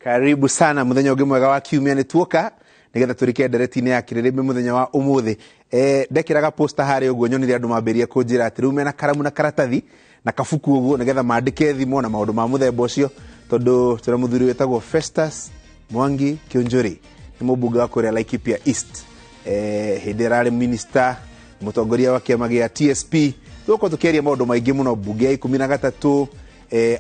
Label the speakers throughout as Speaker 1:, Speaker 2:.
Speaker 1: Karibu sana muthenya ũngĩ mwega wa kiumia nĩ tuoka nĩgetha tũrike ndereti-inĩ ya kĩrĩrĩmbĩ mũthenya wa ũmũthĩ. Ndekĩraga poster harĩa ũguo nyonire andũ mambĩrĩria kũnjĩra atĩ rĩu mena karamu na karatathi na kabuku ũguo nĩgetha mandĩke thimo na maũndũ ma mũthemba ũcio, tondũ twĩna mũthuri wĩtagwo Festus Mwangi Kiunjuri, nĩ mũmbunge wa kũrĩa Laikipia East. Hĩndĩ ĩrĩa arĩ minister, mũtongoria wa kĩama gĩa TSP. Tũgũkorwo tũkĩaria maũndũ maingĩ mũno, mbunge ya 13,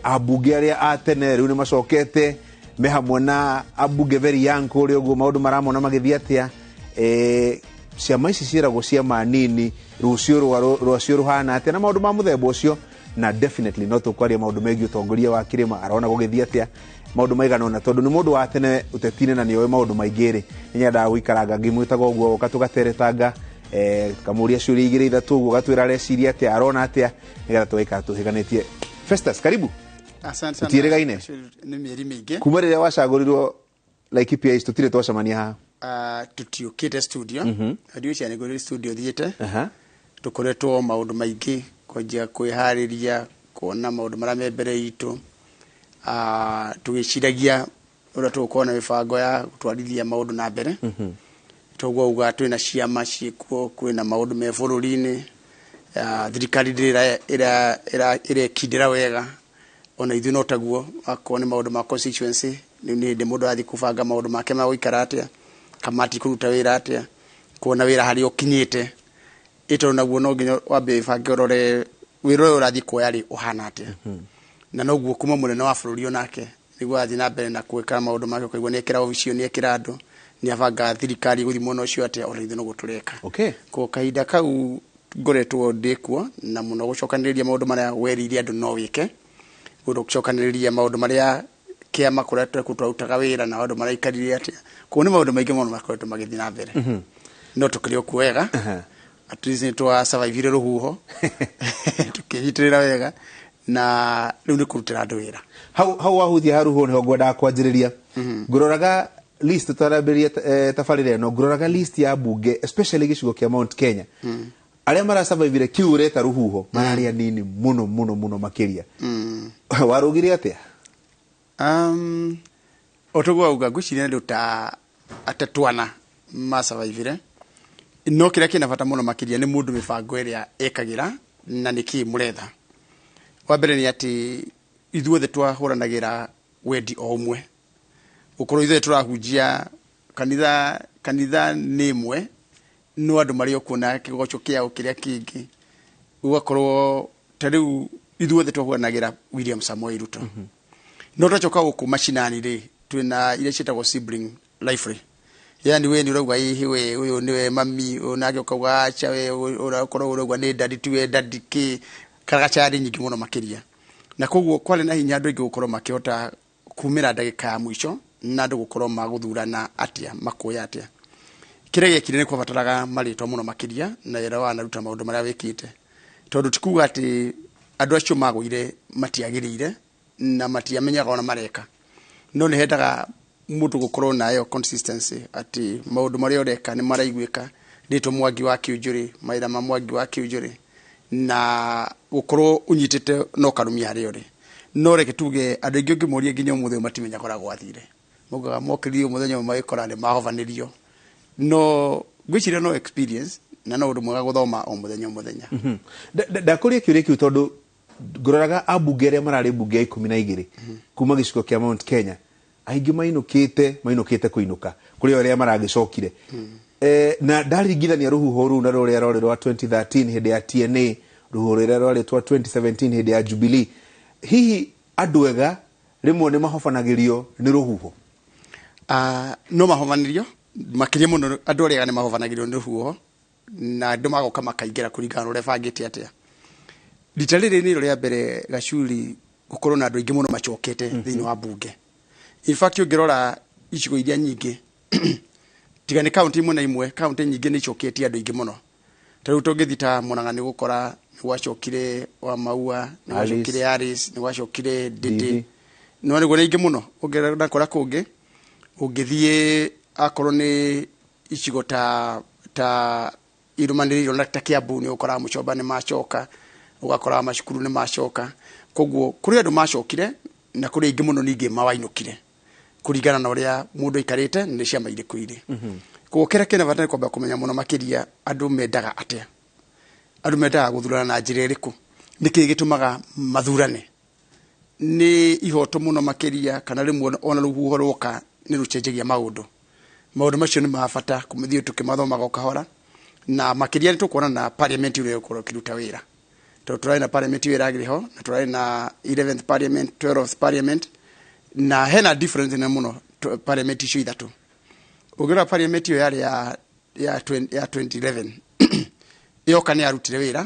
Speaker 1: ambunge arĩa a tene rĩu nĩ macokete me hamwe na ambunge very young kũrĩa ũguo, maũndũ maramona magĩthiĩ atĩa, ciama ici ciĩragwo ciama nini, rũciũ rwacio rũhana atĩa na maũndũ ma mũthemba ũcio. Na definitely no tũkwaria maũndũ megiĩ ũtongoria wa kĩrĩma, arona gũgĩthiĩ atĩa, maũndũ maigana ũna, tondũ nĩ mũndũ wa tene ũteti-inĩ na nĩoĩ maũndũ maingĩ rĩ, nĩ nyendaga gũikaranga ngĩmwĩtaga ũguo, ũka tũgateretanga, kamũria ciũria igĩrĩ ithatũ ũguo, gatwĩra areciria atĩa, arona atĩa, nĩgetha tũgaikara tũhĩganĩtie. Festus, karibu.
Speaker 2: Asante sana.
Speaker 1: Tũtiĩrĩgaine.
Speaker 2: Nĩ mĩeri mĩingĩ.
Speaker 1: Kuma rĩrĩa wacagũrirwo Laikipia East tũtirĩ twacemania haha.
Speaker 2: Tũtiũkĩte studio. Radio cia nĩguo studio thiĩte. Tũkoretwo maũndũ maingĩ, kwanjia kwĩharĩria kuona maũndũ marĩa me mbere itũ, tũgĩciragia ũrĩa tũgũkorwo na mĩbango ya gũtwarithia maũndũ na mbere. Toguo uga twĩna ciama ciĩkuo, kwĩna maũndũ me bũrũri-inĩ, thirikari ndĩrĩ ĩrekindĩra wega, ona ithuĩ no taguo, akorwo nĩ maũndũ ma constituency, rĩu nĩ hĩndĩ mũndũ arathiĩ kũbanga maũndũ make ma gũikara atĩa, kamati kũruta wĩra atĩa, kuona wĩra harĩa ũkinyĩte, ĩ tondũ naguo no nginya wambe wĩbange ũrore wĩra ũyũ ũrathiĩ kuoya rĩ ũhana atĩa. Na noguo kuma mũnene wa bũrũri onake nĩguo arathiĩ na mbere na gwĩka maũndũ make, ũkaigua nĩekĩra obici ĩyo, nĩekĩra andũ, nĩabanga thirikari ĩgũthiĩ mwena ũcio atĩa, ona ithuĩ noguo tũreka. Koguo kahinda kau ngoretwo ndĩkuo na mũno gũcokanĩrĩria maũndũ marĩa werĩire andũ no wĩke, gũcokanĩrĩria maũndũ marĩa kĩama kũrĩa twarutaga wĩra na andũ maraikarire atĩa. Koguo nĩ maũndũ maingĩ mũno makoretwo magĩthiĩ na mbere. No tũkĩrĩ o kuo wega. At least nĩ twa survive rũhuho tũkĩnyitĩrĩra wega, na rĩu nĩ kũrutĩra andũ wĩra.
Speaker 1: Hau wahutia haruho nĩho ngwendaga kwanjĩrĩria. Ngũroraga list tũtarambĩrĩria tabarĩra ĩno, ngũroraga list ya mbunge especially gĩcigo kĩa Mount Kenya. Arĩa marasurvivire kĩu ũreta rũhuho mararĩ anini mũno mũno mũno makĩria. Warũgire atĩa?
Speaker 2: O toguo auga, ngwĩciria andũ ta atatũ ana masurvivire, no kĩrĩa kĩna bata mũno makĩria nĩ mũndũ mĩbango ĩrĩa ekagĩra na nĩkĩĩ mũretha. Wa mbere nĩ atĩ ithuothe twahũranagĩra wendi o ũmwe, gũkorwo ithuothe tũrahunjia kanitha, kanitha nĩ ĩmwe, no andũ marĩ o kuo na kĩgoco kĩao kĩrĩa kĩngĩ, ũgakorwo ta rĩu ithuothe twahũranagĩra William Samoei Ruto. No twacoka gũkũ macinani rĩ, twĩna iria ciĩtagwo sibling rivalry, yani we nĩ ũrauga ĩhĩ we ũyũ nĩwe mami, ũyũ nake ũkauga acha we ũrakorwo ũrauga nĩ daddy, tiwe daddy, kĩ karagacari nyingĩ mũno makĩria. Na koguo kwarĩ na hinya andũ aingĩ gũkorwo makĩhota kumĩra ndagĩka ya mũico na andũ gũkorwo magũthurana atĩa, makuoya atĩa. Kĩrĩa gĩekire nĩ kwabataraga marĩtwa mũno makĩria na wĩra wanaruta maũndũ marĩa wĩkĩte, tondũ ti kuga atĩ andũ acio magũire matiagĩrĩire na matiamenyaga ona mareka, no nĩ hendaga mũndũ gũkorwo nayo consistency atĩ maũndũ marĩa ũreka nĩ maraiguĩka, rĩtwa Mwangi wa Kiunjuri, mawĩra ma Mwangi wa Kiunjuri, na gũkorwo ũnyitĩte na ũkarũmia harĩa ũrĩ. No reke tuge andũ aingĩ ũngĩmoria nginya ũmũthĩ ũyũ matimenyaga ũrĩa gwathire, maugaga mokĩrire mũthenya ũmwe magĩkora nĩ mahovanĩrio. No ngwĩciria no experience na no ũndũ mwega gũthoma o mũthenya o mũthenya.
Speaker 1: Ndakũria kĩũria kĩu tondũ ngũroraga ambunge arĩa mararĩ mbunge ya 12 kuma gĩcigo kĩa Mount Kenya, aingĩ mainũkĩte kũinũka kũrĩ arĩa maragĩcokire. Na ndaringithania rũhuho rũu na rũrĩa rwarĩ rwa 2013 hĩndĩ ya TNA, rũhuho rũrĩa rwarĩ twa 2017 hĩndĩ ya Jubilee, hihi andũ ega rĩmwe nĩ mahobanagĩrio nĩ rũhuho?
Speaker 2: No mahovanĩrio makĩria mũno, andũ arĩa ega nĩ mahovanagĩrio nĩ rũhuho na andũ magoka makaingĩra kũringana na ũrĩa bangĩte atĩa. Rita rĩrĩ nĩrĩo rĩa mbere Gacuri gũkorwo na andũ aingĩ mũno macokete thĩinĩ wa mbunge. In fact ũngĩrora icigo iria nyingĩ, tiga nĩ kaunti imwe na imwe, kaunti nyingĩ nĩ icoketie andũ aingĩ mũno. Ta rĩu tũngĩthiĩ ta Murang'a nĩ gũkora nĩ gwacokire wa Maua, nĩ gwacokire Alice, nĩ gwacokire Ndindi. No nĩguo nĩ aingĩ mũno. Ũngĩrora kũrĩa kũngĩ, ũngĩthiĩ akorwo nĩ icigo ta irumanĩrĩirio na ta Kiambu nĩ ũkoraga Mũchomba nĩ macoka, ũgakoraga macukuru nĩ macoka. Koguo kũrĩ andũ macokire na kũrĩ aingĩ mũno ningĩ mawainũkire. Kũringana na ũrĩa mũndũ aikarĩte na nĩ ciama irĩkũ irĩ. Koguo kĩrĩa kĩna bata nĩ kwamba kũmenya mũno makĩria andũ mendaga atĩa, andũ mendaga gũthurana na njĩra ĩrĩkũ, nĩkĩĩ gĩtũmaga mathurane, nĩ ihoto mũno makĩria kana rĩmwe ona rũhuho rwoka nĩ rũcenjagia maũndũ. Maũndũ macio nĩ ma bata kũmĩthiĩ tũkĩmathomaga o kahora, na makĩria nĩ tũkuona na parliament ũrĩa ĩgũkorwo ĩkĩruta wĩra, tondũ tũrarĩ na parliament ĩyo ĩragĩrĩ ho na tũrarĩ na 11th parliament, 12th parliament, na hena difference nene mũno parliament icio ithatũ. Ũngĩrora parliament ĩyo yarĩ ya 2011 yoka nĩ yarutire wĩra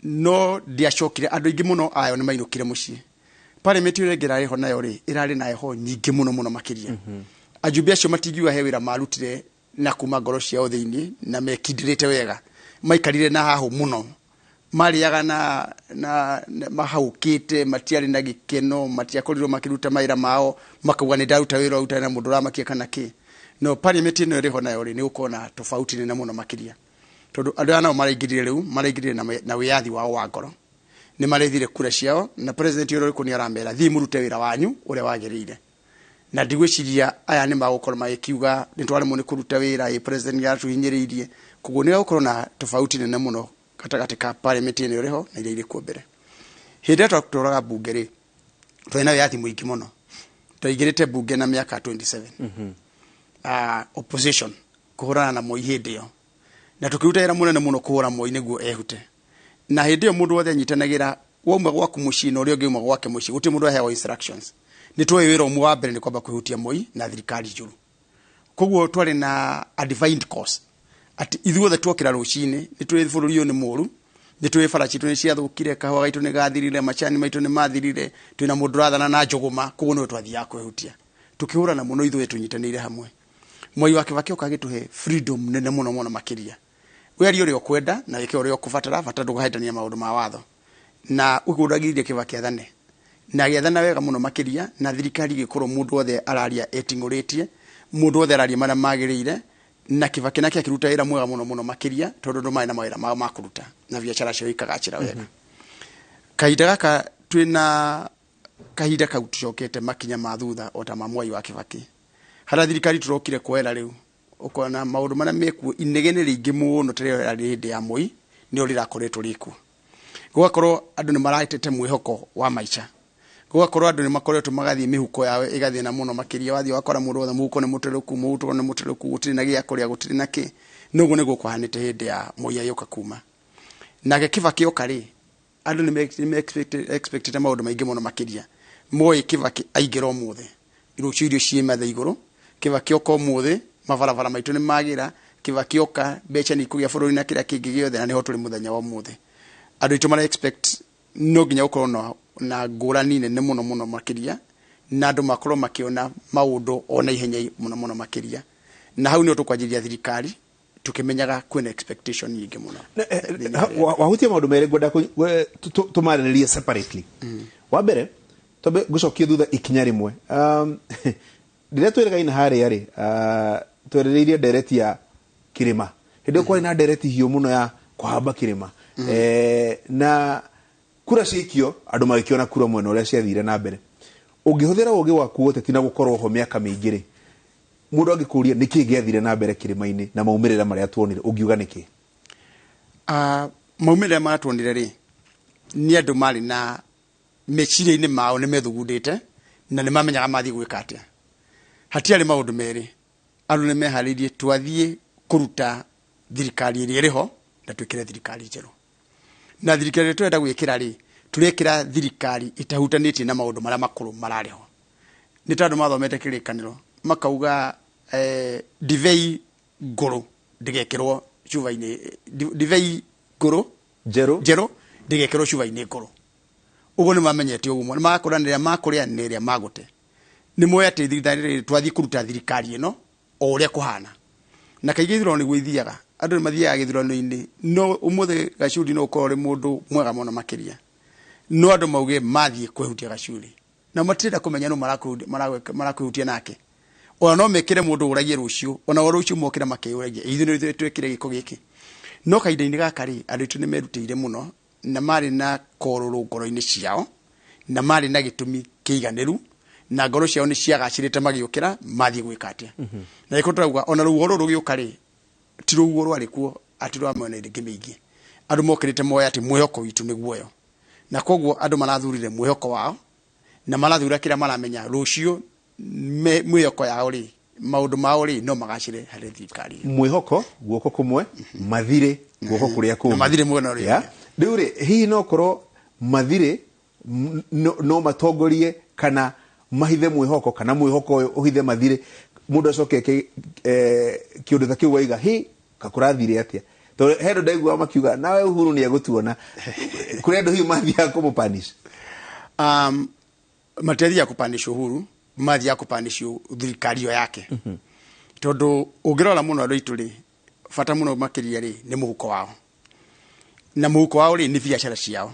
Speaker 2: no ndiacokire, andũ aingĩ mũno ayo nĩ mainũkire mũciĩ. Parliament ĩyo ĩngĩ ĩrarĩ ho nayo rĩ, ĩrarĩ na heho nyingĩ mũno mũno makĩria. Ajumbe acio matingiuga he wĩra marutire na kuma ngoro ciao thĩinĩ na mekindĩrĩte wega, maikarire na hahũ mũno, marĩaga na mahaũkĩte, matiarĩ na gĩkeno, matiakorirwo makĩruta mawĩra mao makauga nĩ ndaruta wĩra ũyũ ũtarĩ na mũndũ ũramakia kana kĩ. No parliament ĩno ĩrĩ ho nayo rĩ, nĩ gũkorwo na tofauti nene mũno makĩria, tondũ andũ aya nao maraingĩrire rĩu maraingĩrire na wĩyathi wao wa ngoro, nĩ marethire kura ciao na president ũrĩa ũrĩkũ nĩ aramera thiĩ mũrute wĩra wanyu ũrĩa wagĩrĩire, na ndigwĩciria aya nĩ magũkorwo magĩkiuga nĩ twaremwo nĩ kũruta wĩra, ĩ president nĩ aratũhinyĩrĩirie. Koguo nĩ gũkorwo na tofauti nene mũno gatagatĩ ka parliament ĩno ĩrĩ ho na iria irĩ kuo mbere. Hĩndĩ ĩrĩa twatũraga mbunge rĩ, twarĩ na wĩyathi mũingĩ mũno, twaingĩrĩte mbunge na mĩaka 27, opposition kũhũrana na Moi hĩndĩ ĩyo, na tũkĩruta wĩra mũnene mũno kũhũra Moi nĩguo ehute. Na hĩndĩ ĩyo mũndũ wothe anyitanagĩra, wauma gwaku mũciĩ na ũrĩa ũngĩ uma gwake mũciĩ, gũtirĩ mũndũ aheagwo instructions. Nĩ tuoĩ wĩra ũmwe wa mbere nĩ kwamba kwĩhutia Moi na thirikari njũru. Koguo twarĩ na a defined course atĩ ithuothe tuokĩra rũcinĩ nĩ tũĩ bũrũri ũyũ nĩ mũru, nĩ tũĩ bara citũ nĩ ciathũkire, kahũa gaitũ nĩ gathirire, macani maitũ nĩ mathirire, twĩna mũndũ ũrathana na njũgũma. Koguo nĩwe twathiaga kwĩhutia tũkĩhũrana mũno ithuĩ tũnyitanĩire hamwe. Mwai wa Kibaki oka agĩtũhe freedom nene mũno mũno makĩria, wĩarie ũrĩa ũkwenda na wĩke ũrĩa ũkũbatara, bata ndũkahĩtania maũndũ ma watho, na ũguo ndagiririe Kibaki athane na agĩathana wega mũno makĩria, na thirikari ĩgĩkorwo mũndũ wothe araria eting'ũrĩtie, mũndũ wothe araria marĩa magĩrĩire, na Kibaki nake akĩruta wĩra mwega mũno mũno makĩria, tondũ andũ marĩ na mawĩra mao ma kũruta na biacara ciao ikagacĩra wega. Kahinda gaka twĩna kahinda kau tũcokete makinya ma thutha o ta ma Mwai wa Kibaki, harĩa thirikari tũrokire kuoera rĩu ũkona maũndũ marĩa mekuo, inegene rĩingĩ mũno ta rĩrĩa rĩarĩ hĩndĩ ya Moi nĩo rĩrakoretwo rĩkuo. Gũgakorwo andũ nĩ maratete mwĩhoko wa maica, gũgakorwo andũ nĩ makoretwo magathiĩ mĩhuko yao ĩgathĩna mũno makĩria, wathiĩ wakora mũndũ wothe mũhuko nĩ mũtũrĩku, mũhuko nĩ mũtũrĩku, gũtirĩ na gĩa kũrĩa, gũtirĩ na kĩ. Noguo nĩguo kwahanĩte hĩndĩ ya Moi agĩũka kuma. Nake Kibaki oka rĩ, andũ nĩ expected maũndũ maingĩ mũno makĩria. Moĩ Kibaki aingĩra ũmũthĩ, rũciũ irio ciĩ metha igũrũ. Kibaki oka ũmũthĩ, mabarabara maitũ nĩ magĩra. Kibaki oka, mbeca nĩ ikũgĩa bũrũri na kĩrĩa kĩngĩ gĩothe, na nĩho tũrĩ mũthenya wa ũmũthĩ. Andũ aitũ mara expect no nginya gũkorwo na ngũrani nene mũno mũno makĩria, na andũ makorwo makĩona maũndũ o na ihenya mũno mũno makĩria, na hau nĩho tũkwanjĩrĩria thirikari tũkĩmenyaga kwĩna expectation nyingĩ mũno.
Speaker 1: Wahutia maũndũ merĩ ngwenda tũmarĩrĩrie separately. Wa mbere, twambe ngũcokie thutha ikinya rĩmwe. Rĩrĩa twĩrĩgaine harĩa rĩ, twerĩrĩirie ndereti ya kĩrĩma. Hĩndĩ ĩyo kwarĩ na ndereti hiũ mũno ya kũhamba kĩrĩma, na kura ciaikio andũ magĩkĩona kura mwena ũrĩa ciathire na mbere. Ũngĩhũthĩra ũgĩ waku wa ũteti na gũkorwo ho mĩaka mĩingĩ rĩ, mũndũ angĩkũria nĩkĩ gĩathire na mbere kĩrĩma-inĩ na maumĩrĩra marĩa tuonire, ũngiuga nĩkĩ?
Speaker 2: Maumĩrĩra marĩa tuonire rĩ, nĩ andũ marĩ na meciria-inĩ mao nĩ methugundĩte na nĩ mamenyaga mathiĩ gwĩka atĩa. Hatiarĩ maũndũ merĩ, andũ nĩ meharĩirie twathiĩ kũruta thirikari ĩrĩa ĩrĩ ho na twĩkĩre thirikari njerũ, na thirikari ĩrĩa tũrenda gwĩkĩra rĩ, tũrekĩra thirikari ĩtahutanĩtie na maũndũ marĩa makũrũ mararĩ ho. Nĩ tondũ mathomete kĩrĩkanĩro makauga ndibei ngũrũ ndĩgekĩrwo cuba-inĩ, ndibei ngũrũ
Speaker 1: njerũ
Speaker 2: njerũ ndĩgekĩrwo cuba-inĩ ngũrũ. Ũguo nĩ mamenyete ũguo, nĩ makũra nĩ ĩrĩa makũrĩa nĩ ĩrĩa magũte. Nĩ moĩ atĩ thirikari rĩrĩ twathiĩ kũruta thirikari ĩno o ũrĩa kũhana, na kaingĩ ithurano nĩguo ithiaga, andũ nĩ mathiaga gĩthurano-inĩ. No ũmũthĩ Gacuri no ũkorwo ũrĩ mũndũ mwega mũno makĩria, no andũ mauge mathiĩ kwĩhutia Gacuri na matirenda kũmenya nũ marakwĩhutia nake. Ona no mekĩre mũndũ ũragie rũciũ, ona o rũciũ mokĩra makeyũragia ithuĩ nĩ twekire gĩko gĩkĩ. No kahinda-inĩ gaka rĩ, andũ aitũ nĩ merutĩire mũno na marĩ na korũrũ ngoro-inĩ ciao na marĩ na gĩtũmi kĩiganĩru Na ngoro ciao nĩ ciagacĩrĩte magĩũkĩra mathiĩ gwĩka atĩa. Na ĩko tũrauga ona rũhuho rũrũ rũgĩũka rĩ, ti rũhuho rwarĩ kuo atĩ rwa mwena ĩngĩ mĩingĩ. Andũ mokĩrĩte moya atĩ mwĩhoko witũ nĩ guoyo, na koguo andũ marathurire mwĩhoko wao na marathura kĩrĩa maramenya rũciũ mwĩhoko yao rĩ, maũndũ mao rĩ, no magacĩre harĩ thirikari ĩyo.
Speaker 1: Mwĩhoko guoko kũmwe, mathirĩ guoko kũrĩa kũngĩ.
Speaker 2: Na mathirĩ mwena ũrĩa
Speaker 1: Yeah.
Speaker 2: ũngĩ.
Speaker 1: Rĩu rĩ, hihi no korwo mathirĩ no matongorie kana mahithe mwĩhoko, kana mwĩhoko ũyũ ũhithe mathirĩ, mũndũ acoke eke kĩũndũ ta kĩu waiga hi kakũrathire atĩa? Tondũ he andũ ndaiguaga makiuga nawe Uhuru nĩ egũtuona, kũrĩ andũ hihi mathiaga kũmũpanish.
Speaker 2: Matiathiaga kũpanish Uhuru, mathiaga kũpanish thirikari ĩyo yake. Tondũ ũngĩrora mũno andũ aitũ rĩ, bata mũno makĩria rĩ nĩ mũhuko wao, na mũhuko wao rĩ nĩ biacara ciao,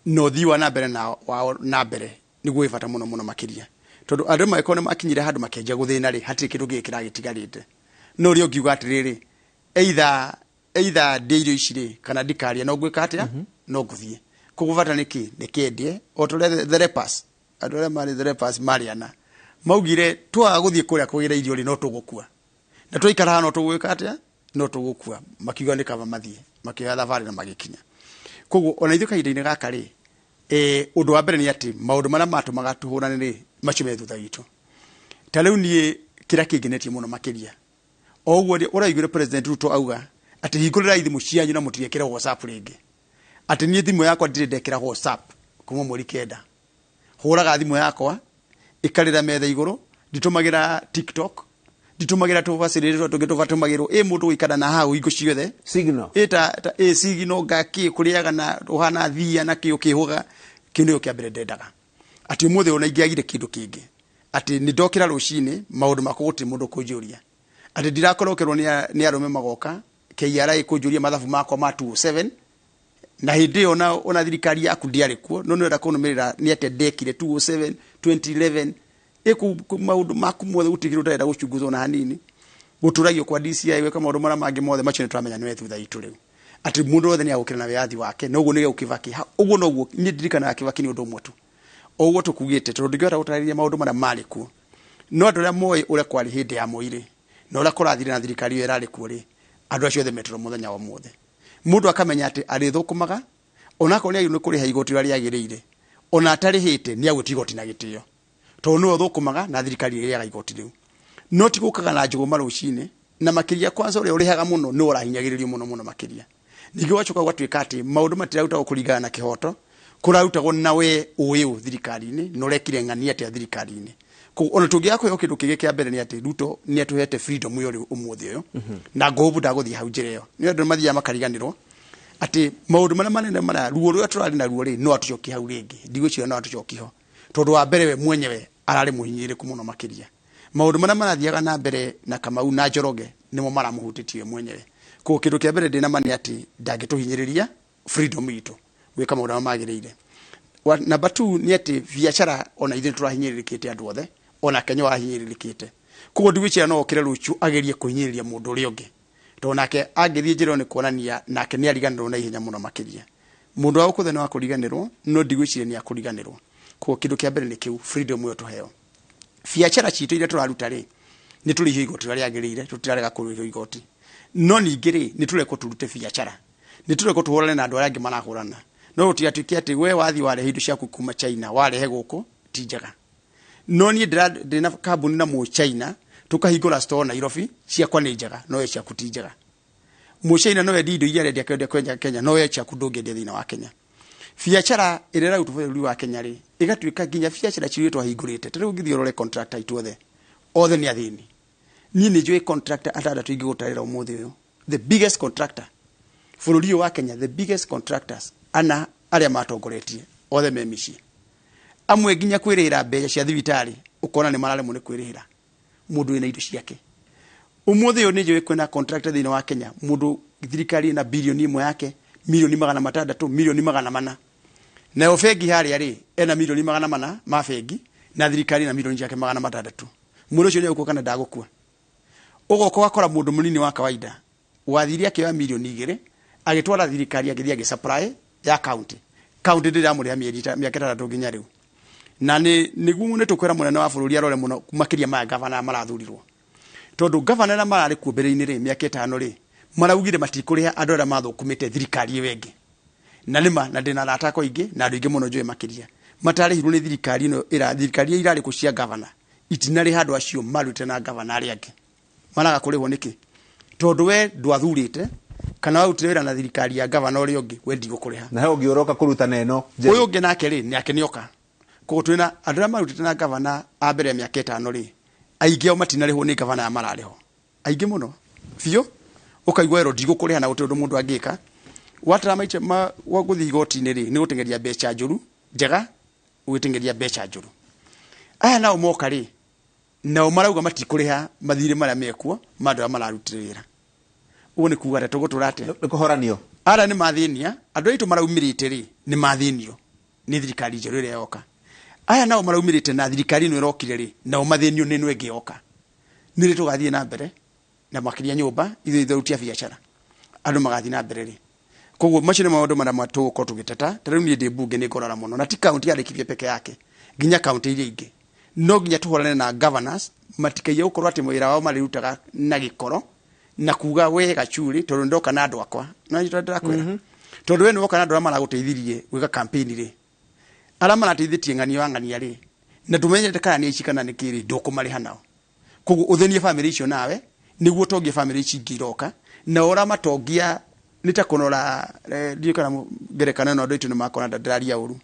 Speaker 2: na ũthii wa na mbere na wao na mbere nĩguo wĩ bata mũno mũno makĩria. Tondũ andũ mangĩkorwo nĩ makinyire handũ makĩanjia gũthĩna rĩ, hatirĩ kĩndũ gĩkĩ kĩragĩtigarĩte. No ũrĩa ũngiuga atĩrĩrĩ, either ndĩe irio ici rĩ kana ndikaria, no ngwĩka atĩa? No ngũthiĩ. Koguo bata nĩ kĩ? Nĩ kĩendie. O ta ũrĩa the lepers, andũ arĩa marĩ the lepers marĩ ana maugire twaga gũthiĩ kũrĩa kũgĩra irio rĩ, no tũgũkua, na twaikara haha no tũgwĩka atĩa? No tũgũkua. Makiuga nĩ kaba mathiĩ, makĩoya thabarĩ na magĩkinya. Koguo ona ithuĩ kahinda-inĩ gaka rĩ, ũndũ wa mbere nĩ atĩ maũndũ marĩa matũmaga tũhũrane rĩ, macio me thutha witũ. Ta rĩu niĩ kĩrĩa kĩngenetie mũno makĩria, o ũguo ũraiguire President Ruto auga atĩ hingũrĩrai thimũ cianyu na mũtigekĩre WhatsApp rĩngĩ, atĩ niĩ thimũ yakwa ndirĩ ndekĩra WhatsApp kuma mweri 9. Hũraga thimũ yakwa ĩkarĩra metha igũrũ, nditũmagĩra TikTok, nditũmagĩra tũbacĩrĩre tũrĩa tũngĩ tũbatũmagĩrwo ĩ mũndũ gũikara na hau hingo ciothe.
Speaker 1: Signal.
Speaker 2: Ĩ ta ĩ signal ngakĩ kũrĩaga na ũhana thia na kĩ ũkĩhũga. Kĩu nĩkĩo kĩa mbere ndendaga, atĩ ũmũthĩ ona ingĩagire kĩndũ kĩngĩ, atĩ nĩ ndokĩra rũcinĩ maũndũ makwa gũtirĩ mũndũ kũnjũria, atĩ ndirakonokerwo nĩ arũme magoka KRA kũnjũria mathabu makwa ma 207, na hĩndĩ ĩyo ona thirikari yaku ndĩarĩ kuo, no nĩũrenda kũnũmĩrĩra nĩ atĩa ndekire 207 2011. Ĩkũ maũndũ maku mothe gũtirĩ kĩndũ ũtarenda gũchunguzwo na hanini, gũtũragio kwa DCI, gwĩka maũndũ marĩa mangĩ mothe macio nĩ tũramenya nĩwe thutha itũ rĩu, atĩ mũndũ wothe nĩ agũkĩra na wĩyathi wake. Na ũguo nĩguo Kibaki, ũguo noguo niĩ ndirikanaga Kibaki nĩ ũndũ ũmwe tu, o ũguo tũkugĩte, tondũ ndingĩhota gũtarĩria maũndũ marĩa marĩ kuo, no andũ arĩa moĩ ũrĩa kwarĩ hĩndĩ ya Moi rĩ, na ũrĩa kũrathire na thirikari ĩyo ĩrarĩ kuo rĩ, andũ acio othe metũrwo mũthenya wa ũmũthĩ. Mũndũ akamenya atĩ arĩthũkũmaga onakorwo nĩ agĩrĩirwo nĩ kũrĩha igoti ũrĩa rĩagĩrĩire, ona atarĩhĩte nĩ agwĩtio igoti na gĩtĩo, tondũ nĩwe ũthũkũmaga na thirikari ĩrĩaga igoti rĩu. No ti gũkaga na njũgũma rũcinĩ, na makĩria kwanza ũrĩa ũrĩhaga mũno nĩwe ũrahinyagĩrĩrio mũno mũno makĩria. Ningĩ ũgacoka ũgatuĩka atĩ maũndũ matirarutagwo kũringana na kĩhoto, kũrarutagwo na we ũĩ ũ thirikari-inĩ na ũrekire ng'ani atĩa thirikari-inĩ. Koguo ona tũngĩaga kũheo kĩndũ kĩngĩ kĩa mbere nĩ atĩ Ruto nĩ atũhete freedom ĩyo rĩu ũmũthĩ ũyũ, na ngũbu ndagũthiĩ hau njĩra ĩyo. Nĩ andũ mathiaga makariganĩrwo atĩ maũndũ marĩa manene marĩa ruo rũrĩa tũrarĩ naruo rĩ, no atũcokie hau rĩngĩ. Ndigwĩciria no atũcokie ho, tondũ wa mbere we mwenyewe ararĩ mũhinyĩrĩrĩku mũno makĩria. Maũndũ marĩa marathiaga na mbere na Kamau na Njoroge nĩmo maramũhutĩtie we mwenyewe. Koguo kĩndũ kĩa mbere ndĩna ma nĩ atĩ ndangĩtũhinyĩrĩria freedom itũ gwĩka maũndũ marĩa magĩrĩire. Number 2 nĩ atĩ biacara ona ithuĩ tũrahinyĩrĩrĩkĩte andũ othe, ona Kenya wahinyĩrĩrĩkĩte. Koguo ndigwĩciria no okĩre rũciũ agerie kũhinyĩrĩria mũndũ ũrĩa ũngĩ, tondũ nake angĩthiĩ njĩra ĩyo nĩ kuonania nake nĩ ariganĩrwo na ihenya mũno makĩria. Mũndũ wa gũkũ thĩ nĩ wa kũriganĩrwo, no ndigwĩciria nĩ akũriganĩrwo. Koguo kĩndũ kĩa mbere nĩ kĩu, freedom ĩyo tũheo. Biacara citũ iria tũraruta rĩ, nĩ tũrĩhio igoti rĩrĩa rĩagĩrĩire, tũtirarega kũrĩhio igoti, no ningĩ rĩ, nĩ tũrekwo tũrute biacara, nĩ tũrekwo tũhũrane na andũ arĩa angĩ marahũrana, no gũtigatuĩke atĩ we wathiĩ warehe indo ciaku kuma China warehe gũkũ ti njega. No niĩ ndĩna kambuni na mũ China, tũkahingũra store Nairobi, ciakwa nĩ njega no we ciaku ti njega. Mũ China no endie indo iria arendia kwendia kwenja Kenya, no we ciaku ndũngĩendia thĩinĩ wa Kenya. Biacara ĩrĩa ĩrarutwo bũrũri wa Kenya rĩ, ĩgatuĩka nginya biacara ciria twahingũrĩte. Ta rĩu ũngĩthiĩ ũrore contractor aitũ othe, othe nĩ athĩni. Niĩ nĩ njũĩ contractor atandatũ ingĩgũtarĩra ũmũthĩ ũyũ, the biggest contractor bũrũri ũyũ wa Kenya, the biggest contractors ana arĩa matongoretie othe me mĩciĩ, amwe nginya kwĩrĩhĩra mbeca cia thibitarĩ ũkona nĩ mararemwo nĩ kwĩrĩhĩra mũndũ wĩna indo ciake. Ũmũthĩ ũyũ nĩ njũĩ kwĩna contractor thĩinĩ wa Kenya, mũndũ thirikari ĩna bilioni 1 yake, milioni magana matandatũ, milioni magana mana, nayo bengi harĩa rĩ ena milioni magana mana ma bengi, na thirikari ĩna milioni ciake magana matandatũ. Mũndũ ũcio nĩ egũkua kana ndagũkua? Ũgoka ũgakora mũndũ mũnini wa kawaida wathire akĩoya milioni 2 agĩtwara thirikari, agĩthiĩ agĩsupply ya county, county ndĩramũrĩha mĩeri mĩaka 6 nginya rĩu. Na nĩ nĩguo nĩ tũkwĩra mũnene wa bũrũri arore mũno makĩria maya gavana marathurirwo, tondũ gavana arĩa mararĩ kuo mbere-inĩ rĩ, mĩaka 5 rĩ, maraugire matikũrĩha andũ arĩa mathũkũmĩte thirikari ĩyo ĩngĩ. Na nĩma na ndĩna arata akwa aingĩ na andũ aingĩ mũno njũĩ makĩria matarĩhirwo nĩ thirikari ĩno ĩra thirikari ĩrĩa irarĩ kũ cia gavana itinarĩha andũ acio marutĩte na gavana arĩa angĩ. Maraga kũrĩhwo nĩkĩ? Tondũ we ndwathurĩte kana warutire wĩra na thirikari ya gavana ũrĩa ũngĩ, we ndigũkũrĩha.
Speaker 1: Na he ũngĩ ũroka kũruta na ĩno
Speaker 2: njerũ. Ũyũ ũngĩ nake rĩ, nake nĩoka. Koguo twĩna andũ arĩa marutĩte na gavana a mbere ya mĩaka 5 rĩ, aingĩ ao matinarĩhwo nĩ gavana aya mararĩho. Aingĩ mũno biũ, ũkaigua ĩro ndigũkũrĩha na gũtirĩ ũndũ mũndũ angĩka. Watara maica ma wa gũthiĩ igoti-inĩ rĩ, nĩ gũteng'eria mbeca njũru, njega, ũgĩteng'eria mbeca njũru. Aya nao moka rĩ, nao marauga matikũrĩha mathirĩ marĩa mekuo ma andũ arĩa mararutire wĩra. Ũguo nĩ kuga atĩa? Tũgũtũra atĩa?
Speaker 1: Nĩ kũhoranio.
Speaker 2: Ara nĩ mathĩnia, andũ aitũ maraumĩrĩte rĩ, nĩ mathĩnio nĩ thirikari njerũ ĩrĩa yoka. Aya nao maraumĩrĩte na thirikari ĩno ĩrokire rĩ, nao mathĩnio nĩ ĩno ĩngĩ yoka. Nĩ rĩ tũgathiĩ na mbere na makĩria nyũmba ithuĩ ithuĩ a biacara, andũ magathiĩ na mbere rĩ. Koguo macio nĩ maũndũ marĩa tũgũkorwo tũgĩteta. Ta rĩu niĩ ndĩ mbunge nĩ ngorora mũno, na ti kaunti ya Laikipia peke yake, nginya kaunti iria ingĩ. No nginya tũhũrane na governors matikaiye gũkorwo atĩ wĩra wao marĩrutaga na gĩkoro na kuga we gacuri tondũ ndoka na andũ akwa. Na nĩ ndĩrakwĩra. Tondũ we nĩ woka na andũ arĩa maragũteithirie gwĩka campaign rĩ, arĩa marateithĩtie ng'ania wa ng'ania rĩ, na ndũmenyete kana nĩ aici kana nĩ kĩ rĩ, ndũkũmarĩha nao. Koguo ũthĩnie bamĩrĩ icio nawe nĩguo ũtongie bamĩrĩ ici ingĩ iroka, na ũramatongia nĩ ta kũnora, ndiũĩ kana ngerekano ĩno andũ aitũ nĩ makona ndĩraria ũru.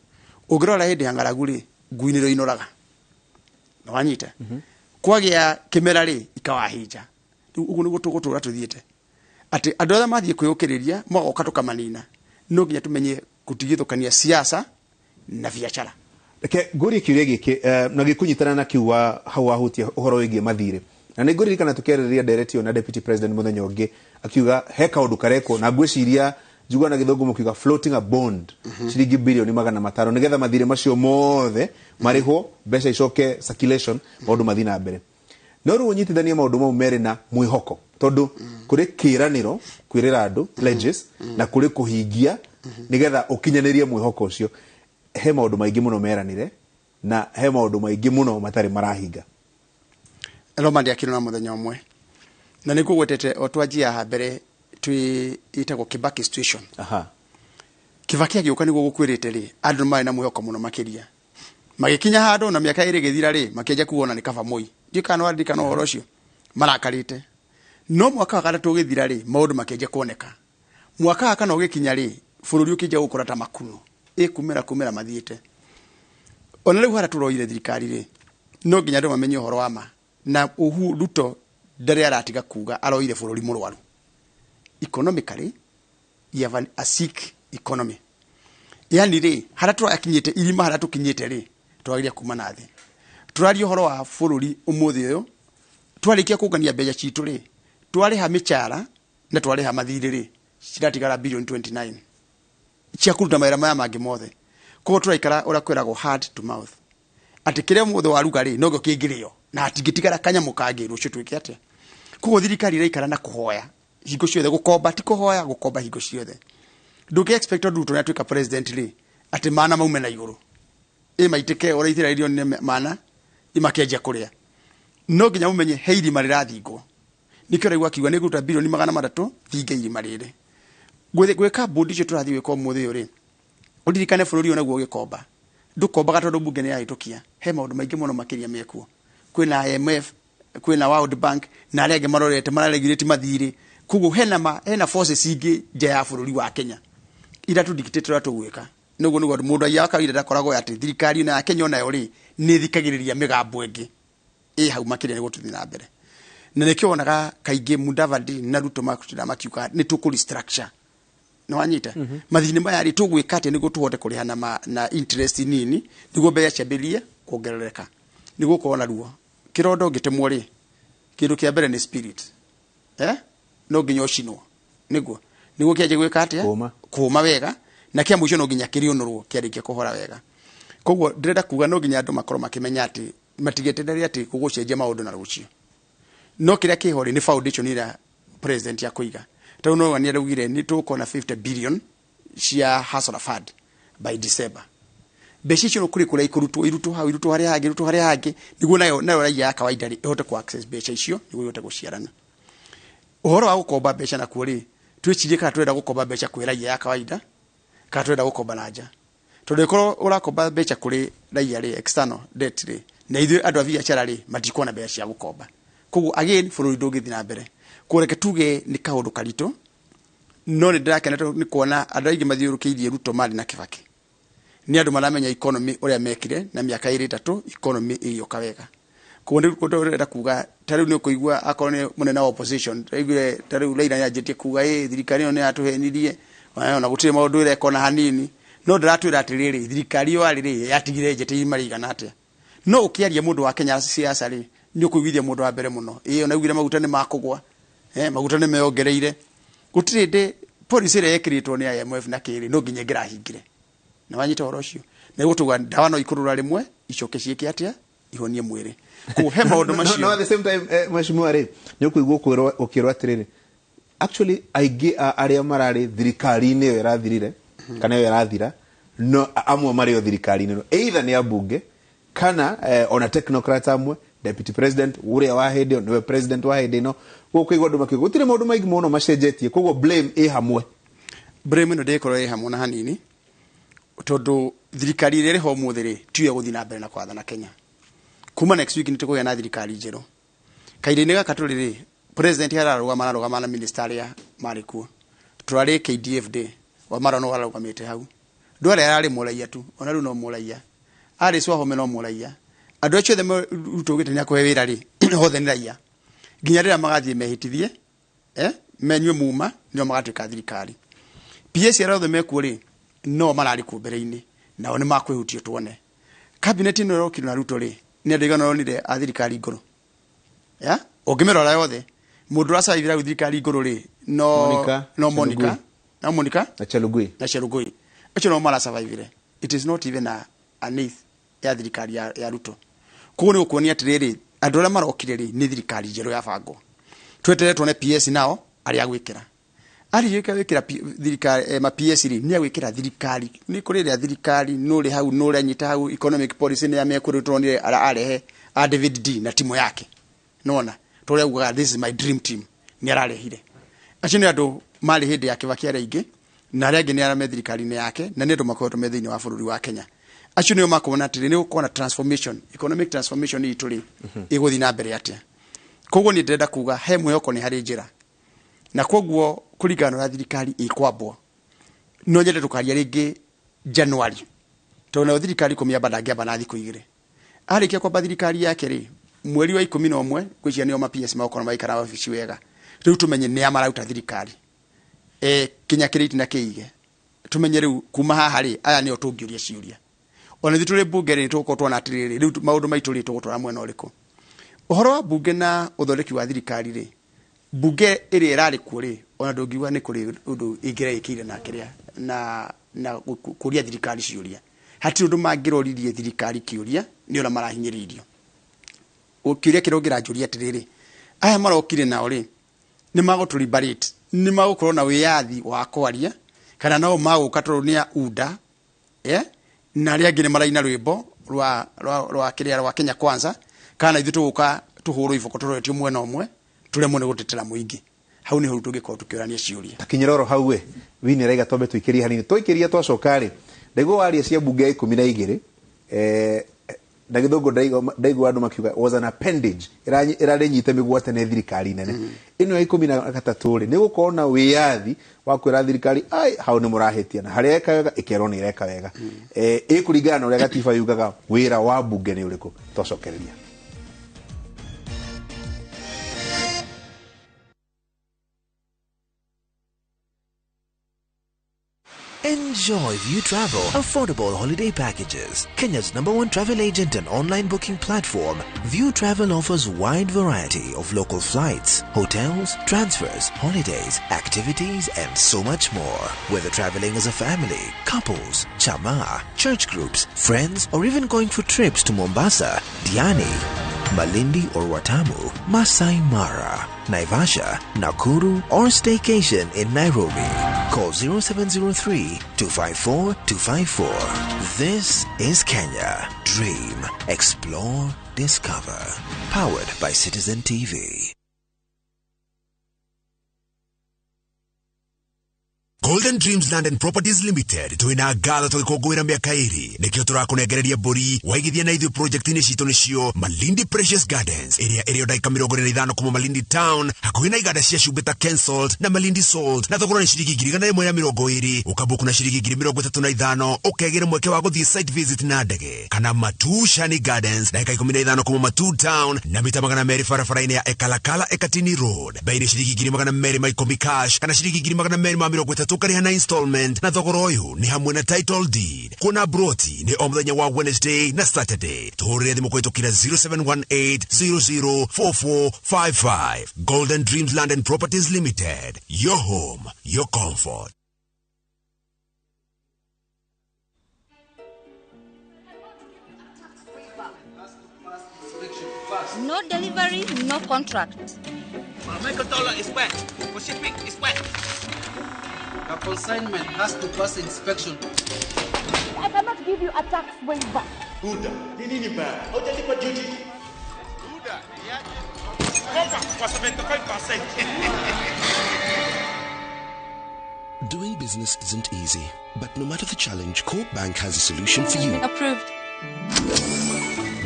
Speaker 2: Ũngĩrora hĩndĩ ya ng'aragu rĩ, ngui nĩrĩo inoraga. Na wanyita? Kwagĩa kĩmera rĩ, ikawahinja. Rĩu ũguo nĩguo tũgũtũra tũthiĩte. Atĩ andũ arĩa mathiĩ kwĩyũkĩrĩria magoka tũkamanina. No nginya tũmenye gũtigithũkania siasa na biacara.
Speaker 1: Reke ngũrie kĩũria gĩkĩ, na gĩkũnyitana na kĩu wa hau wahutia ũhoro wĩgiĩ mathirĩ. Na nĩ ngũririkana tũkĩarĩrĩria ndereti ĩyo na Deputy President mũthenya ũngĩ, akiuga he kaũndũ karekwo, na ngwĩciria njiguaga na gĩthũngũ mũkiuga floating a bond, ciringi bilioni 500, nĩgetha mathirĩ macio mothe marĩhwo, mbeca icoke circulation, maũndũ mathiĩ na mbere. No rĩu ũnyitithanie maũndũ mau merĩ na mwĩhoko, tondũ kũrĩ kĩĩranĩro kwĩrĩra andũ pledges, na kũrĩ kũhingia nĩgetha ũkinyanĩrie mwĩhoko ũcio. He maũndũ maingĩ mũno meranire na he maũndũ maingĩ mũno matarĩ marahinga.
Speaker 2: Roma ndĩakirwo na mũthenya ũmwe, na nĩ ngũgwetete o twanjia haha mbere twĩ ĩtagwo Kibaki situation. Kibaki agĩũka nĩguo gũkwĩrĩte rĩ, andũ marĩ na mwĩhoko mũno makĩria. Magĩkinya handũ na mĩaka 2 ĩgĩthira rĩ, makĩanjia kuona nĩ kaba Moi. Ndiũĩ kana nĩwaririkana ũhoro ũcio. Marakarĩte. No mwaka wa gatatũ ũgĩthira rĩ, maũndũ makĩanjia kuoneka. Mwaka wa kana ũgĩkinya rĩ, bũrũri ũkĩanjia gũkũra ta makuno. Ĩ kumĩra kumĩra mathiĩte. Ona rĩu harĩa tũroire thirikari rĩ, no nginya andũ mamenye ũhoro wa ma. Na Uhuru Ruto ndarĩ aratiga kuga aroire bũrũri mũrwaru. Economically, you have a sick economy. Yani rĩ, harĩa tũrakinyĩte, irima harĩa tũkinyĩte rĩ, twagĩrĩire kuma na thĩ. Tũraria ũhoro wa bũrũri ũmũthĩ ũyũ, twarĩkia kũngania mbeca citũ rĩ, twarĩha mĩcara na twarĩha mathirĩ rĩ, ciratigara bilioni 29 cia kũruta mawĩra maya mangĩ mothe. Koguo tũraikara ũrĩa kwĩragwo hand to mouth. Atĩ kĩrĩa mũthĩ waruga rĩ, nokĩo kĩngĩrĩo, na hatingĩtigara kanyamũ kangĩ rũciũ twĩke atĩa. Koguo thirikari ĩraikara na kũhoya hingo ciothe, gũkomba ti kũhoya, gũkomba hingo ciothe. Ndũngĩ expect tondũ Ruto nĩatuĩka president rĩ, atĩ mana maume na igũrũ. Ĩ maitĩke ũraithĩra irio nĩ mana, imakĩanjia kũrĩa. No nginya mũmenye he irima rĩrathingwo. Nĩkĩo ũraigua akiuga nĩ ngũruta bilioni 300 thinge irima rĩrĩ. Gwĩka bũndi icio tũrathiĩ gwĩka ũmũthĩ ũyũ rĩ, ũririkane bũrũri ũyũ naguo ũgĩkomba. Ndũkombaga tondũ mbunge nĩ yahĩtũkia. He maũndũ maingĩ mũno makĩria mekuo. Kwĩna IMF, kwĩna World Bank, na arĩa angĩ marorete, mararegulate mathirĩ. Koguo hena forces ingĩ nja ya bũrũri wa Kenya iria tũ dictate ũrĩa tũgwĩka. Nĩguo nĩguo mũndũ aiyaga kawaida ndakoragwo atĩ thirikari ĩno ya Kenya onayo rĩ, nĩ ĩthikagĩrĩria mĩgambo ĩngĩ ĩ hau makĩria nĩguo tũthiĩ na mbere. Na nĩkĩo wonaga kaingĩ Mudavadi na Ruto makũtinda makiuga nĩ tũkũ restructure. Nĩ wanyita? Mathirĩ maya rĩ, tũgwĩka atĩa nĩguo tũhote kũrĩha na interest nini nĩguo mbeca ciambĩrĩrie kuongerereka. Nĩguo ũkorwo na ruo. Kĩronda ũngĩtemwo rĩ, kĩndũ kĩa mbere nĩ spirit. No nginya ũcinwo. Nĩguo. Nĩguo kĩanjie gwĩka atĩa?
Speaker 1: Kũma.
Speaker 2: Kũma wega. Na kĩa mũico no nginya kĩrĩũnũrwo kĩarĩkia kũhora wega. Koguo ndĩrenda kuga no nginya andũ makorwo makĩmenya atĩ matigeterere atĩ gũgũcenjia maũndũ na rũciũ. No kĩrĩa kĩho rĩ, nĩ foundation ĩrĩa president ya kũiga. Tondũ no nĩ araugire nĩ tũgũkorwo na 50 billion cia Hustler Fund by December. Mbeca icio no kũrĩ kũrĩa ikũrutwo, irutwo hau, irutwo harĩa hangĩ, irutwo harĩa hangĩ, nĩguo nayo raia ya kawaida rĩ ĩhote ku access mbeca icio nĩguo ihote gũciarana. Ũhoro wa gũkomba mbeca nakuo rĩ, twĩcirie kana tũrenda gũkomba mbeca kwĩ raia ya kawaida kana tũrenda gũkomba na nja. Tondũ ĩkorwo ũrakomba mbeca kũrĩ raia rĩ, external debt rĩ, na ithuĩ andũ a biacara rĩ matikuona mbeca cia gũkomba. Koguo again bũrũri ndũngĩthiĩ na mbere. Koguo reke tuge nĩ kaũndũ karitũ, no nĩ ndĩrakena tondũ nĩ kuona andũ aingĩ mathiũrũrũkĩirie Ruto marĩ na Kibaki. Nĩ andũ maramenya economy ũrĩa mekire na mĩaka ĩrĩ ĩtatũ economy ĩgĩũka wega. Koguo nĩ ũndũ ũrenda kuga ta rĩu nĩ ũkũigua akorwo nĩ mũnene wa opposition, ndaiguire ta rĩu Raila nĩanjĩtie kuga ĩ thirikari ĩno nĩ yatũhenirie, ona gũtirĩ maũndũ ĩreka ona hanini. No ndĩratwĩra atĩrĩrĩ, thirikari ĩyo arĩ rĩ yatigire njeti irima rĩigana atĩa. No ũkĩaria mũndũ wa Kenya siasa rĩ, nĩ ũkũiguithia mũndũ wa mbere mũno. Ĩ ona augire maguta nĩ makũgwa, maguta nĩ meongereire. Gũtirĩ hĩndĩ policy ĩrĩa yekĩrĩtwo nĩ IMF na kĩrĩ no nginya ĩngĩrahingire. Na wanyita ũhoro ũcio. Na gũtũga ndawa no ikũrũra rĩmwe icoke ciĩke atĩa, ihonie mwĩrĩ. Koguo he maũndũ macio.
Speaker 1: No at the same time, mheshimiwa rĩ, nĩ ũkũigua ũkĩrwo atĩrĩrĩ, actually aingĩ a arĩa mararĩ thirikari-inĩ ĩyo ĩrathirire kana ĩyo ĩrathira, no amwe marĩ o thirikari-inĩ ĩno, either nĩ ambunge kana ona technocrats amwe, deputy president ũrĩa wa hĩndĩ ĩyo nĩwe president wa hĩndĩ ĩno. Koguo ũkũigua andũ makiuga gũtirĩ maũndũ maingĩ mũno macenjetie, koguo blame ĩ hamwe.
Speaker 2: Blame ĩno ndĩgĩkorwo ĩ hamwe na hanini, tondũ thirikari ĩrĩa ĩrĩ ho ũmũthĩ rĩ tiyo ĩgũthiĩ na mbere na kwathana Kenya. Kuma next week nĩ tũkũgĩa na thirikari njerũ. Kahinda-inĩ gaka tũrĩ rĩ, president ararũgama, ararũgama na minister arĩa marĩ kuo. Tũrarĩ KDF day, Wamaro no ararũgamĩte hau. Ndware ararĩ mũraiya tu, ona rĩu no mũraiya. Arĩ Swahome no mũraiya. Andũ acio othe Ruto augĩte nĩ akũhe wĩra rĩ, othe nĩ raiya. Nginya rĩrĩa magathiĩ mehĩtithie, menyue muma, nĩo magatuĩka thirikari. PS arĩa othe mekuo rĩ, no mararĩ kuo mbere-inĩ, nao nĩ makwĩhutio tuone. Cabinet ĩno ĩrokire na Ruto rĩ, nĩ andũ aigana ũronire a thirikari ngũrũ. Ya? Ũngĩmĩrora yothe, mũndũ ũracaivira rĩu thirikari ngũrũ rĩ, no
Speaker 1: Monica,
Speaker 2: no Monica,
Speaker 1: Chelugui.
Speaker 2: no Monica
Speaker 1: na Chelugui.
Speaker 2: Na Chelugui. Acio no marasurvivire. It is not even a eighth ya thirikari ya Ruto. Koguo nĩ gũkuonia atĩrĩrĩ, andũ arĩa marokire rĩ, nĩ thirikari njerũ yabangwo. Tweterere tuone PS nao arĩa agwĩkĩra. Arĩkia gwĩkĩra thirikari, ma PS rĩ, nĩ agwĩkĩra thirikari. Nĩ kũrĩ ĩrĩa thirikari, nũ ũrĩ hau, nũ ũrĩa anyita hau, economic policy nĩ ya mekũrĩ tũronire arehe a David D na timu yake. Nona, tũrĩa augaga this is my dream team, nĩ ararehire. Acio nĩ andũ marĩ hĩndĩ ya Kibaki arĩa aingĩ, na arĩa angĩ nĩ arĩa me thirikari-inĩ yake, na nĩ andũ makoretwo me thĩinĩ wa bũrũri wa Kenya. Acio nĩo makuona atĩrĩ, nĩ gũkorwo na transformation, economic transformation itũ rĩ, ĩgũthiĩ na mbere atĩa. Koguo niĩ ndĩrenda kuga he mwĩhoko nĩ harĩ njĩra. Na koguo kũringana na ũrĩa thirikari ĩkwambwo, no nyende tũkaria rĩngĩ January. Tondũ nayo thirikari kũmĩamba ndangĩamba na thikũ igĩrĩ. Arĩkia kwamba thirikari yake rĩ, mweri wa 11, ngwĩciria nĩo ma PS magũkorwo maikara wabici wega. Rĩu tũmenye nĩa marauta thirikari. Kinya kĩrĩti na kĩige. Tũmenye rĩu kuma haha rĩ, aya nĩo tũngĩũria ciũria. Ona ithuĩ tũrĩ mbunge rĩ, tũgũkorwo tuona atĩrĩrĩ, rĩu maũndũ maitũ rĩ, tũgũtwara mwena ũrĩkũ. Ũhoro wa mbunge na ũthondeki wa thirikari rĩ, mbunge ĩrĩa ĩrarĩ kuo rĩ, ona ndũngiuga nĩ kũrĩ ũndũ ĩngĩreĩkĩire na kĩrĩa, na kũria thirikari ciũria. Hatirĩ ũndũ mangĩroririe thirikari kĩũria, nĩ ũrĩa marahinyĩrĩirio. Kĩũria kĩrĩa ũngĩranjũria atĩrĩrĩ, aya marokire nao rĩ, nĩ magũtũ liberate, nĩ magũkorwo na wĩyathi wa kwaria, kana nao magũka tondũ nĩ a UDA, na arĩa angĩ nĩ maraina rwĩmbo rwa kĩrĩa rwa Kenya Kwanza, kana ithuĩ tũgũka tũhũrwo iboko tũroretio mwena ũmwe, tũremwo nĩ gũtetera mũingĩ. Hau nĩho tũngĩkorwo tũkĩũrania ciũria.
Speaker 1: Takinyĩra oro hau we, Winnie araiga twambe tũikĩrie hanini. Twaikĩria twacoka rĩ, ndaigua waria cia mbunge ya 12, na gĩthũngũ ndaigua andũ makiuga was an appendage, ĩrarĩ nyite mĩgwate nĩ thirikari nene. Ĩno ya 13 rĩ, nĩ gũkorwo na wĩyathi wa kwĩra thirikari, ai, hau nĩ mũrahĩtia, na harĩa ĩka wega, ĩkerwo nĩ ĩreka wega. Ĩkũringana na ũrĩa gatiba yugaga wĩra wa mbunge nĩ ũrĩkũ. Twacokereria.
Speaker 3: Enjoy View Travel affordable holiday packages. Kenya's #1 travel agent and online booking platform, View Travel offers wide variety of local flights, hotels, transfers, holidays, activities, and so much more. Whether traveling as a family, couples, chama, church groups, friends, or even going for trips to Mombasa, Diani, Malindi or Watamu, Masai Mara, Naivasha, Nakuru, or staycation in Nairobi. Call 0703 254 254. This is Kenya. Dream, explore, discover. Powered by Citizen TV.
Speaker 4: Golden Dreams Land and Properties Limited twina ngatho tũgĩkũngũĩra mĩaka ĩrĩ nĩkĩo tũrakũnengereria mbũri waigithia na ithuĩ project-inĩ citũ nĩcio Malindi Precious Gardens ĩrĩa ĩrĩ o ndagĩka 45 kuma Malindi Town hakuhĩ na iganda cia cumbĩ ta Kensalt na Malindi Salt na thogora nĩ ciringi 120,000 ũkabuku na ciringi 35,000 ũkegĩra mweke wa gũthiĩ site visit na ndege kana Matu Shani Gardens ndagĩka 15 kuma Matu Town na mita 200 barabara-inĩ ya Ekalakala Ekatini Road bei nĩ ciringi 210,000 cash kana ciringi 230,000 ũkarĩha na installment na thogora ũyũ nĩ hamwe na title deed kuona broti nĩ o mũthenya wa Wednesday na Saturday tũhũrĩre thimũ kũhĩtũkĩra 0718 004455. Golden Dreams Land and Properties Limited, your home, your comfort.
Speaker 5: No delivery, no contract.
Speaker 6: Michael Dollar is wet. For shipping is wet.
Speaker 7: The consignment has to pass inspection.
Speaker 5: I cannot give you a tax waiver.
Speaker 8: Buda, ni nini baya? Haujalipa duty?
Speaker 6: Buda, niaje? Kwa 75%.
Speaker 9: Doing business isn't easy, but no matter the challenge, Corp Bank has a solution for you.
Speaker 5: Approved.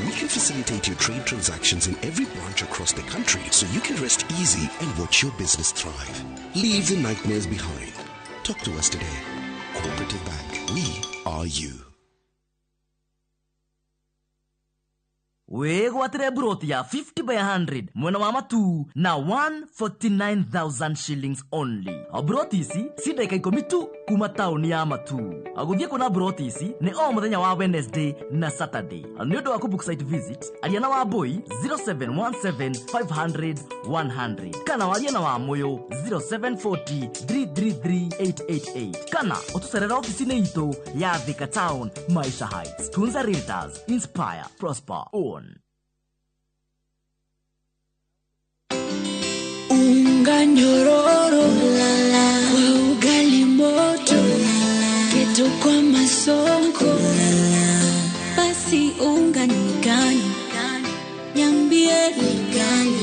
Speaker 9: We can facilitate your trade transactions in every branch across the country so you can rest easy and watch your business thrive. Leave the nightmares behind. Talk to us today. Cooperative Bank. We are you.
Speaker 10: Wĩgwatĩre mburoti ya 50 by 100 mwena wa Matu na 149,000 shillings only. Mburoti ici ci ndagĩka 10 tu kuma taũni ya Matu. Gũthiĩ kuona mburoti ici nĩ o mũthenya wa Wednesday na Saturday. Nĩ ũndũ wa kũbook site visit aria na Wambui 0717 500 100 kana warie na Wamũyũ 0740 333 888 kana ũtũcerere ofici-inĩ itũ ya Thika Town, Maisha Heights. Tunza Realtors, inspire, prosper, own.
Speaker 11: Unga nyororo kwa ugali moto, keto kwa masonko. Basi unga ni gani? Niambie ni gani?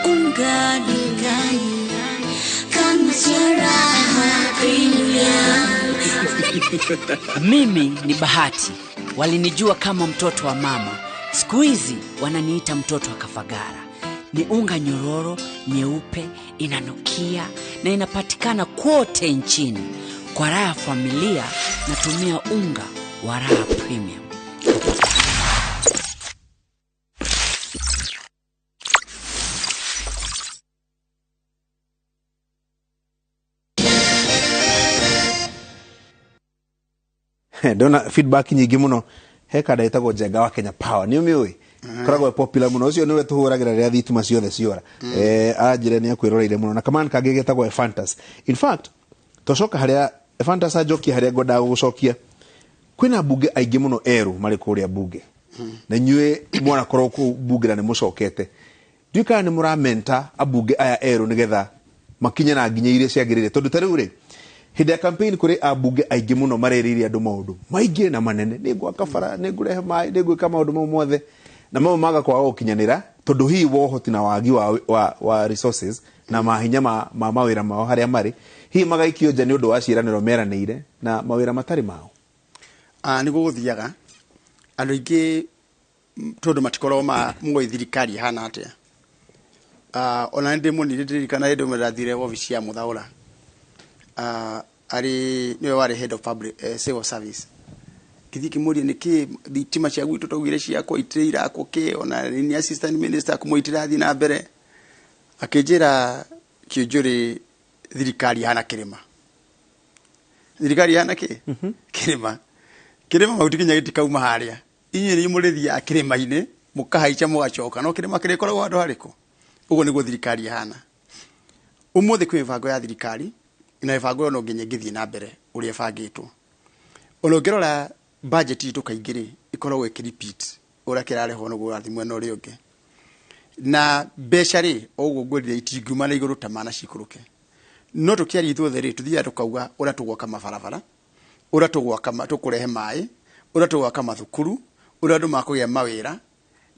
Speaker 11: Unga ni gani? Kama Raha Premium.
Speaker 12: Mimi ni Bahati. Walinijua kama mtoto wa mama. Siku hizi wananiita mtoto wa Kafagara. Ni unga nyororo, nyeupe, inanukia na inapatikana kote nchini. Kwa raha familia natumia unga wa Raha Premium.
Speaker 1: Ndona feedback nyingĩ mũno. He kanda ĩtagwo Njenga wa Kenya Power, nĩ ũmĩũĩ? Koragwo popular mũno. Ũcio nĩwe tũhũragĩra rĩrĩa thitima ciothe ciora. Anjĩre nĩ akwĩroreire mũno. Na kaman kangĩ getagwo Ephantus. In fact, twacoka harĩa Ephantus anjokia harĩa ngwendaga gũgũcokia. Kwĩna mbunge aingĩ mũno erũ marĩ kũrĩa mbunge. Na inyuĩ mwanakorwo kũu mbunge na nĩ mũcokete. Ndiũĩ kana nĩ mũramenta ambunge aya erũ nĩgetha makinye na nginya iria ciagĩrĩire. Tondũ ta rĩu rĩ, hĩndĩ ya campaign kũrĩ ambunge aingĩ mũno marerĩire andũ maũndũ maingĩ na manene, nĩ ngwaka bara, nĩ ngũrehe maĩ, nĩ ngwĩka maũndũ mau mothe, na mamwe maga kwaga gũkinyanĩra tondũ hihi wa ũhoti na wagi wa resources na mahinya ma mawĩra mao harĩa marĩ, hihi magaikio nja nĩ ũndũ wa ciĩranĩro meranĩire na mawĩra matarĩ mao.
Speaker 2: Nĩguo gũthiaga andũ aingĩ tondũ matikoragwo moĩ thirikari ĩhana atĩa. Ona nĩ ndĩmuonire, ndirikana hĩndĩ ĩmwe ndathire wabici ya Mũthaũra. Arĩ nĩwe warĩ head of public civil service. Ngĩthiĩ ngĩmũria nĩkĩ thitima cia gwitũ twaugire ciakwo itirĩ irakwo kĩ, ona nĩ assistant minister kũmwe itirathiĩ na mbere. Akĩnjĩra kĩũnjũrĩ thirikari ĩhana kĩrĩma. Thirikari ĩhana kĩ? Kĩrĩma. Kĩrĩma mahuti nginya gĩtikauma harĩa. Inyuĩ nĩ mũrĩthiaga kĩrĩma-inĩ mũkahaica mũgacoka, no kĩrĩma kĩrĩkoragwo handũ harĩkũ? Ũguo nĩguo thirikari ĩhana. Ũmũthĩ kwĩ mĩbango ya thirikari na mĩbango ĩyo no nginya ĩngĩthiĩ na mbere ũrĩa ĩbangĩtwo. Ona ũngĩrora budget itũ kaingĩ rĩ, ĩkoragwo ĩkĩ repeat. Ũrĩa kĩrarehwo nĩguo ũrathiĩ mwena ũrĩa ũngĩ. Na mbeca rĩ, o ũguo ngwĩrire, itingiuma na igũrũ ta mana cikũrũke. No tũkĩaria ithuothe rĩ, tũthiaga tũkauga ũrĩa tũgwaka mabarabara, ũrĩa tũgwaka, tũkũrehe maĩ, ũrĩa tũgwaka mathukuru, ũrĩa andũ makũgĩa mawĩra.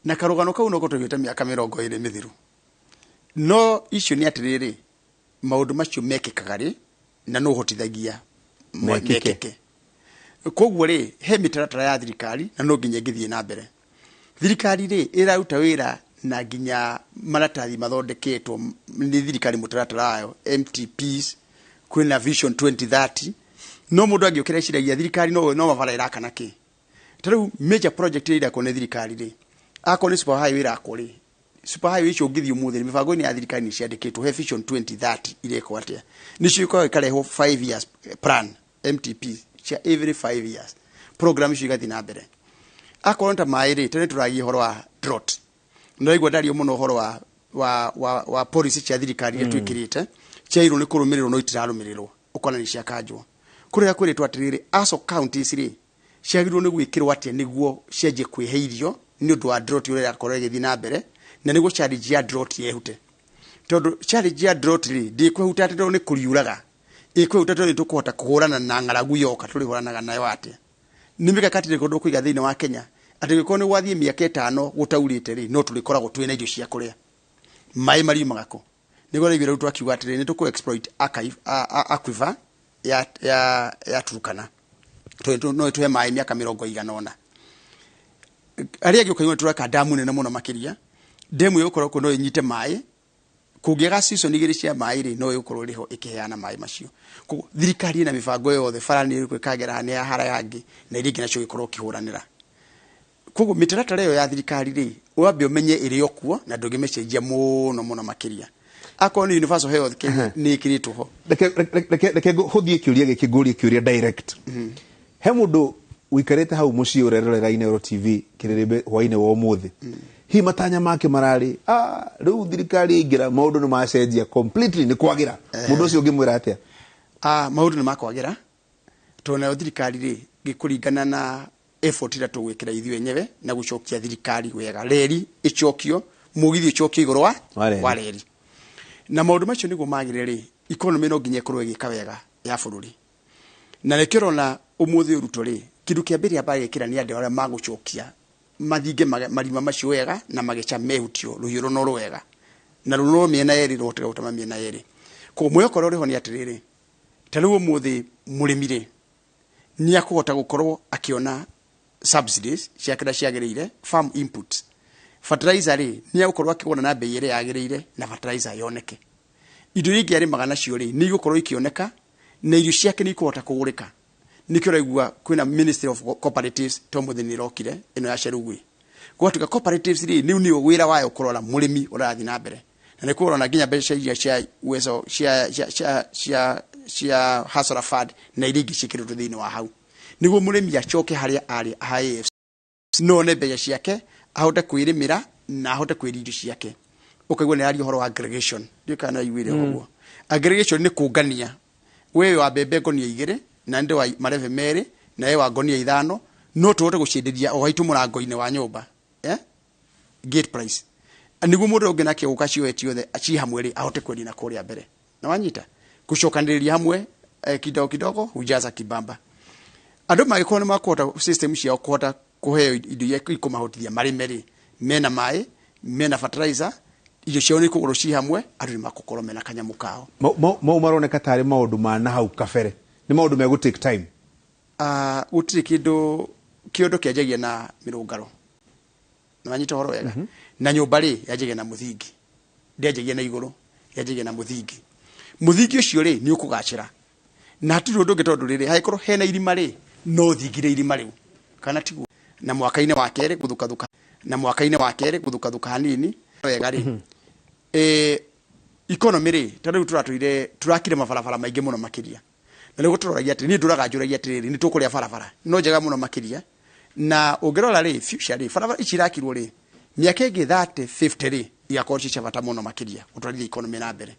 Speaker 2: Na karũgano kau noko tũiguĩte mĩaka 20 mĩthiru. No icio nĩ atĩrĩrĩ, maũndũ macio mekĩkaga rĩ, na nũ ũhotithagia
Speaker 1: mekĩke?
Speaker 2: Mekĩke. Koguo rĩ, he mĩtaratara ya thirikari na no nginya ĩngĩthiĩ na mbere. Thirikari rĩ, ĩraruta wĩra na nginya maratathi mathondeketwo nĩ thirikari, mũtaratara wayo MTPs, kwĩna Vision 2030. No mũndũ angĩũkĩra eciragia thirikari no mabara ĩraka na kĩ. Ta rĩu major project ĩrĩa irakwo nĩ thirikari rĩ, akorwo nĩ super highway ĩrakwo rĩ, super highway icio ũngĩthiĩ ũmũthĩ mĩbango-inĩ ya thirikari nĩ ciandĩkĩtwo he Vision 2030 irekwo atĩa. Nĩcio ikoragwo ikarehwo 5 years plan, MTP cia every 5 years, program icio igathiĩ na mbere. Akorwo nĩ ta maĩ rĩ, tene tũragia ũhoro wa drought, ndaigua ndario mũno ũhoro wa policy cia thirikari iria twĩkĩrĩte ciagĩrĩirwo nĩ kũrũmĩrĩrwo no itirarũmĩrĩrwo, ũkona nĩ ciakanjwo. Kũrĩa kwĩrĩtwo atĩrĩrĩ, ASO counties rĩ, ciagĩrĩirwo nĩ gwĩkĩrwo atĩa nĩguo cianjie kwĩhe irio nĩ ũndũ wa drought ũrĩa ĩrakorwo ĩgĩthiĩ na mbere, na nĩguo challenge ya drought yehute. Tondũ challenge ya drought rĩ, ndĩkwehuta atĩ tondũ nĩ kũriuraga, ĩkwehuta tondũ nĩ tũkũhota kũhũrana na ng'aragu yoka. Tũrĩhũranaga nayo atĩa? Nĩ mĩkakati ĩrĩkũ tũkũiga thĩinĩ wa Kenya atĩ gĩkorwo nĩ gwathiĩ mĩaka 5 gũtaurĩte rĩ, no tũrĩkoragwo twĩna irio cia kũrĩa? Maĩ mariumaga kũ? Nĩguo rĩu rĩu twakiuga atĩrĩ, nĩ tũkũ exploit aquifer ya Turkana, tondũ no ĩtũhe maĩ mĩaka mĩrongo igana ũna. Arĩa angĩ ũkaigua tũraka damu nene mũno makĩria, demu ĩgũkorwo kuo no ĩnyite maĩ kũngĩaga season 2 cia maĩ rĩ, no ĩgũkorwo ĩrĩ ho ĩkĩheana maĩ macio. Koguo thirikari ĩna mĩbango yothe, bara nĩ ĩrĩkũ ĩkagera, nĩ ya haraya angĩ na iria ingĩ nacio gĩkorwo ũkĩhũranĩra. Koguo mĩtaratara ĩyo ya thirikari rĩ, wambe ũmenye ĩrĩ o kuo na ndũngĩmĩcenjia mũno mũno makĩria. Akorwo nĩ universal health care, nĩ ĩkĩrĩtwo ho.
Speaker 1: Reke hũthie kĩũria gĩkĩ, ngũrie kĩũria direct. He mũndũ ũikarĩte hau mũciĩ ũrerorera Inooro TV kĩrĩrĩmbĩ hwainĩ wa ũmũthĩ, hihi matanya make mararĩ, rĩu thirikari ĩingĩra, maũndũ nĩ macenjia completely, nĩ kwagĩra. Mũndũ ũcio ũngĩmwĩra atĩa?
Speaker 2: Maũndũ nĩ makwagĩra, tondũ nayo thirikari rĩ, gĩkũringana na effort ĩrĩa tũgwĩkĩra ithuĩ enyewe na gũcokia thirikari wega, reri ĩcokio, mũgithi ũcokio igũrũ wa
Speaker 1: Wa reri.
Speaker 2: Wa reri. Na maũndũ macio nĩguo magĩrĩre rĩ, economy no nginya ĩkorwo ĩgĩka wega ya bũrũri. Na nĩkĩo ũrona ũmũthĩ Ruto rĩ, kĩndũ kĩa mbere amba gwĩkĩra nĩ andũ arĩa magũcokia mathinge marima macio wega na mageca mehutio rũhiũ rũnoru wega na rũnoru mĩena yerĩ, rũhote gũtema mĩena yerĩ. Koguo mwĩhoko ũrĩa ũrĩho nĩ atĩrĩrĩ, ta rĩu ũmũthĩ mũrĩmi rĩ, nĩ akũhota gũkorwo akĩona subsidies ciake ũrĩa ciagĩrĩire, farm inputs, fertilizer rĩ, nĩ agũkorwo akĩgũra na bei ĩrĩa yagĩrĩire na fertilizer yoneke. Indo iria ingĩ arĩmaga nacio rĩ, nĩ igũkorwo ikĩoneka na irio ciake nĩ ikũhota kũgũrĩka. Nĩkĩo ũraigua kwĩna Ministry of Cooperatives, to mũthĩ nĩ ĩrokire ĩno ya Chelugui. Gwatuĩka cooperatives rĩ, rĩu nĩyo wĩra wayo kũrora mũrĩmi ũrathiĩ na mbere, na nĩ kũrora nginya mbeca iria cia uwezo cia Hustler Fund na iria ingĩ ciĩkĩrĩtwo thĩinĩ wa hau, nĩguo mũrĩmi acoke harĩa arĩ ha AFC, no one mbeca ciake, ahote kwĩrĩmĩra na ahote kwĩria irio ciake. Ũkaigua nĩ aria ũhoro wa aggregation, ndiũĩ kana aiguire ũguo. Aggregation nĩ kũngania, we wa mbembe ngonia 2 na ndĩ wa marebe 2 na we wa ngonia 5, no tũhote gũcienderia o haitũ mũrango-inĩ wa nyũmba, eh? Gate price, nĩguo mũndũ ũngĩ nake gũka cioe ciothe ci hamwe rĩ, ahote kwendia na kũrĩa mbere. Na wanyita gũcokanĩrĩria hamwe, kidogo kidogo hujaza kibamba. Andũ magĩkorwo nĩ makũhota system ciao kũhota kũheo indo iria ikũmahotithia marĩme rĩ, mena maĩ, mena fertilizer, irio ciao nĩ ikũgũrwo ci hamwe, andũ nĩ makũkorwo mena kanyamũ kao.
Speaker 1: Mau maroneka tarĩ maũndũ ma na hau kabere, nĩ maũndũ megũ take time.
Speaker 2: Gũtirĩ kĩndũ kĩondo kĩanjagia na mĩrũngaro, nĩ wanyita ũhoro wega? Na nyũmba rĩ, yanjagia na mũthingi, ndĩanjagia na igũrũ, yanjagia na mũthingi. Mũthingi ũcio rĩ, nĩ ũkũgacĩra na hatirĩ ũndũ ũngĩ, tondũ rĩrĩ hangĩkorwo hena irima rĩ, no thingire irima rĩu kana tiguo. Na mwaka-inĩ wa kerĩ gũthukathuka, na mwaka-inĩ wa kerĩ gũthukathuka hanini wega rĩ, economy rĩ, ta rĩu tũratũire tũrakire mabarabara maingĩ mũno makĩria, na nĩguo tũroragia atĩrĩ, niĩ ndũraga njũragia atĩrĩrĩ, nĩ tũkũrĩa barabara no njega mũno makĩria. Na ũngĩrora rĩ, future rĩ, barabara ici irakirwo rĩ, mĩaka ĩngĩ 30 50 rĩ, igakorwo ci cia bata mũno makĩria gũtwarithia economy na mbere.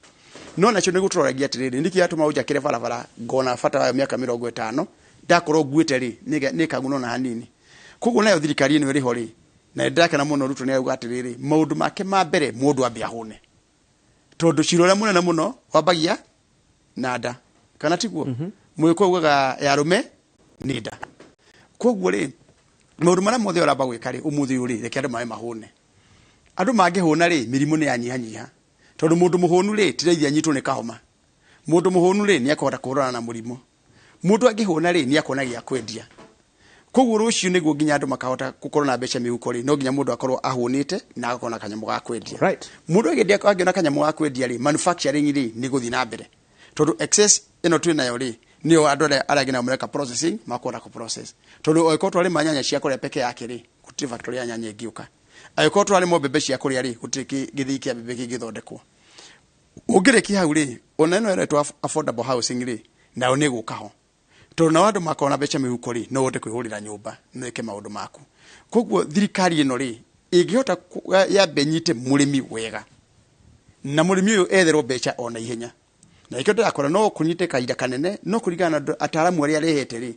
Speaker 2: No nacio nĩguo tũroragia atĩrĩrĩ, nĩkĩ yatũma ũnjakĩre barabara ngona bata wayo mĩaka 50 ndakorwo nguĩte rĩ, nĩ kaguna ona hanini. Koguo nayo thirikari ĩno ĩrĩho rĩ, Na ndĩrakena mũno Ruto nĩ auga atĩrĩrĩ, maũndũ make ma mbere mũndũ ambe ahũne, tondũ cira ũrĩa mũnene mũno wambagia na nda, kana tiguo? Mũgĩkũyũ augaga ya arũme nĩ nda. Koguo rĩ, maũndũ marĩa mothe ũramba gwĩka rĩ ũmũthĩ ũyũ rĩ, reke andũ mawe mahũne. Andũ mangĩhũna rĩ, mĩrimũ nĩ yanyihanyiha, tondũ mũndũ mũhũnu rĩ, ti raithi anyitwo nĩ kahoma. Mũndũ mũhũnu rĩ, nĩ akũhota kũhũrana na mũrimũ. Mũndũ angĩhũna rĩ, nĩ akuona gĩa kwendia. Koguo rũciũ nĩguo nginya andũ makahota gũkorwo na mbeca mĩhuko rĩ, no nginya mũndũ akorwo ahũnĩte na agakorwo na kanyamũ ga kwendia. Mũndũ angĩona kanyamũ ga kwendia rĩ, manufacturing rĩ nĩ gũthiĩ na mbere, tondũ excess ĩno twĩ nayo rĩ, nĩyo andũ arĩa angĩ nao mareka processing makũhota kũ process. Tondũ angĩkorwo twarĩma nyanya cia kũrĩa peke yake rĩ, gũtirĩ factory ya nyanya ĩngĩũka. Angĩkorwo twarĩma mbembe cia kũrĩa rĩ, gũtirĩ gĩthii kĩa mbembe kĩngĩthondekwo. Ũngĩrĩkia hau rĩ, ona ĩno ĩretwo affordable housing rĩ, nayo nĩ ĩgũka ho, tondũ nao andũ makorwo na mbeca mĩhuko rĩ, no ũhote kwĩhũrĩra nyũmba no ĩke maũndũ maku. Koguo thirikari ĩno rĩ, ĩngĩhota yambe nyite mũrĩmi wega, na mũrĩmi ũyũ etherwo mbeca ona ihenya. Na nĩkĩo ndĩrakora no kũnyite kahinda kanene, no kũringana na ataaramu arĩa arehete rĩ,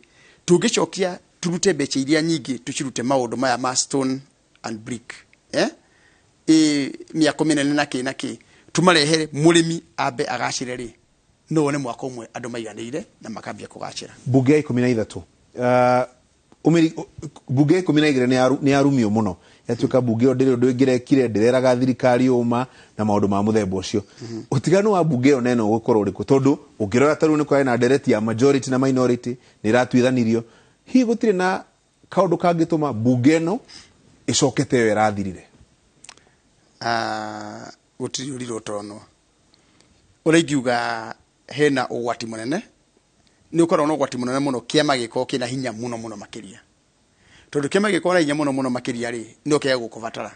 Speaker 2: tũngĩcokia turute mbeca iria nyingĩ tũcirute maũndũ maya ma stone and brick, mĩako mĩnene na kĩ na kĩ, tũmarehere mũrĩmi ambe agacĩre rĩ, no wone mwaka ũmwe andũ maiganĩire na makambia kũgacĩra.
Speaker 1: Mbunge ya 13, mbunge ya 12 nĩ yarumio mũno, yatuĩka mbunge ĩyo ndĩrĩ ũndũ ĩngĩrekire, ndĩreraga thirikari ũma na maũndũ ma mũthemba ũcio. Ũtiganu wa mbunge ĩyo na ĩno ũgũkorwo ũrĩkũ? Tondũ ũngĩrora ta rĩu nĩ kwarĩ na ndereti ya majority na minority, nĩ ĩratuithanirio. Hihi gũtirĩ na kaũndũ kangĩtũma mbunge ĩno ĩcoke ta ĩyo ĩrathirire?
Speaker 2: Gũtirĩ ũrirũ ũtonwo. Ũrĩa ingiuga hena ũgwati mũnene, nĩ ũkoragwo na ũgwati mũnene mũno kĩama gĩkorwo kĩna hinya mũno mũno makĩria. Tondũ kĩama gĩkorwo na hinya mũno mũno makĩria rĩ, no kĩage gũkũbatara.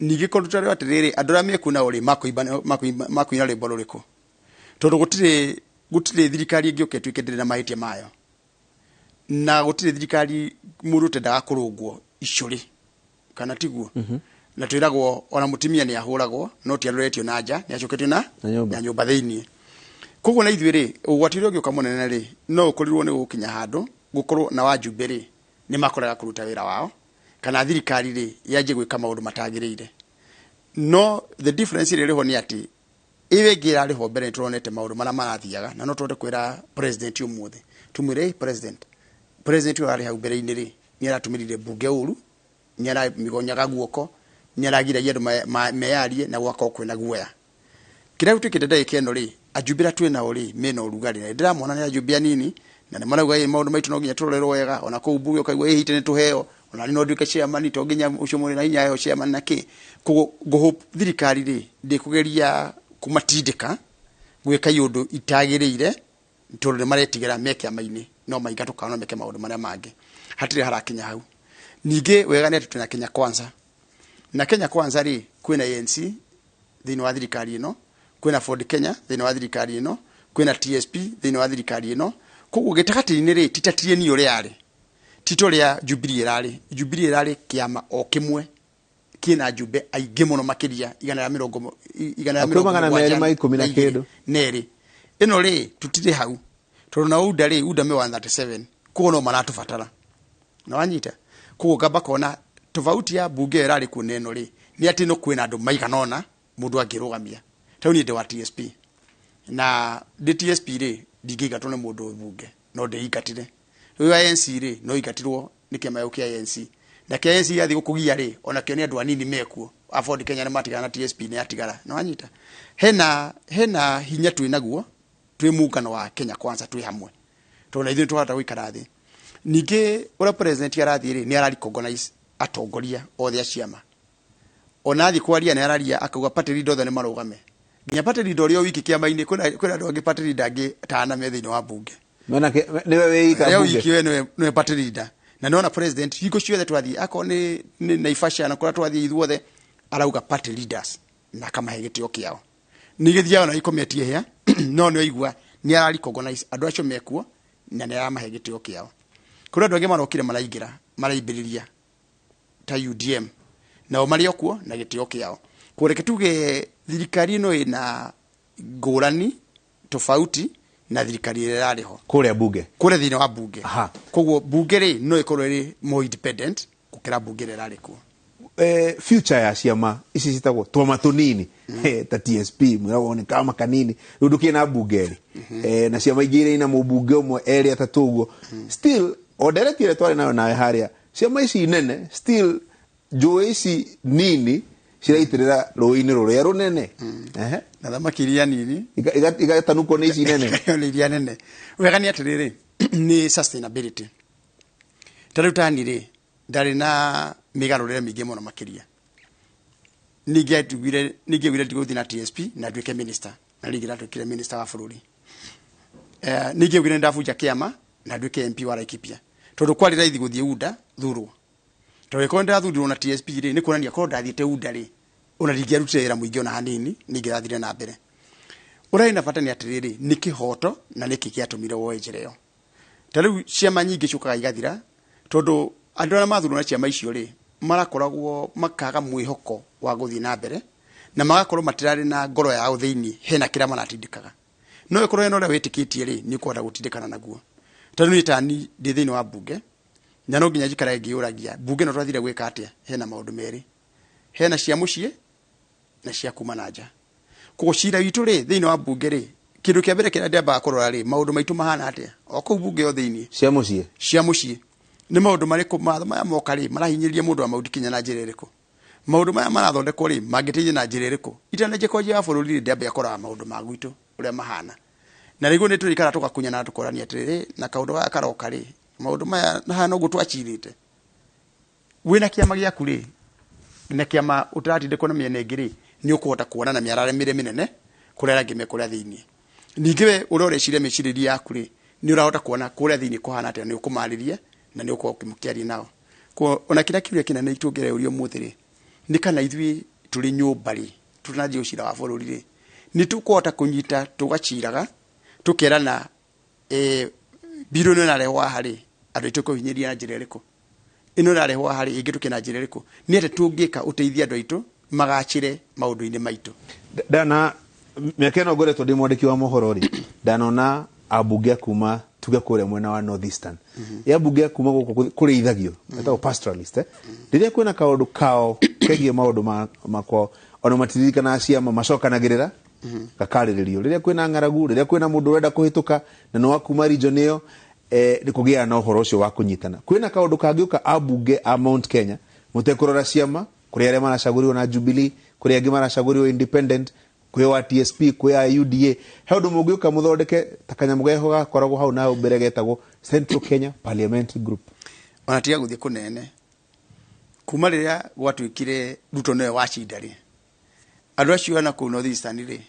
Speaker 2: Ningĩ korwo tũtarĩ atĩrĩrĩ, andũ arĩa mekuo nao rĩ, makũina rwĩmbo rũrĩkũ? Tondũ gũtirĩ thirikari ĩngĩũka ĩtuĩke ndĩrĩ na mahĩtia mayo. Na gũtirĩ thirikari mũndũ ũtendaga kũrũngwo icũrĩ, kana tiguo? Na twĩragwo ona mũtumia nĩ ahũragwo, no ti aroretio na nja, nĩ acoketio na nyũmba thĩiniĩ. Koguo na ithuĩ rĩ, ũgwati ũrĩa ũngĩũka mũnene rĩ, no ũkorirwo nĩ gũkinya handũ gũkorwo na wajumbe rĩ, nĩ makoraga kũruta wĩra wao, kana thirikari rĩ yanjie gwĩka maũndũ matagĩrĩire. No the difference ĩrĩa ĩrĩho nĩ atĩ ĩyo ĩngĩ ĩrarĩho mbere nĩ tũronete maũndũ marĩa marathiaga, na no tũhote kwĩra president ũmũthĩ, tũmwĩre, hey, president, president ũyũ ararĩ hau mbere-inĩ rĩ, nĩ aratũmĩrire mbunge ũru, nĩ aramĩgonyaga guoko, nĩ aragiragia andũ meyarie na gũgakorwo kwĩna guoya. Kĩrĩa gĩtuĩkĩte ndagĩka ĩno rĩ, ajumbe arĩa twĩ nao rĩ, mena ũrugarĩ. Na ndĩramona nĩ ajumbe anini, na nĩ marauga ĩ maũndũ maitũ no nginya tũrorerwo wega, ona kũu mbunge ũkaigua ĩ hite nĩ tũheo, ona niĩ no nduĩke chairman, to nginya ũcio mũrĩ na hinya aheo chairman na kĩ. Koguo ngũhope thirikari rĩ, ndĩkũgeria kũmatindĩka gwĩka iũndũ itagĩrĩire, tondũ nĩ maretigĩra me kĩama-inĩ, no maingatwo kana no meke maũndũ marĩa mangĩ. Hatirĩ harakinya hau. Ningĩ wega nĩ atĩ twĩna Kenya Kwanza. Na Kenya Kwanza rĩ, kwĩna ANC thĩinĩ wa thirikari ĩno, kwĩna Ford Kenya thĩinĩ wa thirikari ĩno, kwĩna TSP thĩinĩ wa thirikari ĩno. Koguo gĩtagatĩ-inĩ rĩ, ti ta TNU ũrĩa yarĩ, ti ta ũrĩa Jubilee ĩrarĩ. Jubilee ĩrarĩ kĩama o kĩmwe kĩna njumbe aingĩ mũno makĩria, igana rĩa mĩrongo, igana rĩa
Speaker 1: Hakuhĩ magana
Speaker 2: mĩrongo
Speaker 1: merĩ
Speaker 2: mũgwanja
Speaker 1: ma ikũmi na
Speaker 2: na igĩrĩ.
Speaker 1: kĩndũ.
Speaker 2: Nerĩ. Ĩno rĩ, tũtirĩ hau. Tondũ na UDA rĩ, UDA me 137. Koguo no maratũbatara. Na wanyita? Koguo ngamba kona tofauti ya mbunge ĩyo ĩrarĩ kuo na ĩno rĩ, nĩ atĩ no kwĩna andũ maigana ũna mũndũ angĩrũgamia. Ta rĩu niĩ ndĩ wa TSP. Na ndĩ TSP rĩ, ndingĩingatwo nĩ mũndũ mbunge, no ndĩingatire. Rĩu ANC rĩ, no ingatirwo nĩ kĩama kĩa ANC. Na kĩa ANC gĩathiĩ gũkũgia rĩ, ona kĩo nĩ andũ anini mekuo. A Ford Kenya nĩ matigara na TSP nĩ yatigara. Nĩ wanyita? Hena hinya twĩ naguo, twĩ muungano wa Kenya Kwanza twĩ hamwe. Tondũ na ithuĩ nĩtũrahota gũikara thĩ. Ningĩ ũrĩa president arathiĩ rĩ, nĩ ara recognize atongoria othe a ciama. Ona athiĩ kwaria nĩ araria akauga party leader othe nĩ marũgame. Nginya party leader ũrĩa wiki kĩama-inĩ, kwĩna andũ angĩ party leader angĩ tana me thĩinĩ wa mbunge.
Speaker 1: Mena ke, nĩwe wĩ ika
Speaker 2: Rĩu
Speaker 1: mbunge.
Speaker 2: wiki we nĩwe party leader. Na nĩwona president hingo ciothe twathiĩ, akorwo nĩ Naivasha na kũrĩa twathiĩ ithuothe, arauga party leaders na akamahe gĩtĩo kĩao. Nĩ gĩthiaga na ikometie hĩa, no nĩ waigua nĩ ara recognize andũ acio mekuo na nĩ aramahe gĩtĩo kĩao. Kũrĩ andũ angĩ marokire maraingĩra, maraambĩrĩria ta UDM, nao marĩ o kuo na gĩtĩo kĩao. Koguo reke tuge thirikari ĩno ĩna ngũrani tofauti na thirikari ĩrĩa ĩrarĩ ho
Speaker 1: kũrĩa bunge,
Speaker 2: kũrĩa thĩinĩ wa bunge. Koguo bunge rĩ no ĩkorwo ĩrĩ more independent gũkĩra bunge ĩrĩa ĩrarĩ kuo.
Speaker 1: Future ya ciama ici citagwo twama tunini, ta TSP mwiragwo ni kama kanini riu ndukina mbunge ri, na ciama ingĩ iria ina mũmbunge ũmwe, erĩ, atatũ ũguo, still o ndereti ĩrĩa twarĩ nayo nawe harĩa, ciama ici nene still njũĩ ici nini ciraitĩrĩra rũĩ-inĩ rũrĩa rũnene. Ehe.
Speaker 2: Na thamaki iria nini
Speaker 1: igatanukwo nĩ ici nene.
Speaker 2: Nĩ iria nene. Wega nĩ atĩrĩrĩ, nĩ sustainability. Ta rĩu tani rĩ, ndarĩ na mĩgarũrĩre mĩingĩ mũno makĩria. Ningĩaugire ndigũthiĩ na TSP na nduĩke minister, na rĩngĩ ndatuĩkire minister wa bũrũri. Ningĩaugire nĩndabunja kĩama na nduĩke MP wa Laikipia, tondũ kwarĩ raithi gũthiĩ UDA thurwo, tondũ ĩkorwo nĩndathurirwo na TSP rĩ, nĩ kuonania korwo ndathiĩte UDA rĩ, ona ndingĩarutire wĩra mũingĩ ona hanini, ningĩrathire na mbere. Ũrĩa na bata nĩ atĩrĩrĩ, nĩ kĩhoto na nĩkĩ gĩatũmire woe njĩra ĩyo. Ta rĩu ciama nyingĩ ciũkaga igathira tondũ andũ arĩa mathurwo na ciama icio rĩ, marakoragwo makaga mwĩhoko wa gũthiĩ na mbere, na magakorwo matirarĩ na ngoro yao thĩinĩ hena kĩrĩa maratindĩkaga. No ĩkorwo hena ũrĩa wĩtĩkĩtie rĩ, nĩ ũkũhota gũtindĩkana naguo. Ta rĩu niĩ tani ndĩ thĩinĩ wa mbunge, na no nginya njikarage ngĩyũragia mbunge ĩno twathire gwĩka atĩa. Hena maũndũ merĩ, hena cia mũciĩ na cia kuma na nja. Koguo cira witũ rĩ, thĩinĩ wa mbunge rĩ, kĩndũ kĩa mbere kĩrĩa ndĩambaga kũrora rĩ, maũndũ maitũ mahana atĩa o kũu mbunge yo thĩinĩ.
Speaker 1: Cia mũciĩ.
Speaker 2: Cia mũciĩ nĩ maũndũ marĩkũ matho maya moka rĩ, marahinyĩrĩria mũndũ wa Mount Kenya na njĩra ĩrĩkũ? Maũndũ maya marathondekwo rĩ, mangĩteithia na njĩra ĩrĩkũ? Itananjia kwanjia wa bũrũri rĩ, ndĩambia kũrora maũndũ ma gwitũ ũrĩa mahana, na rĩguo nĩ tũrĩikara tũgakunyana, tũkorania atĩrĩrĩ, na kaũndũ gaka karoka rĩ, maũndũ maya na haha noguo twacirĩte. Wĩna kĩama gĩaku rĩ, na kĩama ũtaratindĩkwo na mĩena ĩngĩ rĩ, nĩ ũkũhota kuona na mĩarare mĩnene kũrĩa arĩa angĩ me kũrĩa thĩinĩ. Ningĩ we ũrĩa ũreciria mĩcirĩrie yaku rĩ, nĩ ũrahota kuona kũrĩa thĩinĩ kũhana atĩa, nĩ ũkũmarĩria na nĩ ũkorwo ũkĩaria nao. Koguo ona kĩrĩa kĩũria kĩnene tũngĩreũria ũmũthĩ rĩ, nĩ kana ithuĩ tũrĩ nyũmba rĩ, tũtananjia ũcira wa bũrũri rĩ, nĩ tũkũhota kũnyita tũgaciraga tũkerana, mbirũ ĩno ĩrarehwo haha rĩ, andũ aitũ kũhinyĩrĩria na njĩra ĩrĩkũ? Ĩno ĩrarehwo haha rĩ, ĩngĩtũkia na njĩra ĩrĩkũ? Nĩ atĩa tũngĩka ũteithie andũ aitũ magacĩre maũndũ-inĩ maitũ?
Speaker 1: Ndana mĩaka ĩno ngoretwo ndĩ mwandĩki wa mohoro rĩ, ndanona ambunge a kuma tuge kũrĩa mwena wa North Eastern, ya ambunge a kuma gũkũ kũrĩithagio etagwo pastoralist, rĩrĩa kwĩna kaũndũ kao kegiĩ maũndũ ma kwao, ona matiririkanaga ciama, macokanagĩrĩra gakarĩrĩrio. Rĩrĩa kwĩna ng'aragu, rĩrĩa kwĩna mũndũ ũrenda kũhĩtũka na nĩ wa kuma region ĩyo, nĩ kũgĩaga na ũhoro ũcio wa kũnyitana. Kwĩna kaũndũ kangĩũka ambunge a Mount Kenya mũtekũrora ciama, kũrĩ arĩa maracagũrirwo na Jubilee, kũrĩ angĩ maracagũrirwo independent, kwĩ wa TSP, kwĩ a UDA, he ũndũ mũngĩũka mũthondeke ta kanyamũ geho gakoragwo hau na hau mbere getagwo Central Kenya Parliamentary Group?
Speaker 2: Ona tiga gũthiĩ kũnene, kuma rĩrĩa gwatuĩkire Ruto nĩwe wacinda rĩ, andũ acio na kũu North Eastern rĩ,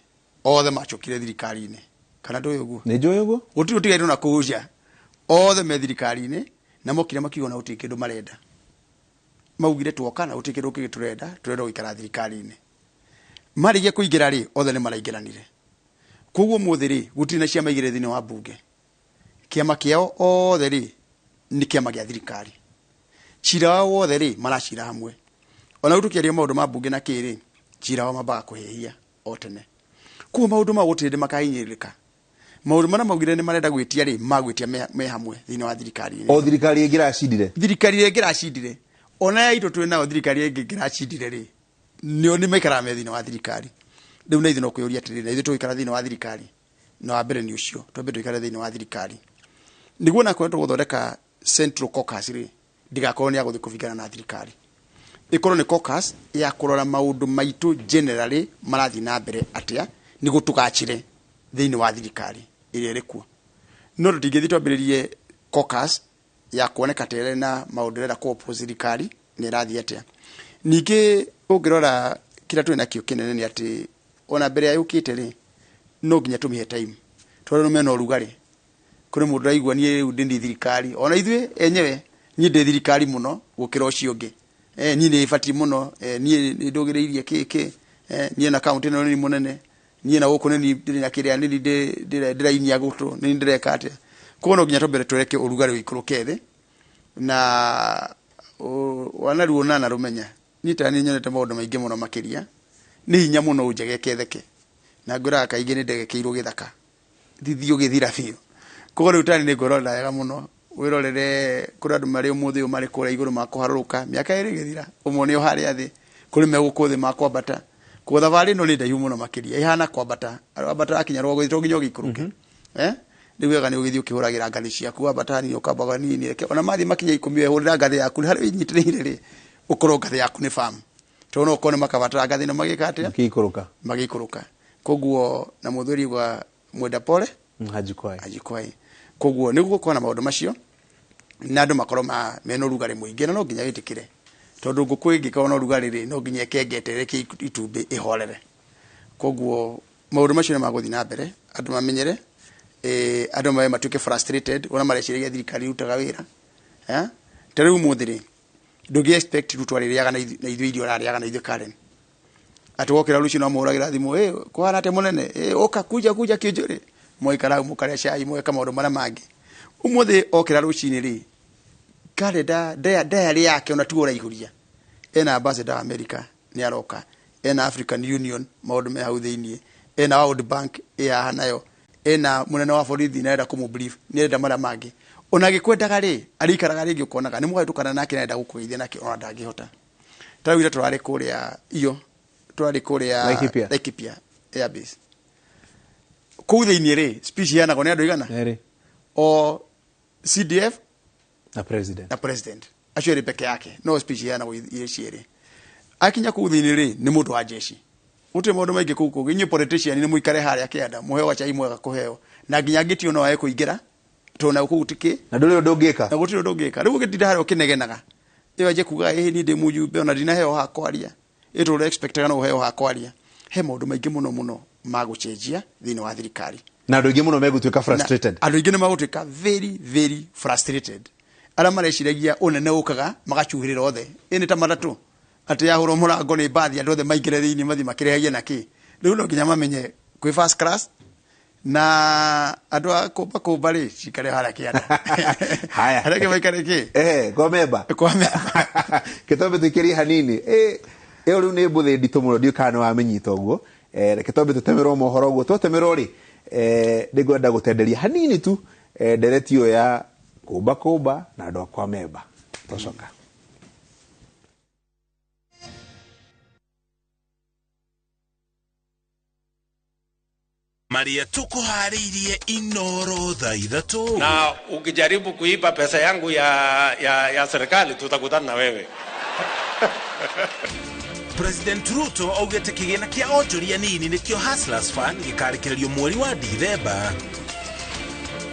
Speaker 2: othe macokire thirikari-inĩ. Kana ndũĩ ũguo?
Speaker 1: Nĩ njũĩ ũguo.
Speaker 2: Gũtirĩ ũtigairwo na kũu nja, othe me thirikari-inĩ, na mokire makiuga na gũtirĩ kĩndũ marenda. Maugire tuoka na gũtirĩ kĩndũ kĩngĩ tũrenda, tũrenda gũikara thirikari-inĩ. Marĩkia kũingĩra rĩ, othe nĩ maraingĩranire. Koguo ũmũthĩ rĩ, gũtirĩ na ciama igĩrĩ thĩinĩ wa mbunge. Kĩama kĩao othe rĩ, nĩ kĩama gĩa thirikari. Cira wao wothe rĩ, maracira hamwe. Ona rĩu tũkĩaria maũndũ ma mbunge na kĩ rĩ, cira wao mambaga kũhĩhia o tene. Koguo maũndũ mau gũtirĩ hĩndĩ makahinyĩrĩrĩka. Maũndũ marĩa maugire nĩ marenda gwĩtia rĩ, magwĩtia me hamwe thĩinĩ wa thirikari.
Speaker 1: O thirikari ĩngĩ ĩracindire.
Speaker 2: Thirikari ĩngĩ ĩracindire. Ona ya itũ twĩ nayo thirikari ĩngĩ ĩngĩracindire rĩ, nĩo nĩ maikaraga me thĩinĩ wa thirikari. Rĩu na ithuĩ no kwĩyũria atĩrĩrĩ, na ithuĩ tũgũikara thĩinĩ wa thirikari? Na wa mbere nĩ ũcio, twambe tũikare thĩinĩ wa thirikari. Nĩguo nakorwo tũgũthondeka Central Caucus rĩ, ndĩgakorwo nĩ ya gũthiĩ kũbingana na thirikari. Ĩkorwo nĩ caucus ya kũrora maũndũ maitũ generally marathiĩ na mbere atĩa, nĩguo tũgacĩre thĩinĩ wa thirikari ĩrĩa ĩrĩ kuo. No tũtingĩthiĩ twambĩrĩrie caucus ya kuoneka ta ĩrĩ na maũndũ ĩrenda kũ oppose thirikari na ĩrathiĩ atĩa. Ningĩ ũngĩrora kĩrĩa twĩ nakĩo kĩnene nĩ atĩ ona mbere ya yũkĩte rĩ, no nginya tũmĩhe time, tondũ nĩ mena ũrugarĩ. Kũrĩ mũndũ ũraigua niĩ rĩu ndĩ thirikari, ona ithuĩ enyewe niĩ ndĩ thirikari mũno gũkĩra ũcio ũngĩ. Niĩ nĩ batiĩ mũno, niĩ nĩ ndũgĩrĩirie kĩ kĩ, niĩ na kaũntĩ ĩno nĩ mũnene, niĩ na gũkũ nĩ ndĩrĩ na kĩrĩa, nĩ ndĩrainia gũtũ, nĩ ndĩreka atĩa. Koguo no nginya twambere tũreke ũrugarĩ ũikũrũke thĩ, na wanaruona na rũmenya. Niĩ ta nĩ nyonete maũndũ maingĩ mũno makĩria, nĩ hinya mũno ũnjegeke theke, na ngwĩraga kaingĩ nĩ ndegekeirwo gĩthaka, thithi ũgĩthira biũ. Koguo rĩu tani nĩ ngwĩrorera wega mũno. Wĩrorere kũrĩ andũ marĩ ũmũthĩ ũyũ marĩ kũrĩa igũrũ makũharũrũka mĩaka ĩrĩ ĩgĩthira ũmwe nĩ harĩa thĩ kũrĩ megũkũ thĩ makwambata. Koguo thabarĩ ĩno nĩ ndaihu mũno makĩria ĩhana kwambata ambata akinya rũgongo to nginya ũgĩikũrũke. Rĩu wega nĩ ũgĩthiĩ ũkĩhũragĩra ngathĩ ciaku wambata hanini ũkamba hanini reke ona mathiĩ makinya 10 wehũrĩra ngathĩ yaku harĩa wĩnyitĩrĩire rĩ ũkorwo ngathĩ yaku nĩ famu tondũ no ũkorwo nĩ makabatara ngathĩ ĩno magĩka atĩa magĩikũrũka. Koguo na mũthuri wa mwenda pole hajikwai. Koguo nĩ gũkorwo na maũndũ macio na andũ makorwo mena ũrugarĩ mũingĩ na no nginya wĩtĩkĩre tondũ ngũkũ ĩngĩkorwo na ũrugarĩ rĩ no nginya ĩkengete ĩreke itumbĩ ĩhorere. Koguo maũndũ macio nĩ magũthiĩ na mbere andũ mamenyere andũ mawe matuĩke frustrated ona mareciragia thirikari irutaga wĩra. Ta rĩu ũmũthĩ rĩ ndũngĩ expect Ruto arĩrĩaga na ithuĩ irio ararĩaga na ithuĩ Karen atĩ wokĩra rũciũ no mũhũragĩra thimũ kũhana atĩa mũnene ũka kuja kuja kĩnjũrĩ mwaikara hau mũkarĩa cai mweka maũndũ marĩa mangĩ. Ũmũthĩ okĩra rũcinĩ rĩ kalenda diary yake ona tuo ũraihũria ena ambassador wa America nĩ aroka ena African Union maũndũ me hau thĩiniĩ ena World Bank ĩ haha nayo ena munene wa borithi nĩ arenda kũmũ-brief nĩ arenda marĩa mangĩ ona agĩkwendaga rĩ arĩikaraga rĩngĩ ũkonaga nĩ mũgahĩtũkana nake nĩ arenda gũkũgeithia nake ona ndangĩhota. Ta rĩu ira tũrarĩ kũrĩa iyo tũrarĩ kũrĩa Laikipia Airbase kũu thĩiniĩ rĩ speech iheanagwo nĩ andũ igana o CDF
Speaker 1: na president
Speaker 2: acio erĩ peke yake no speech iheanagwo irĩ cierĩ. Akinya kũu thĩiniĩ rĩ nĩ mũndũ wa jeshi gũtirĩ maũndũ maingĩ kũu kũngĩ inyuĩ politician nĩ mũikare harĩa kĩanda mũheo cai mwega kũheo na nginya ngĩtio no ae kũingĩra tondũ na kũu tikĩ
Speaker 1: na ndũrĩ ũndũ ũngĩka na
Speaker 2: gũtirĩ ũndũ ũngĩka. Rĩu ũgĩtinda harĩa ũkĩnegenaga ĩyo anjie kuga ĩĩ niĩ ndĩ mũjumbe ona ndinaheo ha kwaria ĩ tũrĩa expectaga no ũheo ha kwaria. He maũndũ maingĩ mũno mũno ma gũcenjia thĩinĩ wa thirikari
Speaker 1: na andũ aingĩ mũno megũtuĩka frustrated.
Speaker 2: Andũ aingĩ nĩ magũtuĩka very very frustrated arĩa mareciragia ũnene ũkaga magacuhĩrĩra othe ĩ nĩ ta matatũ atĩ yahũrwo mũrango nĩ mbathi andũ othe maingĩre thĩinĩ mathiĩ makĩrehagia na kĩ. Rĩu no nginya mamenye kwĩ first class na andũ a kũmba kũmba rĩ cikare harĩa kĩanda
Speaker 1: haya
Speaker 2: harĩa maikare kĩ
Speaker 1: kwa memba kĩtombe tũikĩrie hanini ĩyo rĩu nĩ mbũthĩ nditũ mũno ndiũĩ kana nĩ wamĩnyita ũguo. Reke twambe tũtemerwo mohoro ũguo twatemerwo rĩ nĩngwenda gũtenderia hanini tu ndereti ĩyo ya kũmba kũmba na andũ a kwa memba twacoka.
Speaker 13: Maria tukuharirie Inoro thaa 3.
Speaker 14: Na ukijaribu kuiba pesa yangu ya serikali tutakutana na wewe.
Speaker 13: President Ruto augete kigina kia onjoria nini nikio Hustlers Fund gikarikiririo mweri wa Dithemba.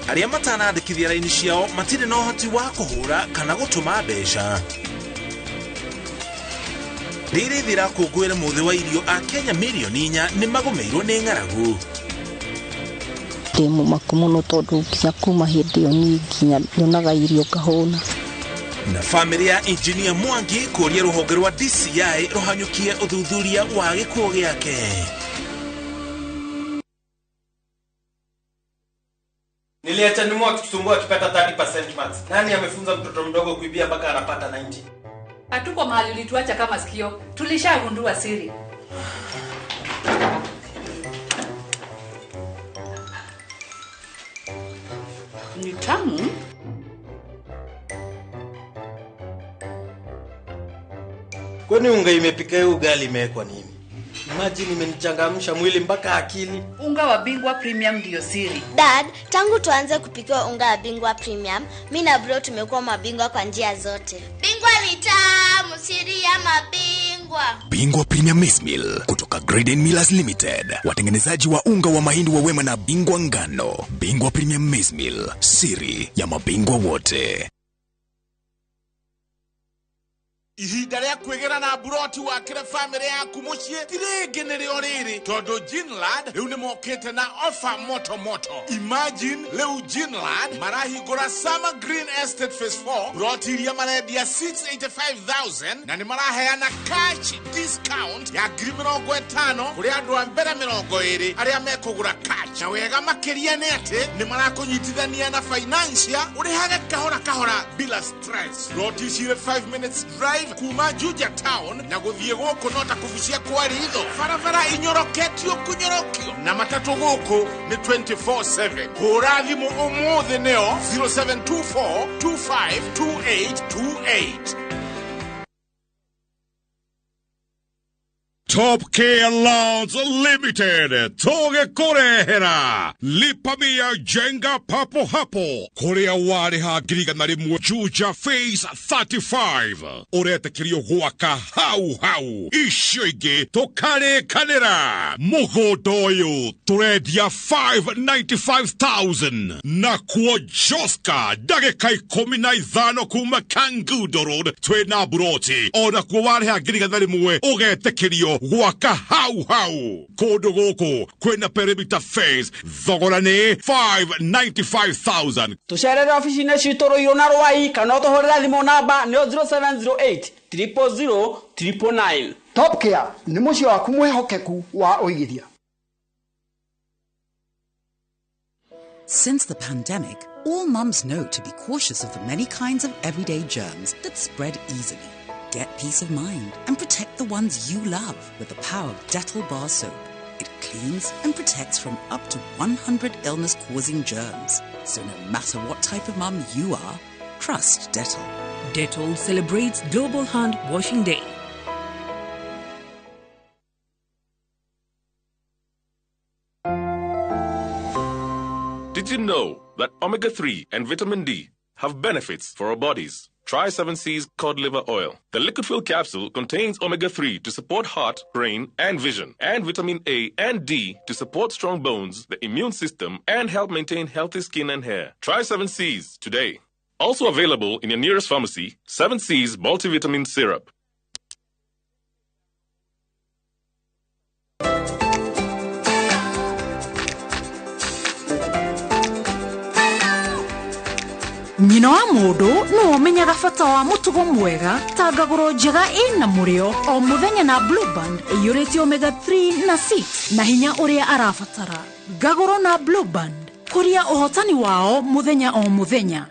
Speaker 13: Aria matanandikithia raini ciao matirĩ na ũhoti wa kũhũra kana gũtũma mbeca. Rĩrĩ rĩrakũngũĩra mũthĩ wa irio a Kenya mirioni 4 nĩ magũmĩirwo nĩ ng'aragu.
Speaker 15: Ndĩ mũmaku mũno tondũ nginya kuma hĩndĩ ĩyo niĩ nginya nyonaga irio ngahũna.
Speaker 13: Na famĩlĩ ya Engineer Mwangi kũria rũhonge rwa DCI rũhanyũkie ũthuthuria wa gĩkuũ gĩake.
Speaker 16: Niliacha nimu akitusumbua akipata 30% marks. Nani amefunza mtoto mdogo kuibia mpaka anapata 90?
Speaker 17: Hatuko mahali ulituacha kama sikio. Tulishagundua siri. Ni tamu.
Speaker 16: Kwani unga imepika hiyo ugali imewekwa nini? Imagine imenichangamsha mwili mpaka akili.
Speaker 17: Unga wa Bingwa Premium ndio siri.
Speaker 18: Dad, tangu tuanze kupikiwa unga wa Bingwa Premium, mimi na bro tumekuwa mabingwa kwa njia zote. Bingwa ni tamu, siri ya mabingwa.
Speaker 4: Bingwa Premium Maize Meal kutoka Graden Millers Limited, watengenezaji wa unga wa mahindi wa Wema na Bingwa Ngano. Bingwa Premium Maize Meal, siri ya mabingwa wote.
Speaker 19: Ihinda rĩa kwĩgĩra na buroti wakĩre famĩlĩ yaku mũciĩ ti rĩngĩ nĩrĩo rĩrĩ tondũ Ginland rĩu nĩmokĩte na offer moto moto. Imagine rĩu Ginland marahingũra Summer Green Estate Phase 4 buroti iria marendia 685,000 na nĩmaraheana cash discount ya 50,000 kũrĩ andũ a mbere 20 arĩa mekũgũra cash. Na wega makĩria nĩ atĩ nĩmarakũnyitithania na financial ũrĩhage kahora kahora bila stress. Buroti cirĩ 5 minutes drive 35 kuma Juja town na gũthiĩ gũkũ no ta kũbucia kwa ritho. Barabara inyoroketio kũnyorokio na matatũ gũkũ nĩ 24/7. Hũra thimũ ũmũthĩ nĩo 0724 252828.
Speaker 20: Top Care Loans Limited tũgĩkũrehera Lipa Mia Jenga papo hapo kũrĩa warĩha 100,000 Juja Phase 35 ũretĩkĩrio gwaka hau hau icio ingĩ tũkarĩkanĩra mũgũnda ũyũ tũrendia 595,000 nakuo Joska ndagĩka 15 kuma Kangundo Road twĩna buroti onakuo warĩha 100,000 ũgetĩkĩrio gwaka hau hau kũndũ gũkũ kwĩna perimeter fence thogora nĩ 595,000.
Speaker 21: Tũcerere ofici-inĩ citũ Rũirũ na Rwai kana ũtũhũrĩre thimũ namba nĩyo 0708 000 999.
Speaker 22: Top Care nĩ mũciĩ waku mwĩhokeku wa ũigithia.
Speaker 23: Since the pandemic, all mums know to be cautious of the many kinds of everyday germs that spread easily. Get peace of mind and protect the ones you love with the power of Dettol Bar Soap. It cleans and protects from up to 100 illness-causing germs. So no matter what type of mum you are, trust Dettol.
Speaker 24: Dettol celebrates Global Hand Washing Day.
Speaker 25: Did you know that omega-3 and vitamin D have benefits for our bodies? Try 7C's cod liver oil. The liquid fill capsule contains omega-3 to support heart, brain, and vision, and vitamin A and D to support strong bones, the immune system, and help maintain healthy skin and hair. Try 7C's today. Also available in your nearest pharmacy, 7C's multivitamin syrup.
Speaker 26: Nyina wa mũndũ nĩwe ũmenyaga bata wa mũtugo mwega ta ngagũro njega ĩna mũrĩo o mũthenya na Blue Band ĩiyũrĩte omega 3 na 6 na hinya ũrĩa arabatara. Ngagũro na Blue Band kũria ũhotani wao mũthenya o mũthenya.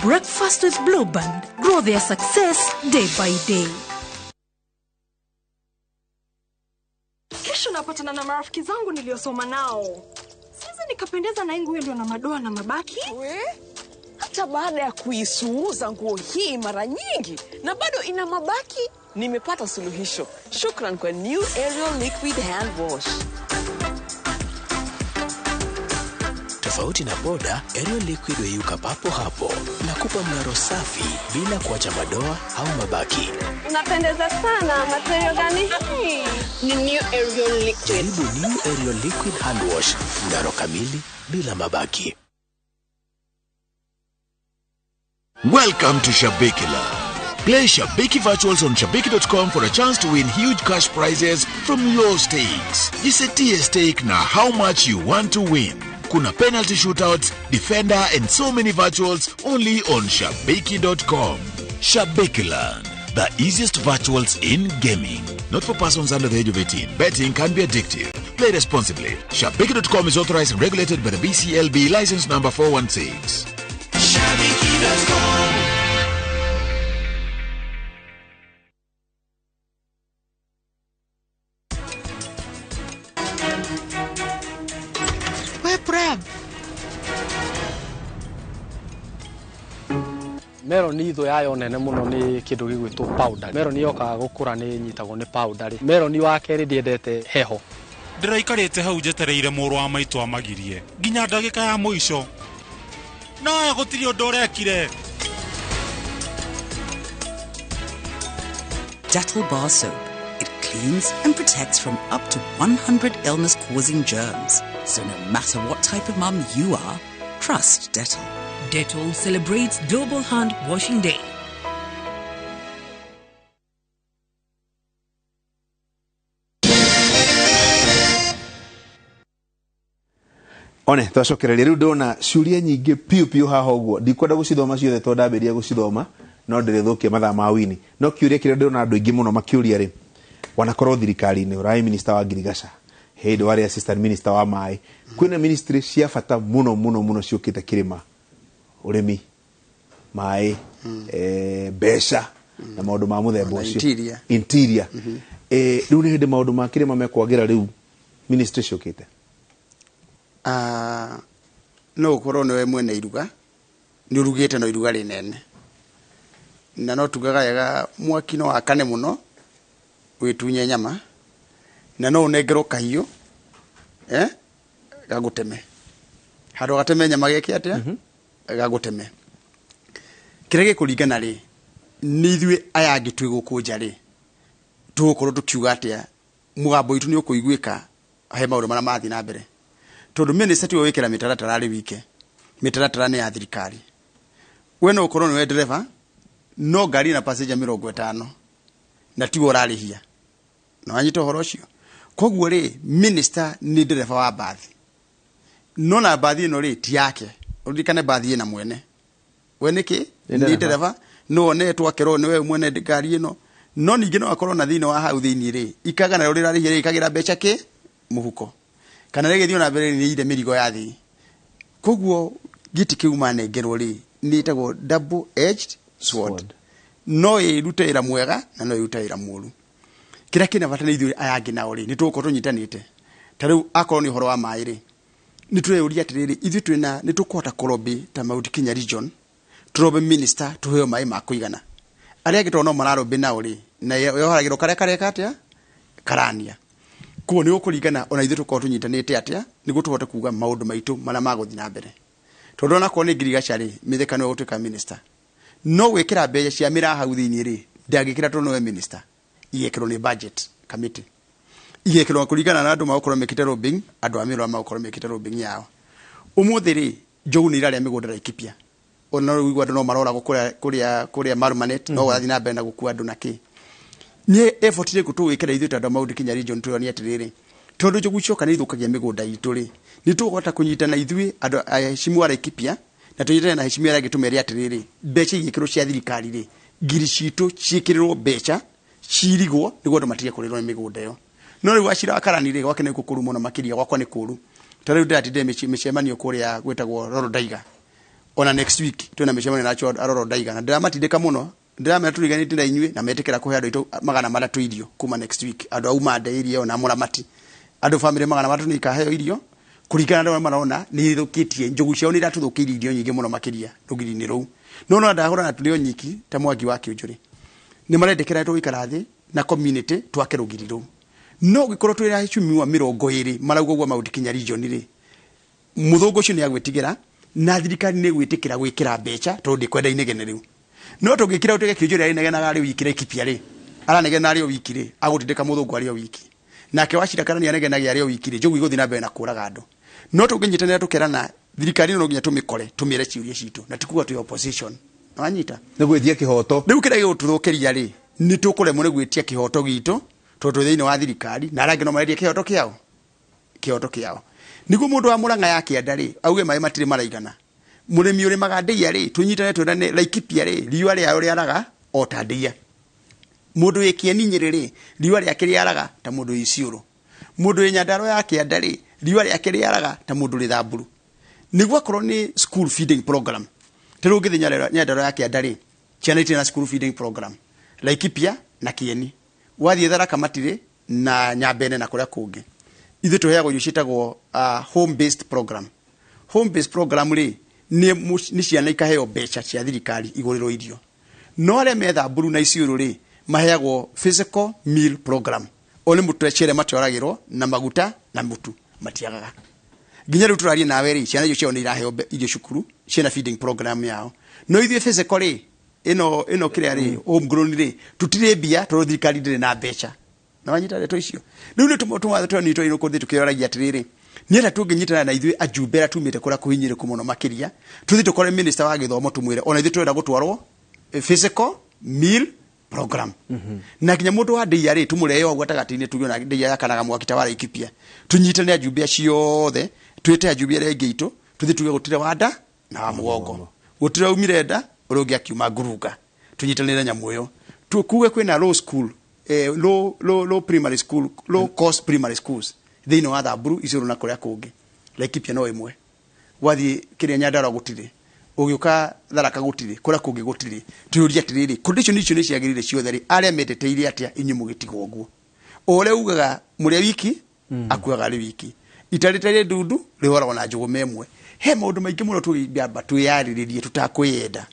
Speaker 26: Breakfast with Blue Band. Grow their success day by day.
Speaker 27: Kesho napatana na marafiki zangu niliosoma nao. Nikapendeza na nguo ndio na madoa na mabaki.
Speaker 28: We? Hata baada ya kuisuuza nguo hii mara nyingi na bado ina mabaki, nimepata suluhisho. Shukran kwa New Ariel Liquid Hand Wash.
Speaker 3: Tofauti na boda, Ariel Liquid weyuka papo hapo na kupa mng'aro safi bila kuacha madoa au mabaki.
Speaker 27: Unapendeza sana, material gani hii?
Speaker 28: Ni New Ariel Liquid.
Speaker 3: Jaribu New Ariel Liquid Hand Wash, mng'aro kamili bila mabaki.
Speaker 4: Welcome to Shabiki Land. Play Shabiki Virtuals on Shabiki.com for a chance to win huge cash prizes from low stakes. Jisetie stake na how much you want to win. Kuna penalty shootouts, defender, and so many virtuals only on Shabiki.com. Shabiki Land, the easiest virtuals in gaming. Not for persons under the age of 18. Betting can be addictive. Play responsibly. Shabiki.com is authorized and regulated by the BCLB license number 416.
Speaker 3: Shabiki.com.
Speaker 29: Meloni thũ yayo nene mũno nĩ kĩndũ gĩgwĩtwo powder. Meloni yokaga gũkũra nĩ nyitagwo nĩ powder. Meloni wa kerĩ ndĩendete heho.
Speaker 30: Ndĩraikarĩte hau njetereire mũrũ wa maitũ amagirie nginya ndagĩka ya mũico. No gũtirĩ ũndũ ũrekire.
Speaker 23: Dettol Bar Soap. It cleans and protects from up to 100 illness-causing germs. So no matter what type of mum you are, trust Dettol.
Speaker 24: Dettol celebrates Global Hand Washing Day.
Speaker 1: One twacokereria riu ndona ciuria nyingĩ piũ piũ haha ũguo ndikwenda gũcithoma ciothe tondũ ndambĩrĩria gũcithoma no ndĩrĩthũkia mathaa ma wini no kĩũria kĩrĩa ndĩrona andũ aingĩ mũno makĩũria rĩ wanakorwo thirikari-inĩ ũrarĩ minister wa ngirigaca hĩndĩ warĩ assistant minister wa maĩ kwĩna ministry cia bata mũno mũno mũno ciũkĩte kĩrĩma ũrĩmi Maĩ, mbeca na maũndũ ma mũthemba ũcio, interior. Rĩu nĩ hĩndĩ maũndũ ma kĩrĩma mekwagĩra rĩu ministry ciũkĩte.
Speaker 2: No ũkorwo nĩwe mwene iruga, nĩ ũrugĩte no iruga rĩnene, na no tugaga wega mwaki no wakane mũno wĩtunye nyama, na no ũnengerwo kahiũ gagũteme handũ gateme nyama geke atĩa, gagũteme. Kĩrĩa gĩkũringana rĩ, nĩ ithuĩ aya angĩ twĩ gũkũ nja rĩ, tũgũkorwo tũkiuga atĩa, mũgambo witũ nĩ ũkũiguĩka he maũndũ marĩa marathiĩ na mbere, tondũ minister tiwe wĩkĩra mĩtaratara arĩ wike, mĩtaratara nĩ ya thirikari. We no ũkorwo nĩwe ndereba, no ngari na passenger 50 na tiwe ũrarĩhia, na wanyita ũhoro ũcio. Koguo rĩ, minister nĩ ndereba wa mbathi, no na mbathi ĩno rĩ ti yake, ũririkane mbathi ĩna mwene. We nĩkĩ nĩ ndereba, no onetwo akerwo nĩwe mwene ngari ĩno, no ningĩ no akorwo na thĩinĩ wa hau thĩinĩ rĩ, ikaga narĩo rĩrarĩhia rĩ, ikagĩra mbeca kĩ mũhuko, kana rĩgĩthiĩ na mbere nĩ ire mĩrigo ya thĩ. Koguo gĩtĩ kĩu manengerwo rĩ, nĩ ĩtagwo double edged sword, no ĩrute wĩra mwega na no ĩrute wĩra mũru. Kĩrĩa kĩna bata nĩ ithuĩ aya angĩ nao rĩ, nĩ tũgũkorwo tũnyitanĩte. Ta rĩu akorwo nĩ ũhoro wa maĩ rĩ, nĩ tũreyũria atĩrĩrĩ, ithuĩ twĩna nĩ tũkũhota kũrobĩ ta Mount Kenya region, tũrobĩ minister tũheo maĩ ma kũigana. Arĩa angĩ tondũ no mararobĩ nao rĩ, na yoharagĩrwo karĩa kareka atĩa, karania. Koguo nĩ gũkũringana ona ithuĩ tũkorwo tũnyitanĩte atĩa, nĩguo tũhote kuga maũndũ maitũ marĩa magũthiĩ na mbere. Tondũ onakorwo nĩ ngirigaca rĩ, Mithika nĩwe ũgũtuĩka minister, no gwĩkĩra mbeca cia mĩraa hau thĩinĩ rĩ, ndangĩkĩra tondũ nĩwe minister, igekĩrwo nĩ budget committee, igekĩrwo kũringana na andũ magũkorwo mekĩte lobbying, andũ a mĩraa magũkorwo mekĩte lobbying yao. Ũmũthĩ rĩ, njogu nĩ irarĩa mĩgũnda Laikipia, ona rĩu andũ no maroragwo kũrĩa Marumanet, no gũrathiĩ na mbere na gũkua andũ na kĩ. Nĩ effort ĩrĩkũ tũgwĩkĩra ithuĩ ta andũ a Mount Kenya region tuonie atĩrĩrĩ, tondũ njogu cioka nĩ ithũkagia mĩgũnda itũ rĩ, nĩ tũkũhota kũnyitana ithuĩ andũ a heshimu a Laikipia, na tũnyitane na heshimu arĩa angĩ tũmere atĩrĩrĩ, mbeca igĩkĩrwo cia thirikari rĩ, ngiri citũ ciĩkĩrĩrwo mbeca cirigwo nĩguo andũ matige kũrĩrwo nĩ mĩgũnda ĩyo. No rĩu Wachira wa Karani rĩ, gwake nĩ kũru mũno makĩria, gwakwa nĩ kũru. Ta rĩu ndĩratindire mĩcemanio kũrĩa gwĩtagwo Roro Ndaiga, ona next week twĩna mĩcemanio na acio a Roro Ndaiga, na ndĩramatindĩka mũno, ndĩramera tũriganĩtie na inyuĩ, na metĩkĩra kũhe andũ aitũ 300 irio kuma next week, andũ a Umande irio ĩyo na Mũramati, andũ famĩlĩ 300 nĩ ikaheo irio kũringana na arĩa marona nĩ ithũkĩtie njogu ciao, nĩ iratũthũkĩirie irio nyingĩ mũno makĩria rũgiri-inĩ rũu. No no ndahũra na tũrĩ o nyiki ta Mwangi wa Kĩũnjũrĩ, nĩ marendekera tũgũikara thĩ na community twake rũgiri rũu. No ũngĩkorwo twĩ aheshimiwa 20 marauga ũguo Mount Kenya region rĩ, mũthũngũ ũcio nĩ agwĩtigĩra na thirikari nĩ ĩgwĩtĩkĩra gwĩkĩra mbeca tondũ ndĩkwenda inegene rĩu. No tũngĩkĩra ũtuĩke Kĩũnjũrĩ arĩnegenaga arĩ wiki Laikipia rĩ, aranegena arĩ o wiki rĩ, agũtindĩka mũthũngũ arĩ o wiki. Nake Wachira Karani anegenagia arĩ o wiki rĩ, njogu igũthiĩ na mbere na kũraga andũ. No tũngĩnyitanĩra tũkerana, thirikari ĩno no nginya tũmĩkore, tũmĩre ciũria citũ, na ti kuga twĩ opposition. Wanyita?
Speaker 1: Nĩ gwĩtia kĩhoto.
Speaker 2: Rĩu kĩrĩa gĩgũtũthũkĩria rĩ, nĩ tũkũremwo nĩ gwĩtia kĩhoto gitũ, tondũ twĩ thĩinĩ wa thirikari, na arĩa angĩ no maretie kĩhoto kĩao. Kĩhoto kĩao. Nĩguo mũndũ wa Mũrang'a ya kĩanda rĩ, auge maĩ matirĩ maraigana. Mũrĩmi ũrĩmaga ndĩia rĩ, tũnyitane twendane Laikipia rĩ, riũa rĩayo rĩaraga o ta ndĩia. Mũndũ wĩ Kĩeni Nyĩrĩ rĩ, riũa rĩake rĩaraga ta mũndũ wĩ Isiolo. Mũndũ wĩ Nyandarua ya kĩanda rĩ, riũa rĩake rĩaraga ta mũndũ wĩ Thamburu. Nĩguo akorwo nĩ school feeding program. Ta rĩu ũngĩthiĩ Nyandarua ya kĩanda rĩ, ciana itirĩ na school feeding program. Laikipia na Kĩeni. Wathiĩ Tharaka matirĩ na Nyambene na kũrĩa kũngĩ. Ithuĩ tũheagwo irio ciĩtagwo home based program. Home based program rĩ, nĩ ciana ikaheo mbeca cia thirikari igũrĩrwo irio. No arĩa me Thamburu na Isiolo rĩ, maheagwo physical meal program. O nĩ mũtwecere matwaragĩrwo na maguta na mũtu matiagaga. Nginya rĩu tũraria nawe rĩ, ciana icio ciao nĩ iraheo irio cukuru, ciĩna feeding program yao. No ithuĩ physical rĩ, ĩno kĩrĩa rĩ, homegrown rĩ, tũtirĩ mbia tondũ thirikari ndĩrĩ na mbeca. Na wanyita ndeto icio. Rĩu nĩ tũmwe twa nitũ ĩno kũthiĩ tũkĩoragia atĩrĩrĩ, nĩ atĩa tũngĩnyitana na ithuĩ ajumbe arĩa tumĩte kũrĩa kũhinyĩrĩku mũno makĩria, tũthiĩ tũkore minister wa gĩthomo tũmwĩre ona ithuĩ tũrenda gũtwarwo physical meal program. Na nginya mũndũ wa ndĩia rĩ, tũmũrehe hau gatagatĩ-inĩ tuge ona ndĩia yakanaga mwaki ta wa Laikipia. Tũnyitane ajumbe acio othe, twĩte ajumbe arĩa aingĩ aitũ, tũthiĩ tuge gũtirĩ wa nda na wa mũgongo, gũtirĩ waumire nda ũrĩa ũngĩ akiuma ngurunga. Tũnyitanĩre nyamũ ĩyo, tukuge kwĩna low school, low primary school, low cost primary schools thĩinĩ wa Thamburu, Isiolo na kũrĩa kũngĩ. Laikipia no ĩmwe, wathiĩ kĩrĩa Nyandarua gũtirĩ, Ũgĩũka Tharaka gũtirĩ, kũrĩa kũngĩ gũtirĩ. Twĩyũrie atĩrĩrĩ, condition icio nĩ ciagĩrĩire ciothe rĩ, arĩa mendeteire atĩa inyuĩ mũgĩtigwo ũguo? O ũrĩa ugaga mũrĩa wiki akuaga arĩ wiki. Ita rĩtarĩ ndundu rĩhoragwo na njũgũma ĩmwe. He maũndũ maingĩ mũno tũngĩamba twĩyarĩrĩrie tũtakwĩyenda.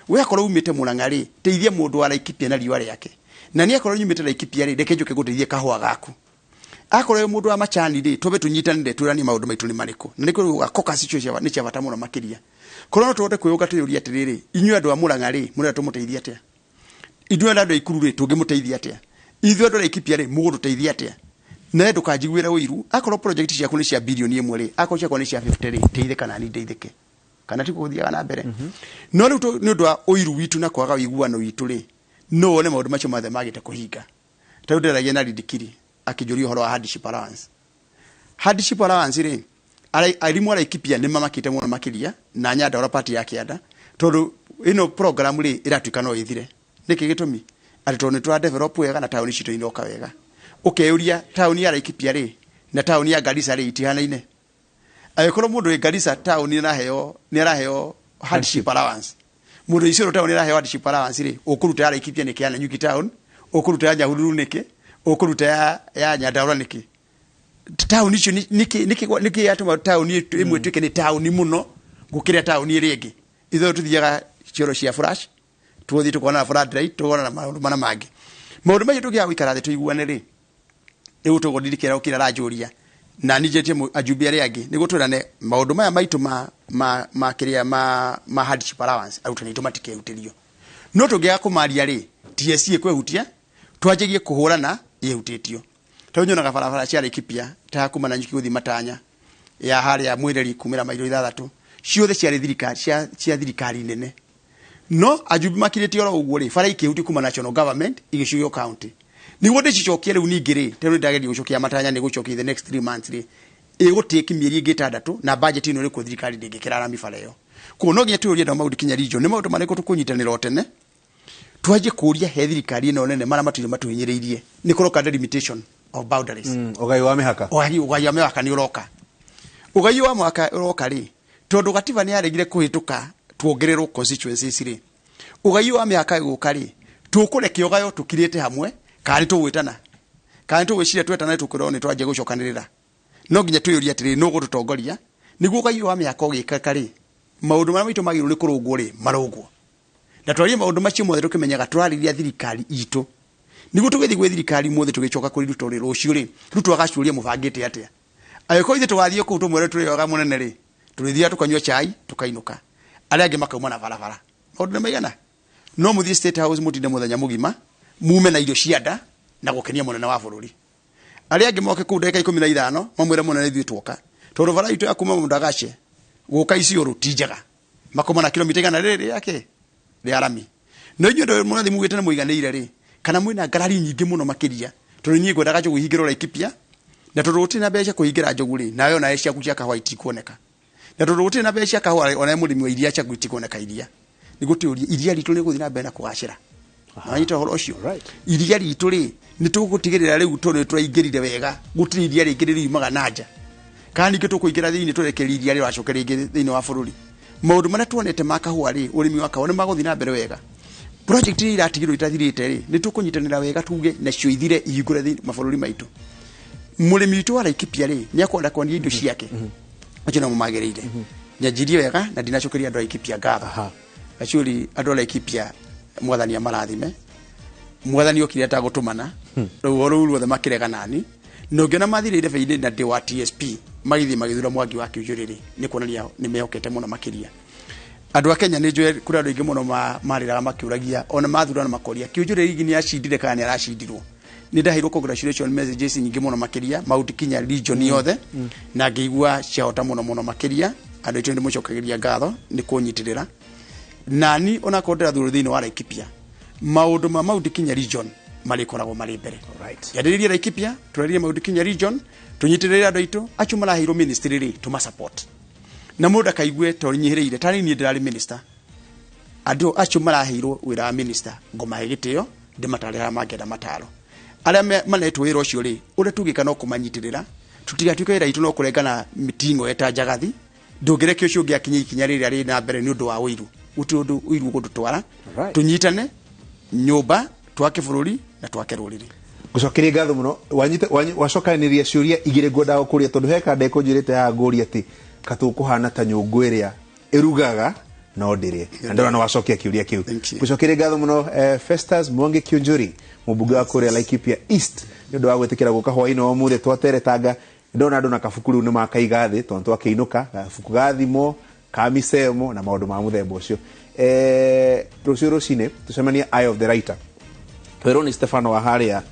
Speaker 2: We akorwo umĩte Mũrang'a rĩ, teithia mũndũ wa Laikipia na riũa rĩake. Na niĩ akorwo nyumĩte Laikipia rĩ, reke njũke ngũteithie kahũa gaku. Akorwo wĩ mũndũ wa macani rĩ, twambe tũnyitanĩre twĩranie maũndũ maitũ nĩ marĩkũ. Na nĩkĩo rĩu caucus icio nĩ cia bata mũno makĩria. Korwo no tũhote kwĩyũnga twĩyũrie atĩrĩrĩ, inyuĩ andũ a Mũrang'a rĩ, mũrenda tũmũteithie atĩa? Ithuĩ andũ a Ikuru rĩ, tũngĩmũteithia atĩa? Ithuĩ andũ a Laikipia rĩ, mũgũtũteithia atĩa? Nawe ndũkanjiguĩre ũiru, akorwo project ciaku nĩ cia bilioni ĩmwe rĩ, akorwo ciakwa nĩ cia 50 rĩ, teithĩka nani ndeithĩke. Kana ti gũthiaga na mbere. No rĩu nĩ ũndũ wa ũiru witũ na kwaga ũiguano witũ rĩ, no wone maũndũ macio mothe magĩte kũhinga. Ta rĩu ndĩraragia na Rindikiri akĩnjũria ũhoro wa hardship allowance. Hardship allowance rĩ, arimũ a Laikipia nĩ mamakĩte mũno makĩria na Nyandarua part ya kĩanda, tondũ ĩno program rĩ ĩratuĩka no ĩthire. Nĩkĩ gĩtũmi? Atĩ tondũ nĩ tũra develop wega na taũni citũ iroka wega. Ũkeyũria taũni ya Laikipia rĩ na taũni ya Garissa rĩ itihanaine. Angĩkorwo mũndũ wĩ Garissa taũni nĩ araheo hardship allowance, mũndũ wĩ Isiolo taũni araheo hardship allowance rĩ, ũkũruta ya Laikipia nĩkĩ, ya Nanyuki town ũkũruta ya Nyahururu nĩkĩ, ũkũruta ya Nyandarua nĩkĩ? Taũni icio nĩkĩ yatũma taũni ĩmwe ĩtuĩke nĩ taũni mũno gũkĩra taũni ĩrĩa ĩngĩ? Ithuĩ tũthiaga cioro cia flash, tũgũthiĩ tũkona na floodlight, tũkona na maũndũ mana mangĩ. Maũndũ macio tũngĩaga gũikara thĩ tũiguane rĩ, rĩu tũgũndirikĩra ũkĩra aranjũria na ninjĩtie ajumbe arĩa angĩ nĩguo twĩrane maũndũ maya maitũ ma kĩrĩa ma hardship allowance, arutani aitũ matikehutĩrio. No tũngĩaga kũmaria rĩ, TSC ĩkwehutia, twanjagie kũhũrana ĩhutĩtio. Tondũ nyonaga barabara cia Laikipia ta kuma Nanyuki gũthiĩ Matanya, ya harĩa Mwĩreri kumĩra mairo 6, ciothe ciarĩ thirikari, cia thirikari nene. No ajumbe makirĩtie oro ũguo rĩ, bara ikĩhutio kuma national government igĩcokio county. Nĩguo ndĩcicokie rĩu ningĩ rĩ, tondũ nĩndageria gũcokia Matanya, nĩ gũcokia the next 3 months rĩ, ĩgũtĩki mĩeri ĩngĩ 6 na budget ĩno ĩrĩkuo thirikari ndĩngĩkĩra rami bara ĩyo. Koguo no nginya twĩyũrie andũ a Mount Kenya region, nĩ maũndũ marĩkũ tũkũnyitanĩra o tene, twanjie kũria he thirikari ĩno nene marĩa matũire matũhinyĩrĩirie, nĩ kũroka delimitation of boundaries.
Speaker 1: Ũgai wa mĩhaka.
Speaker 2: Ũgai wa mĩhaka nĩ ũroka. Ũgai wa mĩhaka ũroka rĩ, tondũ gatiba nĩ yaregire kũhĩtũka tuongererwo constituencies rĩ, ũgai wa mĩhaka ĩgũka rĩ, tũkũreke ũgayo tũkirĩte hamwe, kana nĩ tũgwĩtana, kana nĩ tũgwĩciria twetana nĩ tũkwĩrwo nĩ twanjia gũcokanĩrĩra. No nginya twĩyũrie atĩrĩrĩ, nũ ũgũtũtongoria nĩguo ũgai wa mĩhaka ũgĩkĩka rĩ, maũndũ marĩa maitũ magĩrĩirwo nĩ kũrũngwo rĩ, marũngwo. Na twarie maũndũ macio mothe tũkĩmenyaga tũrarĩria thirikari itũ. Nĩguo tũgĩthiĩ gwĩ thirikari ũmũthĩ tũgĩcoka kũrĩ Ruto rĩ, rũciũ rĩ, Ruto agacuria mũbangĩte atĩa. Angĩkorwo ithuĩ tũgathiĩ kũu tũmwĩre tũrĩ oga mũnene rĩ, tũrĩthiaga tũkanyua chai tũkainũka, arĩa angĩ makauma na barabara. Maũndũ nĩ maigana. No mũthiĩ State House mũtinde mũthenya mũgima, mume na irio cia nda na gũkenia mũnene wa bũrũri. Arĩa angĩ moke kũu ndagĩka 15 mamwĩre mũnene ithuĩ tuoka, tondũ bara itũ ya kuma Mũndagace gũka Isiolo ti njega, makoma na kilomita igana rĩrĩ rĩake rĩa rami. No inyuĩ andũ mũrathiĩ mugĩte na mũiganĩire rĩ, kana mwĩna ngarari nyingĩ mũno makĩria, tondũ niĩ ngwendaga njogu ihingĩrwo Laikipia, na tondũ gũtirĩ na mbeca kũhingĩra njogu rĩ, nawe onawe ciaku cia kahũa itikuoneka. Na tondũ gũtirĩ na mbeca cia kahũa rĩ, onawe mũrĩmi wa iria ciaku itikuoneka iria. Nĩguo twĩyũrie, iria ritũ nĩ gũthiĩ na mbere na kũgacĩra. Wanyita ũhoro ũcio? Iria ritũ rĩ, nĩ tũgũtigĩrĩra rĩu tondũ nĩ tũraingĩrire wega, gũtirĩ iria rĩngĩ rĩriumaga na nja. Kana ningĩ tũkũingĩra thĩinĩ tũrekererie iria rĩracoka rĩngĩ thĩinĩ wa bũrũri. Maũndũ marĩa tuonete ma kahũa rĩ, ũrĩmi wa kahũa nĩ magũthiĩ na mbere wega. Project iria iratigirwo itathirĩte rĩ, nĩ tũkũnyitanĩra wega tuge nacio ithire ihingũre thĩinĩ mabũrũri maitũ. Mũrĩmi witũ wa Laikipia rĩ, nĩ akwenda kuonia indo ciake. Acio nĩmo magĩrĩire. Nyanjirie wega na ndinacokeria andũ a Laikipia ngatho. Actually andũ a Laikipia mwathani amarathime. Mwathani okire atagũtũmana. Rũhuho rũu ruothe makĩrega nani. Na ũngĩona mathire irebe-inĩ na ndĩ wa TSP, magĩthiĩ magĩthura Mwangi wa Kĩũnjũrĩ rĩ, nĩ kuonania nĩ mehokete mũno makĩria. Andũ a Kenya nĩ njũĩ kũrĩ andũ aingĩ mũno marĩraga makĩũragia, ona mathurana makoria, Kĩũnjũrĩ hihi nĩ acindire kana nĩ aracindirwo? Nĩ ndaheirwo congratulation messages nyingĩ mũno makĩria, Mount Kenya region yothe, na ngĩigua ciahota mũno mũno makĩria. Andũ aitũ nĩ ndĩmũcokagĩria ngatho nĩ kũnyitĩrĩra. Nani onakorwo ndĩrathurwo thĩinĩ wa Laikipia, maũndũ ma Mount Kenya region marĩkoragwo marĩ mbere. Yarĩrĩria Laikipia, tũrarĩrie Mount Kenya region, tũnyitĩrĩre andũ aitũ, acio maraheirwo ministry rĩ, tũma support. Na mũndũ akaigue to nyihĩrĩire, tarĩ niĩ ndĩrarĩ minister. Andũ acio maraheirwo wĩra wa minister, ngũmahe gĩtĩo, ndĩmatare harĩa mangĩenda mataro. Arĩa manetwo wĩra ũcio rĩ, ũrĩa tũngĩka no kũmanyitĩrĩra, tũtigatuĩke wĩra witũ no kũrengana mĩting'o eta njagathi, Ndũngĩreke ũcio ũngĩ akinye ikinya rĩrĩa rĩ na mbere nĩ ũndũ wa ũiru. Gũtirĩ ũndũ ũiru ũgũtũtwara. Tũnyitane nyũmba, twake bũrũri na twake rũrĩrĩ.
Speaker 1: Ngucokerie ngatho muno. Wanyite wacokanĩria ciũria igĩrĩ ngwendaga gũkũria, tondũ he kanda ĩkũnjĩrĩte haha ngũria atĩ katũkũhana ta nyũngũ ĩrĩa ĩrugaga no ndĩrĩe, na ndĩrona wacokia kĩũria kĩu. Ngucokerie ngatho mũno, Festus Mwangi Kiunjuri, mũmbunge wa kũrĩa Laikipia East, nĩ ũndũ wa gwĩtĩkĩra gũka hwaĩ-inĩ wa ũmũthĩ twateretanga. Ndona andũ na kabuku rĩu nĩ makaiga thĩ tondũ twakĩinũka gabuku ga thimo ka micemo na maũndũ ma mũthemba ũcio. Rũciũ rũcinĩ tũcemanie Eye of the Writer. Twerwo nĩ Stefano wa harĩa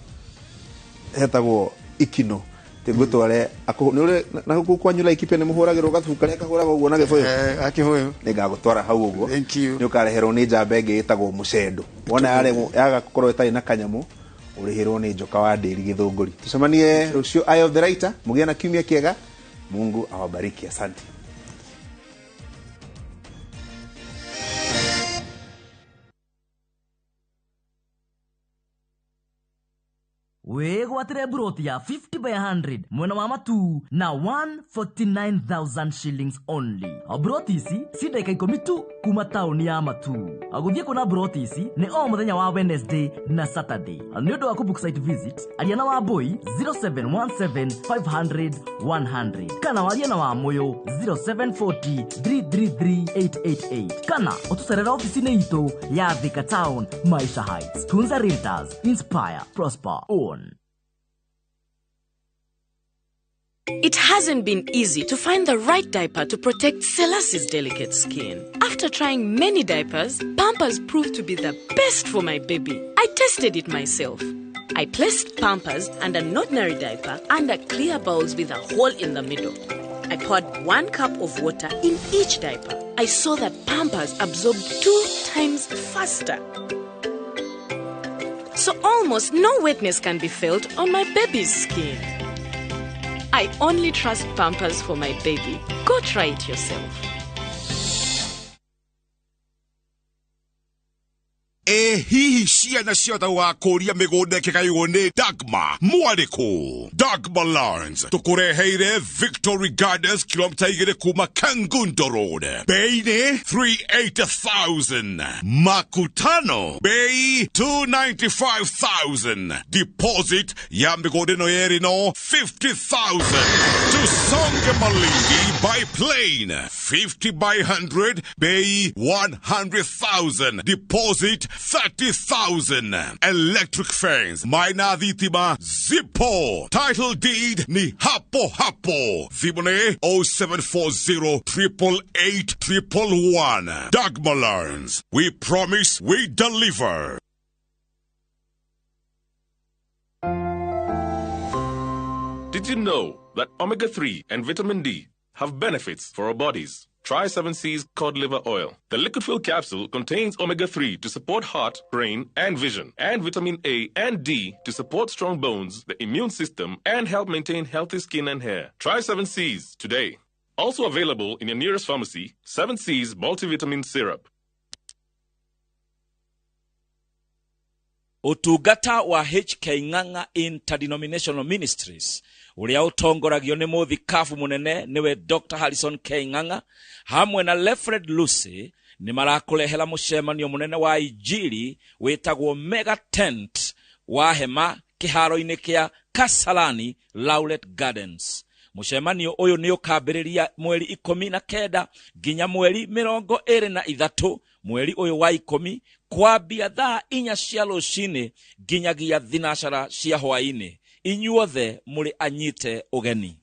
Speaker 1: hetagwo Ikino tingutware na gũkũ kwanyu Laikipia nĩ mũhũragĩrwo gabuku karĩa kahũragwo ũguo na gĩbũyũ.
Speaker 2: Gakĩbũyũ.
Speaker 1: Nĩ ngagũtwara hau ũguo. Nĩ ũkareherwo nĩ njamba ĩngĩ ĩtagwo mũcendo. Wona yaga gũkorwo ĩtarĩ na kanyamũ ũrĩhĩrwo nĩ njoka wa ndĩri gĩthũngũri. Tucemanie rũciũ Eye of the Writer. Mũgĩe na kiumia kĩega. Mungu awabariki. Asante.
Speaker 5: Wĩgwatĩre mburoti ya 50 by 100 mwena wa Matuu na 149,000 shillings only. Mburoti ici ci ndagĩka 10 tu kuma taũni ya Matuu. Gũthiĩ kuona mburoti ici nĩ o mũthenya wa Wednesday na Saturday. Nĩ ũndũ wa kũbook site visit, aria na Wambui 0717 500 100 kana warie na Wamũyũ 0740 333 888 kana ũtũcerere ofici-inĩ itũ ya Thika Town, Maisha Heights. Tunza Realtors, inspire, prosper, own.
Speaker 6: It hasn't been easy to find the right diaper to protect Selassie's delicate skin. After trying many diapers, Pampers proved to be the best for my baby. I tested it myself. I placed Pampers and an ordinary diaper under clear bowls with a hole in the middle. I poured 1 cup of water in each diaper. I saw that Pampers absorbed 2 times faster. So almost no wetness can be felt on my baby's skin. I only trust Pampers for my baby. Go try it yourself.
Speaker 20: E hihi ciana ciothe wakũria mĩgũnda ĩkĩgaywo nĩ Dagma mwarĩkũ. Dagma Lands tũkũreheire Victory Gardens kilomita 2 kuma Kangundo Road. Bei nĩ 380,000. Makutano bei 295,000. Deposit ya mĩgũnda ĩno yerĩ no 50,000. Tusonge Malindi by plane 50 by 100 bei 100,000. Deposit 30,000. Electric fence maina thitima zipo. Title deed ni hapo hapo. Thimũ 0740 888 111. Dagma Lands. We promise, we deliver.
Speaker 25: Did you know that omega-3 and vitamin D have benefits for our bodies? Try 7C's cod liver oil. The liquid fill capsule contains omega-3 to support heart, brain, and vision, and vitamin A and D to support strong bones, the immune system, and help maintain healthy skin and hair. Try 7C's today. Also available in your nearest pharmacy, 7C's multivitamin syrup.
Speaker 7: Utungata wa HK Ng'ang'a Interdenominational Ministries uria utongoragio ni muthikabu munene niwe Dr. Harrison K Ng'ang'a hamwe na Lefred Lucy ni marakurehera mucemanio munene wa injili witagwo Mega Tent wa hema kiharo-ini kia Kasarani Laulet Gardens. Mucemanio uyu ni ukambiriria mweri 19 nginya mweri 23 mweri uyu wa 10 kwambia thaa 4 cia rucini nginyagia 12 cia hwaini. Inyuothe muri anyite ugeni.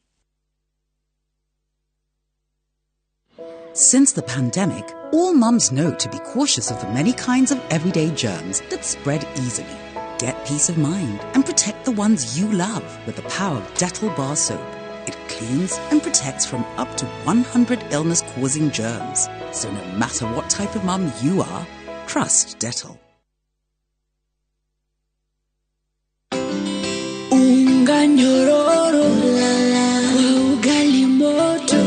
Speaker 23: Since the pandemic, all mums know to be cautious of the many kinds of everyday germs that spread easily. Get peace of mind and protect the ones you love with the power of Dettol Bar Soap. It cleans and protects from up to 100 illness-causing germs. So no matter what type of mum you are, trust Dettol.
Speaker 8: Unga nyororo kwa ugali moto,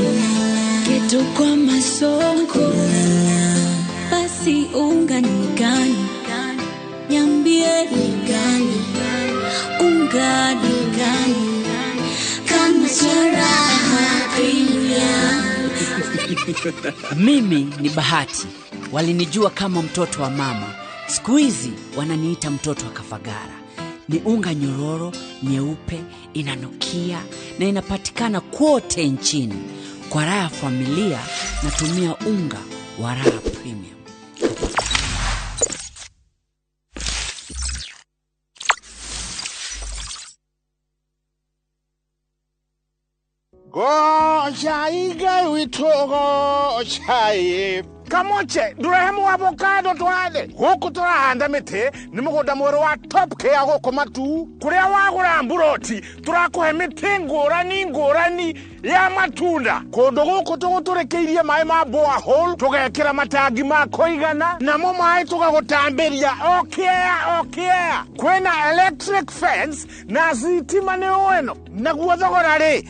Speaker 8: keto kwa masonko, basi unga ni gani? Niambie ni gani? Unga ni gani? Kama cha Raha Premium.
Speaker 9: Mimi ni Bahati, walinijua kama mtoto wa mama, siku hizi wananiita mtoto wa Kafagara. Ni unga nyororo, nyeupe, inanukia na inapatikana kote nchini. Kwa raha ya familia natumia unga wa Raha Premium.
Speaker 19: Goca Ngai witũ gocai kamoche ndũrehe avocado twathe gũkũ tũrahanda mĩtĩ nĩ mũgũnda mwerũ wa Top Care gũkũ Matuu kũrĩa wagũra mburoti tũrakũhe mĩtĩ ngũrani ngũrani ya matunda kũndũ gũkũ tũgũtũrĩkĩirie maĩ ma borehole tũgekĩra matangi ma kũigana namo maĩ tũgagũtambĩria o kĩea o kĩea kwĩna electric fence na thitima nĩ ĩno naguo thogora rĩ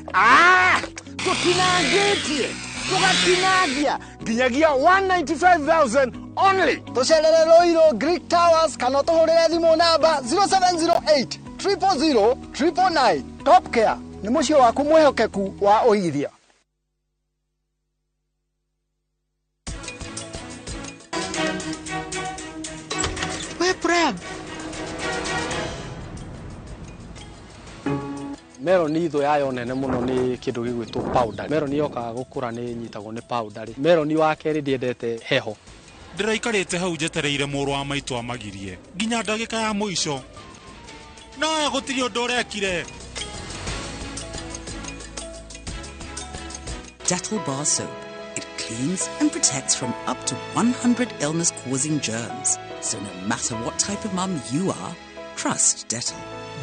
Speaker 19: tũtinangĩtie tũgatinangia nginyagia 195,000 only.
Speaker 22: Tũcerere Ruiru Greek Towers kana ũtũhũrĩre thimũ namba 0708 000 999. Top Care nĩ mũciĩ waku mwĩhokeku wa ũigithia.
Speaker 10: We Prem.
Speaker 29: Meroni thũ yayo nene mũno nĩ kĩndũ gĩgwĩtwo powder. Meroni yokaga gũkũra nĩ nyitagwo nĩ powder. Meroni wa kerĩ ndĩendete heho.
Speaker 30: Ndĩraikarĩte hau njetereire mũrũ wa maitũ amagirie nginya ndagĩka ya mũico, no gũtirĩ ũndũ ũrekire.
Speaker 23: Dettol Bar Soap. It cleans and protects from up to 100 illness-causing germs. So no matter what type of mum you are, trust Dettol.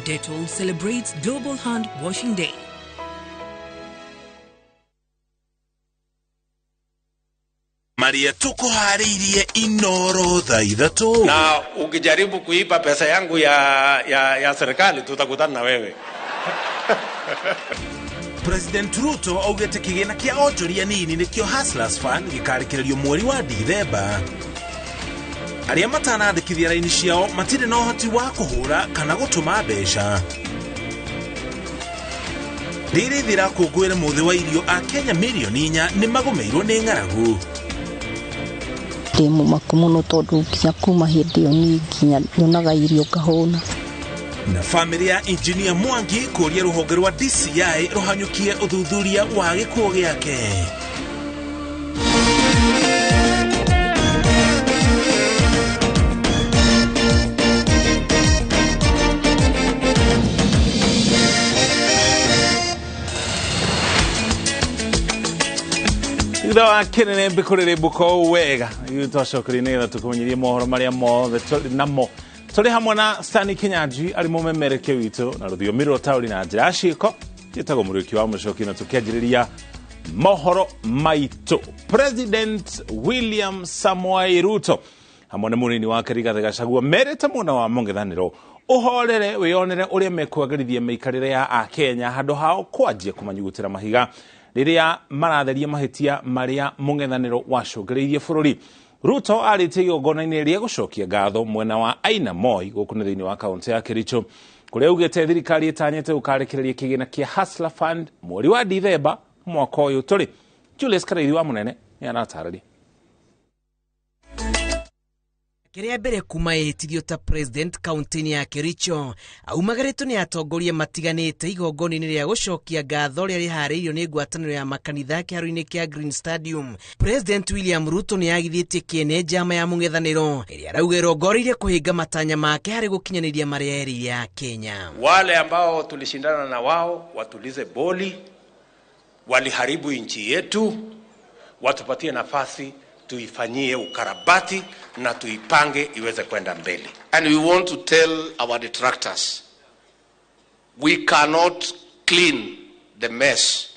Speaker 24: Dettol celebrates Global Hand Washing Day.
Speaker 11: Maria tukuharirie Inoro thaa 3.
Speaker 12: Na ukijaribu kuiba pesa yangu ya serikali tutakutana na wewe.
Speaker 11: President Ruto augete kigina kia onjoria nini nikio Hustlers Fund gikarikiririo mweri wa Dithemba. Aria matanandikithia raini ciao matirĩ na ũhoti wa kũhũra kana gũtũma mbeca. Rĩrĩ rĩrakũngũĩra mũthĩ wa irio a Kenya mirioni 4 nĩmagũmĩirwo nĩ ng'aragu.
Speaker 13: Ndĩ mũmaku mũno tondũ nginya kuma hĩndĩ ĩyo niĩ nginya nyonaga irio ngahũna.
Speaker 11: Na famĩlĩ ya Engineer Mwangi kũria rũhonge rwa DCI rũhanyũkie ũthuthuria wa gĩkuũ gĩake.
Speaker 1: Thutha wa kĩnene mbĩkũrĩrĩmbũko wega ithuĩ twacokeria nĩgetha tũkũmenyerie mohoro marĩa mothe tũrĩ namo. Tũrĩ hamwe na Stanley Kinyanjui arĩ mũmemerekia witũ na rũthiomi rwa taũri na njĩra ya ciĩko njĩtagwo Mũrĩũki wa Mũcoki na tũkĩanjĩrĩria mohoro maitũ. President William Samoei Ruto hamwe na mũnini wake Rigathĩ Gachagua merĩte mwena wa mũng'ethanĩro ũhorere wĩyonere ũrĩa mekwagĩrithia mĩikarĩre ya Akenya handũ hao kwanjia kũmanyugutĩra mahiga rĩrĩa maratheria mahĩtia marĩa mũng'ethanĩro wacũngĩrĩirie bũrũri. Ruto arĩtie igongona-inĩ rĩa gũcokia ngatho mwena wa Aina Moi gũkũ nĩ thĩinĩ wa kaũntĩ ya Kericho kũrĩa augĩte thirikari ĩtanyĩte gũkarekereria kĩgĩna kĩa Hustler Fund mweri wa Dithemba mwaka ũyũ tũrĩ. Julius Karaithi wa Mũnene nĩ aratarĩria.
Speaker 14: Kĩrĩa mbere kuma ĩhĩtithio ta president kaunti-inĩ ya Kericho aumagarĩtwo nĩ atongoria matiganĩte igongona-inĩ rĩa gũcokia ngatho rĩa rĩharĩirio nĩ ngwatanĩro ya makanitha kĩharo-inĩ kĩa Green Stadium. President William Ruto nĩ agithĩtie kĩene njama ya mũng'ethanĩro ĩrĩa arauga ĩrongoreirie kũhinga matanya make harĩ gũkinyanĩria marĩa erĩire ya Kenya.
Speaker 12: Wale ambao tulishindana na wao watulize boli, waliharibu nchi yetu, watupatie nafasi tuifanyie ukarabati na tuipange iweze kwenda mbele.
Speaker 15: And we want to tell our detractors, we cannot clean the mess,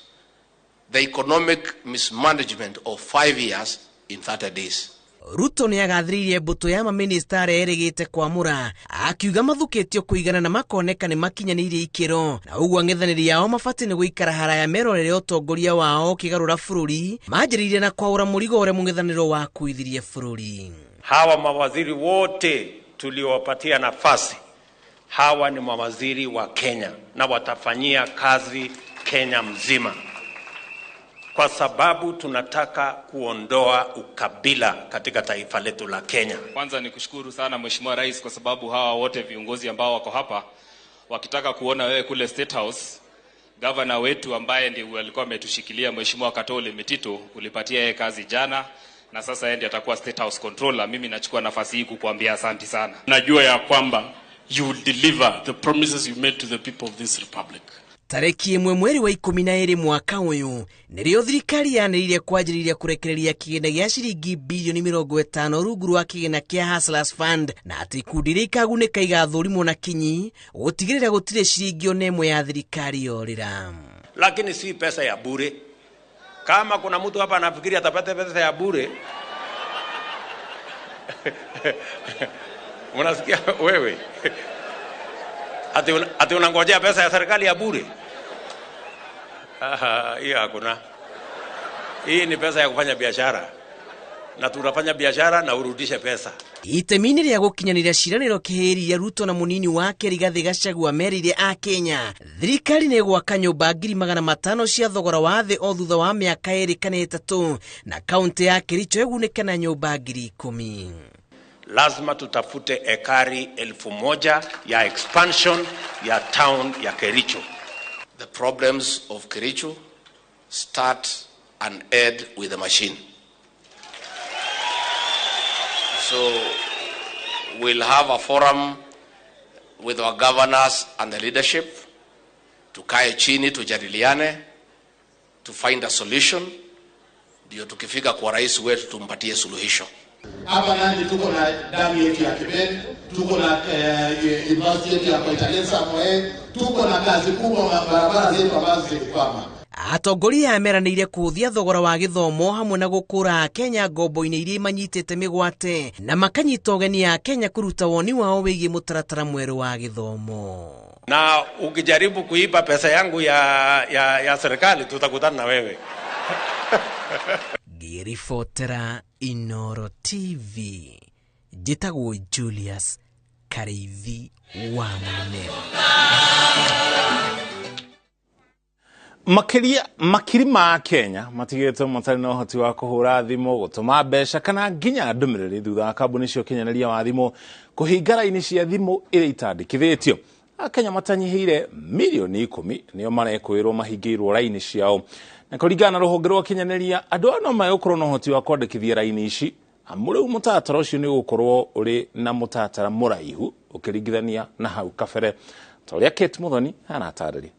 Speaker 15: the economic mismanagement of 5 years in 30 days.
Speaker 14: Ruto nĩ agathĩrĩirie mbũtũ ya mamĩnĩsta arĩa erĩgĩte kwamũra akiuga mathukĩtio kũigana na makoneka nĩ makinyanĩirie ikĩro na ũguo ang'ethanĩri ao mabatiĩ nĩ gũikara haraya merorere ũtongoria wao ũkĩgarũra bũrũri manjĩrĩirie na kwaũra mũrigo ũrĩa mũng'ethanĩro wakuithirie bũrũri.
Speaker 12: Hawa mawaziri wote tuliowapatia nafasi, hawa ni mawaziri wa Kenya na watafanyia kazi Kenya mzima. Kwa sababu tunataka kuondoa ukabila katika taifa letu la Kenya.
Speaker 2: Kwanza ni kushukuru sana Mheshimiwa Rais kwa sababu hawa wote viongozi ambao wako hapa wakitaka kuona wewe kule State House, gavana wetu ambaye ndiye alikuwa ametushikilia Mheshimiwa Katole Metito, ulipatia yeye kazi jana na sasa yeye ndiye atakuwa State House controller. Mimi nachukua nafasi hii kukuambia asanti sana.
Speaker 3: Najua ya kwamba you will deliver the promises you made to the people of this republic.
Speaker 14: Tarĩki 1 mweri wa 12 mwaka ũyũ nĩrĩo thirikari yanĩrĩire kwanjĩrĩria kũrekereria kĩgĩna gĩa ciringi bilioni 50 rungu rwa kĩgĩna kĩa Hustlers Fund, na atĩ ikundi iria ikagunĩka igathũrimwo na kinyi gũtigĩrĩra gũtirĩ ciringi ona ĩmwe ya thirikari yorĩra.
Speaker 12: Lakini si pesa ya bure. Kama kuna mtu hapa anafikiri atapata pesa ya bure, unasikia wewe? Ati unangojea pesa ya serikali ya bure? Hiyo hakuna. Hii ni pesa ya kufanya biashara. Na tunafanya biashara na urudishe pesa.
Speaker 14: Itemi-inĩ rĩa gũkinyanĩria ciĩranĩro kĩhĩri ya Ruto na mũnini wake Rigathĩ Gachagua merĩire a Kenya thirikari nĩ ĩgwaka nyũmba 500,000 cia thogora wa thĩ o thutha wa mĩaka 2 kana 3, na kaunti ya Kericho ĩgunĩke na nyũmba 10,000.
Speaker 12: Lazima tutafute ekari 1,000 ya expansion ya town ya Kericho.
Speaker 15: The problems of Kericho start and end with the machine. So we'll have a forum with our governors and the leadership. Tukae chini, tujadiliane, to find a solution. Ndio tukifika kwa rais wetu tumpatie suluhisho.
Speaker 4: Hapa nani tuko na damu yetu ya Kibeni, tuko na university yetu ya Koitalel Samoei, tuko na kazi kubwa barabara zetu ambazo zilikwama.
Speaker 14: Atongoria meranĩire kũhũthia thogora wa gĩthomo hamwe na gũkũra Kenya ngombo-inĩ iria imanyitĩte mĩgwate, na makanyita ũgeni a Kenya kũruta woni wao wĩgiĩ mũtaratara mwerũ wa gĩthomo.
Speaker 12: Na ukijaribu kuiba pesa yangu ya serikali tutakutana na wewe.
Speaker 14: Ngĩribotera Inoro TV, njĩtagwo Julius Kareithi wa Mũnene.
Speaker 11: Makiria makiri ma Kenya matigĩtwo matarĩ na ũhoti wa kũhũra thimũ, gũtũma mbeca kana nginya ndũmĩrĩri thutha wa kambuni cia ũkinyanĩria wa thimũ kũhinga raini cia thimũ iria itandĩkithĩtio. Akenya matanyihĩire milioni 10 nĩo marekwĩrwo mahingĩirwo raini ciao, na kũringana na rũhonge rwa ũkinyanĩria andũ aya no megũkorwo na ũhoti wa kwandĩkithia raini ici, amu rĩu mũtaratara ũcio nĩ ũgũkorwo ũrĩ na mũtaratara mũraihu ũkĩringithania na hau kabere, ta ũrĩa Kate Muthoni aratarĩria.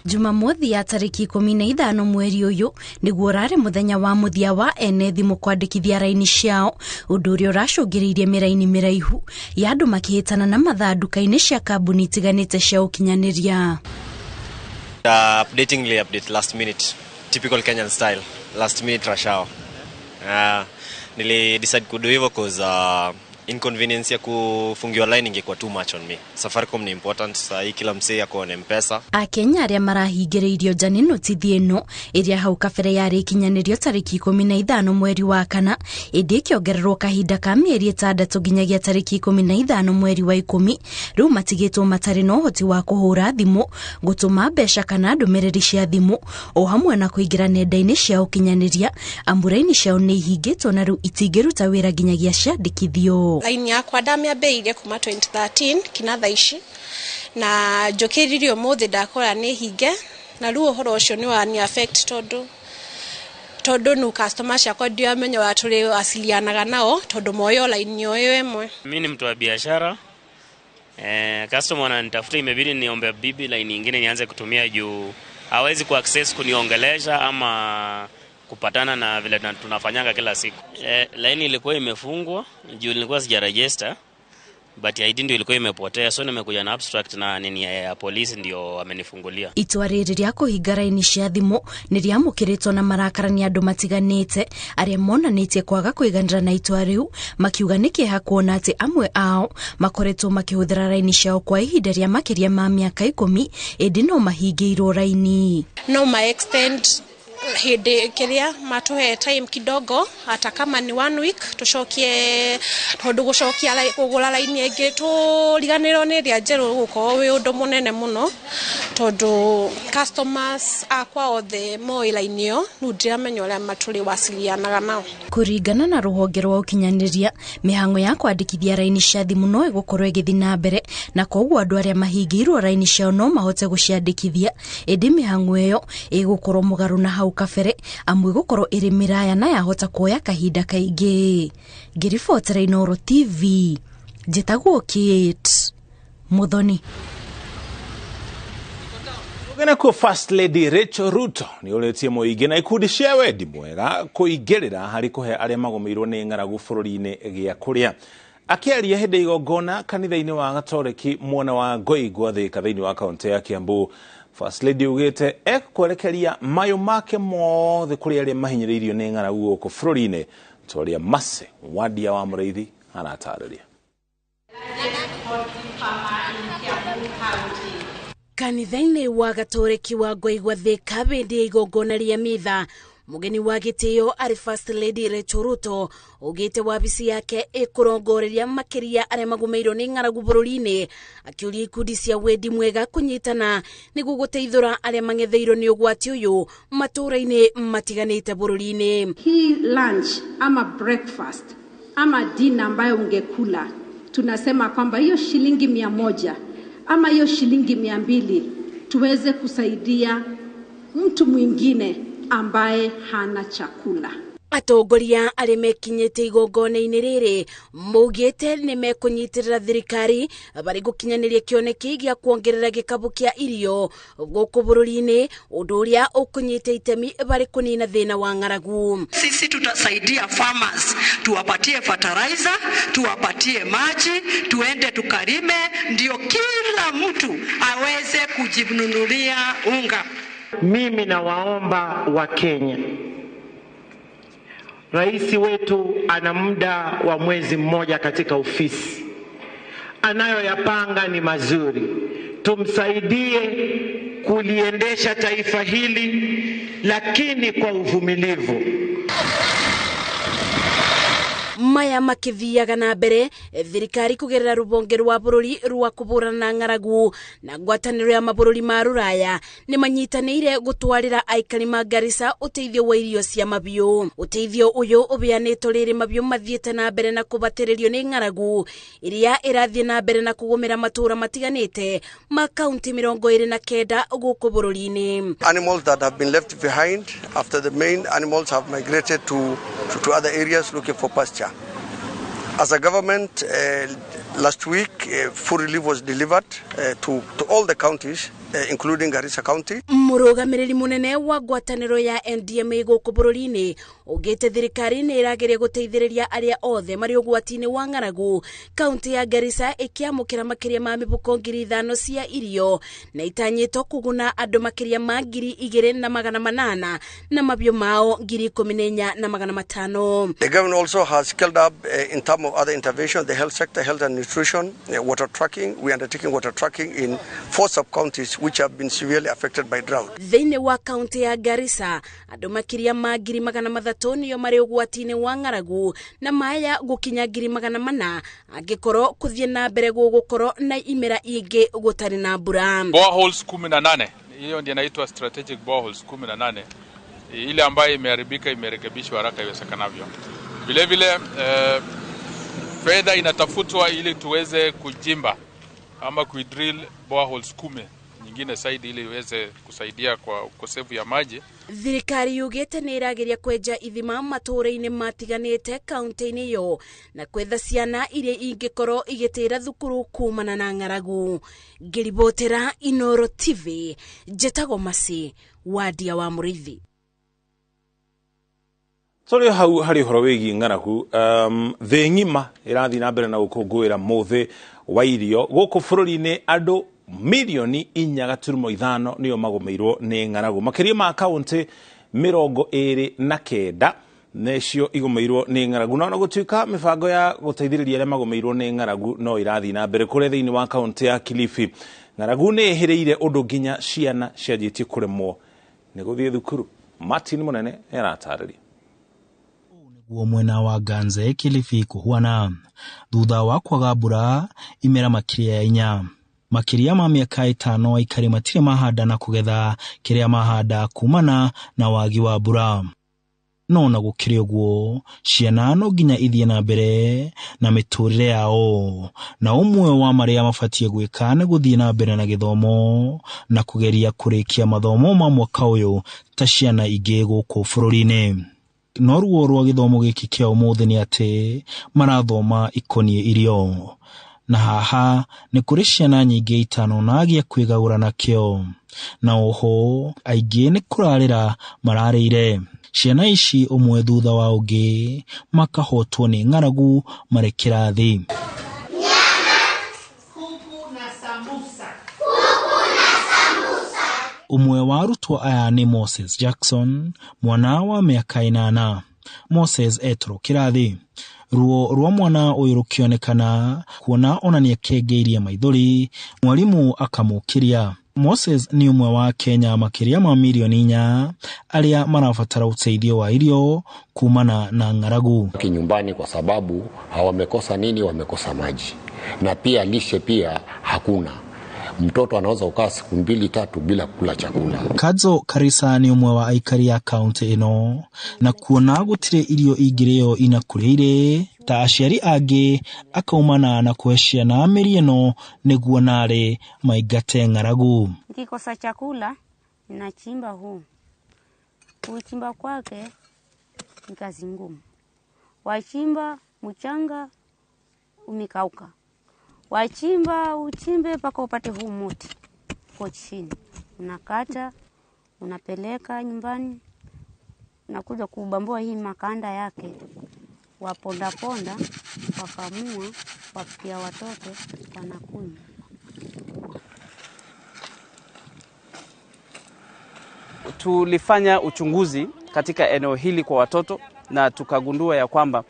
Speaker 16: Jumamothi ya tarĩki 15 mweri ũyũ nĩguo ũrarĩ mũthenya wa mũthia wa ene thimũ kwandĩkithia raini ciao, ũndũ ũrĩa ũracũngĩrĩirie mĩraini mĩraihu ya andũ makĩhĩtana na mathaa nduka-inĩ cia kambuni itiganĩte cia ũkinyanĩria.
Speaker 17: Updating update last minute, typical Kenyan style, last minute rush hour. Nili decide kudo hivyo cause inconvenience ya kufungiwa line ingekuwa too much on me. Safaricom ni important, saa hii kila msee ako na M-Pesa.
Speaker 16: Akenya arĩa marahingĩrĩirio nja nĩ notithi ĩno ĩrĩa hau kabere yarĩ ikinyanĩrio tarĩki 15 mweri wa kana, ĩndĩ ĩkĩongererwo kahinda ka mĩeri 6 nginyagia tarĩki 15 mweri wa 10. Rĩu matigĩtwo matarĩ na ũhoti wa kũhũra thimũ, gũtũma mbeca kana ndũmĩrĩri cia thimũ, o hamwe na kũingĩra nenda-inĩ cia ũkinyanĩria, amu raini ciao nĩ ihingĩtwo na rĩu itingĩruta wĩra nginyagia ciandĩkithio.
Speaker 18: Laini yakwa ndamĩambĩrĩirie kuma 2013 kinya thaa ici, na njũkĩririe ũmũthĩ ndakora nĩ hinge, na rĩu ũhoro ũcio nĩ wani affect tondũ nu customer ciakwa ndiramenya ũrĩa tũrĩwasilianaga nao tondũ moyo line o ĩyo ĩmwe.
Speaker 21: Mimi ni mtu wa biashara. Customer ananitafuta, imebidi niombe bibi line nyingine nianze kutumia juu hawezi ku access kuniongelesha ama kupatana na vile tunafanyanga kila siku. Line ilikuwa imefungwa juu nilikuwa sija register, but ID ndio ilikuwa imepotea, so nimekuja na abstract na nini ya polisi ndio amenifungulia.
Speaker 16: Itua rĩrĩ rĩa kũhinga raini cia thimũ nĩ rĩamũkĩrĩtwo na marakara nĩ andũ matiganĩte arĩa monanĩtie kwaga kũiganĩra na itua rĩu, makiuga nĩ kĩeha kuona atĩ amwe ao makoretwo makĩhũthĩra raini ciao kwa ihinda rĩa makĩria ma mĩaka 10 ĩndĩ no mahingĩirwo raini.
Speaker 18: No ma extend Hĩndĩ kĩrĩa matũhe time kidogo, hata kama ni one week, tũcokie, tondũ gũcokia kũgũra raini ĩngĩ tũriganĩrwo nĩ ĩrĩa njerũ gũkorwo wĩ ũndũ mũnene mũno, tondũ customers akwa othe moĩ raini ĩyo, rĩu ndiramenya ũrĩa matũrĩ wasilianaga nao.
Speaker 16: Kũringana na rũhonge rwa ũkinyanĩria, mĩhang'o ya kwandĩkithia raini cia thimũ no ĩgũkorwo ĩgĩthiĩ na mbere, na koguo andũ arĩa mahingĩirwo raini ciao no mahote gũciandĩkithia, ĩndĩ mĩhang'o ĩyo ĩgũkorwo mũgarũ na hau kabere, amu ĩgũkorwo ĩrĩ mĩraya na yahota kuoya kahinda kaingĩ. Ngĩribotera Inooro TV, njĩtagwo Kate Muthoni.
Speaker 11: Kuo First Lady Rachel Ruto nĩ ũrĩtie mũingĩ na ikundi cia wendi mwega kũingĩrĩra harĩ kũhe arĩa magũmĩirwo nĩ ng'aragu bũrũri-inĩ gĩa kũrĩa. Akĩaria hĩndĩ igongona kanitha-inĩ wa Gatoreki mwena wa Ngoingwa Thika thĩinĩ wa kaũntĩ ya Kiambu, First Lady augĩte ekwerekeria mayũ make mothe kũrĩ arĩa mahinyĩrĩirio nĩ ng'aragu gũkũ bũrũri-inĩ, ta ũrĩa Mercy Wandia wa Mũrĩithi aratarĩria.
Speaker 14: Kanitha-inĩ wa Gatoreki wa Ngoigwa Thika, hĩndĩ ya igongona rĩa mitha, mũgeni wa gĩtĩo arĩ First Lady Rachel Ruto augĩte wabici yake ĩkũrongoreria makĩria arĩa magũmĩirwo nĩ ng'aragu bũrũri-inĩ, akĩũria ikundi cia wendi mwega kũnyitana nĩguo gũteithũra arĩa mang'etheirwo nĩ ũgwati ũyũ matũũra-inĩ matiganĩte bũrũri-inĩ.
Speaker 5: Hii lunch ama breakfast ama dinner ambayo ungekula, tunasema kwamba hiyo shilingi 100 ama hiyo shilingi 200 tuweze kusaidia mtu mwingine ambaye hana chakula.
Speaker 14: Atongoria arĩa mekinyĩte igongona-inĩ rĩrĩ maugĩte nĩ mekũnyitĩrĩra thirikari barĩ gũkinyanĩria kĩoneki gĩa kuongerera gĩkabũ kĩa irio gũkũ bũrũri-inĩ, ũndũ ũrĩa ũkũnyita itemi barĩ kũnina thĩna wa ng'aragu.
Speaker 6: Sisi tutasaidia farmers, tuwapatie fertilizer, tuwapatie maji, tuende tukalime, ndio kila mtu aweze kujinunulia unga.
Speaker 7: Mimi nawaomba Wakenya, rais wetu ana muda wa mwezi mmoja katika ofisi, anayoyapanga ni mazuri, tumsaidie kuliendesha taifa hili, lakini kwa uvumilivu.
Speaker 14: Maya makĩthiaga na mbere, thirikari kũgerera rũhonge rwa bũrũri rwa kũhũrana na ng'aragu na ngwatanĩro ya mabũrũri ma rũraya nĩ manyitanĩire gũtwarĩra aikari ma Garissa ũteithio wa irio cia mabiũ. Ũteithio ũyũ ũbeanĩtwo rĩrĩ mabiũ mathiĩte na mbere na kũbatĩrĩrio nĩ ng'aragu iria ĩrathiĩ na mbere na kũgũmĩra matũũra matiganĩte ma kaunti 29 gũkũ bũrũri-inĩ.
Speaker 8: Animals that have been left behind after the main animals have migrated to other areas looking for pasture. As a government, last week, food relief was delivered to all the counties, including Garissa County.
Speaker 14: Mũrũgamĩrĩri mũnene wa ngwatanĩro ya NDMA gũkũ bũrũri-inĩ augĩte thirikari nĩ ĩrageria gũteithĩrĩria arĩa othe marĩ ũgwati-inĩ wa ng'aragu, kaunti ya Garissa ĩkĩamũkĩra makĩria ma mĩbuko 5,000 cia irio na itanyĩtwo kũguna andũ makĩria ma 2,800 na mabiũ mao 14,500.
Speaker 8: The government also has scaled up in terms of other interventions, the health sector, health and nutrition, water tracking. We are undertaking water tracking in 4 sub-counties which have been severely affected by drought.
Speaker 14: Thĩinĩ wa kaunti ya Garissa, andũ makĩria ma 300,000 nĩo marĩ ũgwati-inĩ wa ng'aragu na maya gũkinya 400,000 angĩkorwo kũthiĩ na mbere gũgũkorwo na imera ingĩ gũtarĩ na mbura.
Speaker 9: Boreholes 18, hiyo ndio inaitwa strategic boreholes 18, ile ambayo imeharibika imerekebishwa haraka iwezekanavyo. Vile vile fedha inatafutwa ili tuweze kujimba ama kuidrill boreholes 10 nyingine zaidi ili iweze kusaidia kwa ukosefu ya maji.
Speaker 14: Thirikari yugĩte nĩ ĩrageria kwenja ithima matũũra-inĩ matiganĩte kaunti-inĩ ĩyo na kwetha ciana iria ingĩkorwo igĩtĩra thukuru kumana na ng'aragu. Ngĩribotera Inooro TV, njĩtagwo Mercy Wandia wa Mũrĩithi.
Speaker 11: Tũrĩ hau harĩ ũhoro wĩgiĩ ng'aragu, thĩ ng'ima ĩrathiĩ na mbere na gũkũngũĩra mũthĩ wa irio gũkũ bũrũri-inĩ. Andũ milioni 4.5 nĩo magũmĩirwo nĩ ng'aragu, makĩria ma kaunti 29 nĩcio igũmĩirwo nĩ ng'aragu. Na ona gũtuĩka mĩbango ya gũteithĩrĩria arĩa magũmĩirwo nĩ ng'aragu no ĩrathiĩ na mbere, kũrĩa thĩinĩ wa kaunti ya Kilifi ng'aragu nĩ ĩhĩrĩire ũndũ nginya ciana cianjĩtie kũremwo nĩ gũthiĩ thukuru. Martin Munene aratarĩria.
Speaker 10: Guo mwena wa Ganze Kilifi kuhuana thutha wa kwaga mbura imera makiria ya 4 makiria ma miaka 5 aikari matire mahanda na kugetha kiria mahanda kumana na wagi wa mbura. No na gukiri uguo ciana no nginya ithie na mbere na miturire yao, na umwe wa maria mabatie gwika ni guthie na mbere na githomo na kugeria kurikia mathomo ma mwaka uyu ta ciana ingi guku bururi-ini. No ruo rwa githomo giki kia umuthi ni ati marathoma ikonie irio, na haha ni kuri ciana nyingi 5 na agia kwigagura nakio, na oho aingi ni kurarira mararire. Ciana ici umwe thutha wa ungi makahotwo ni ng'aragu marĩ kĩrathi. Umwe wa arutwo aya ni Moses Jackson, mwana wa mĩaka 8. Moses etwo kĩrathi. Ruo rwa mwana ũyũ rũkĩonekana kuona ona nĩakengeirie maithori, mwarimu akamũkĩria. Moses ni umwe wa Kenya makiria ma milioni 4 aria marabatara uteithio wa irio kumana na ng'aragu.
Speaker 19: Kinyumbani kwa sababu hawamekosa nini? Wamekosa maji, na pia lishe pia hakuna. Mtoto anaweza kukaa siku 2-3 bila kula chakula.
Speaker 10: Kadzo Karisa ni umwe wa aikari ya kaunti ino, na kuona gutire irio ingireo inakureire ta aciari angi akaumana na kuhe ciana mĩri ĩno nĩguo narĩ maingate ng'aragu.
Speaker 20: Nikikosa chakula ninachimba huu. Kuchimba kwake ni kazi ngumu. Wachimba mchanga umekauka. Wachimba uchimbe mpaka upate huu muti uko chini. Unakata, unapeleka nyumbani, nakuja kubamboa hii makanda yake. Waponda ponda, wakamua, wapikia watoto, wanakunywa.
Speaker 22: Tulifanya uchunguzi katika eneo hili kwa watoto na tukagundua ya kwamba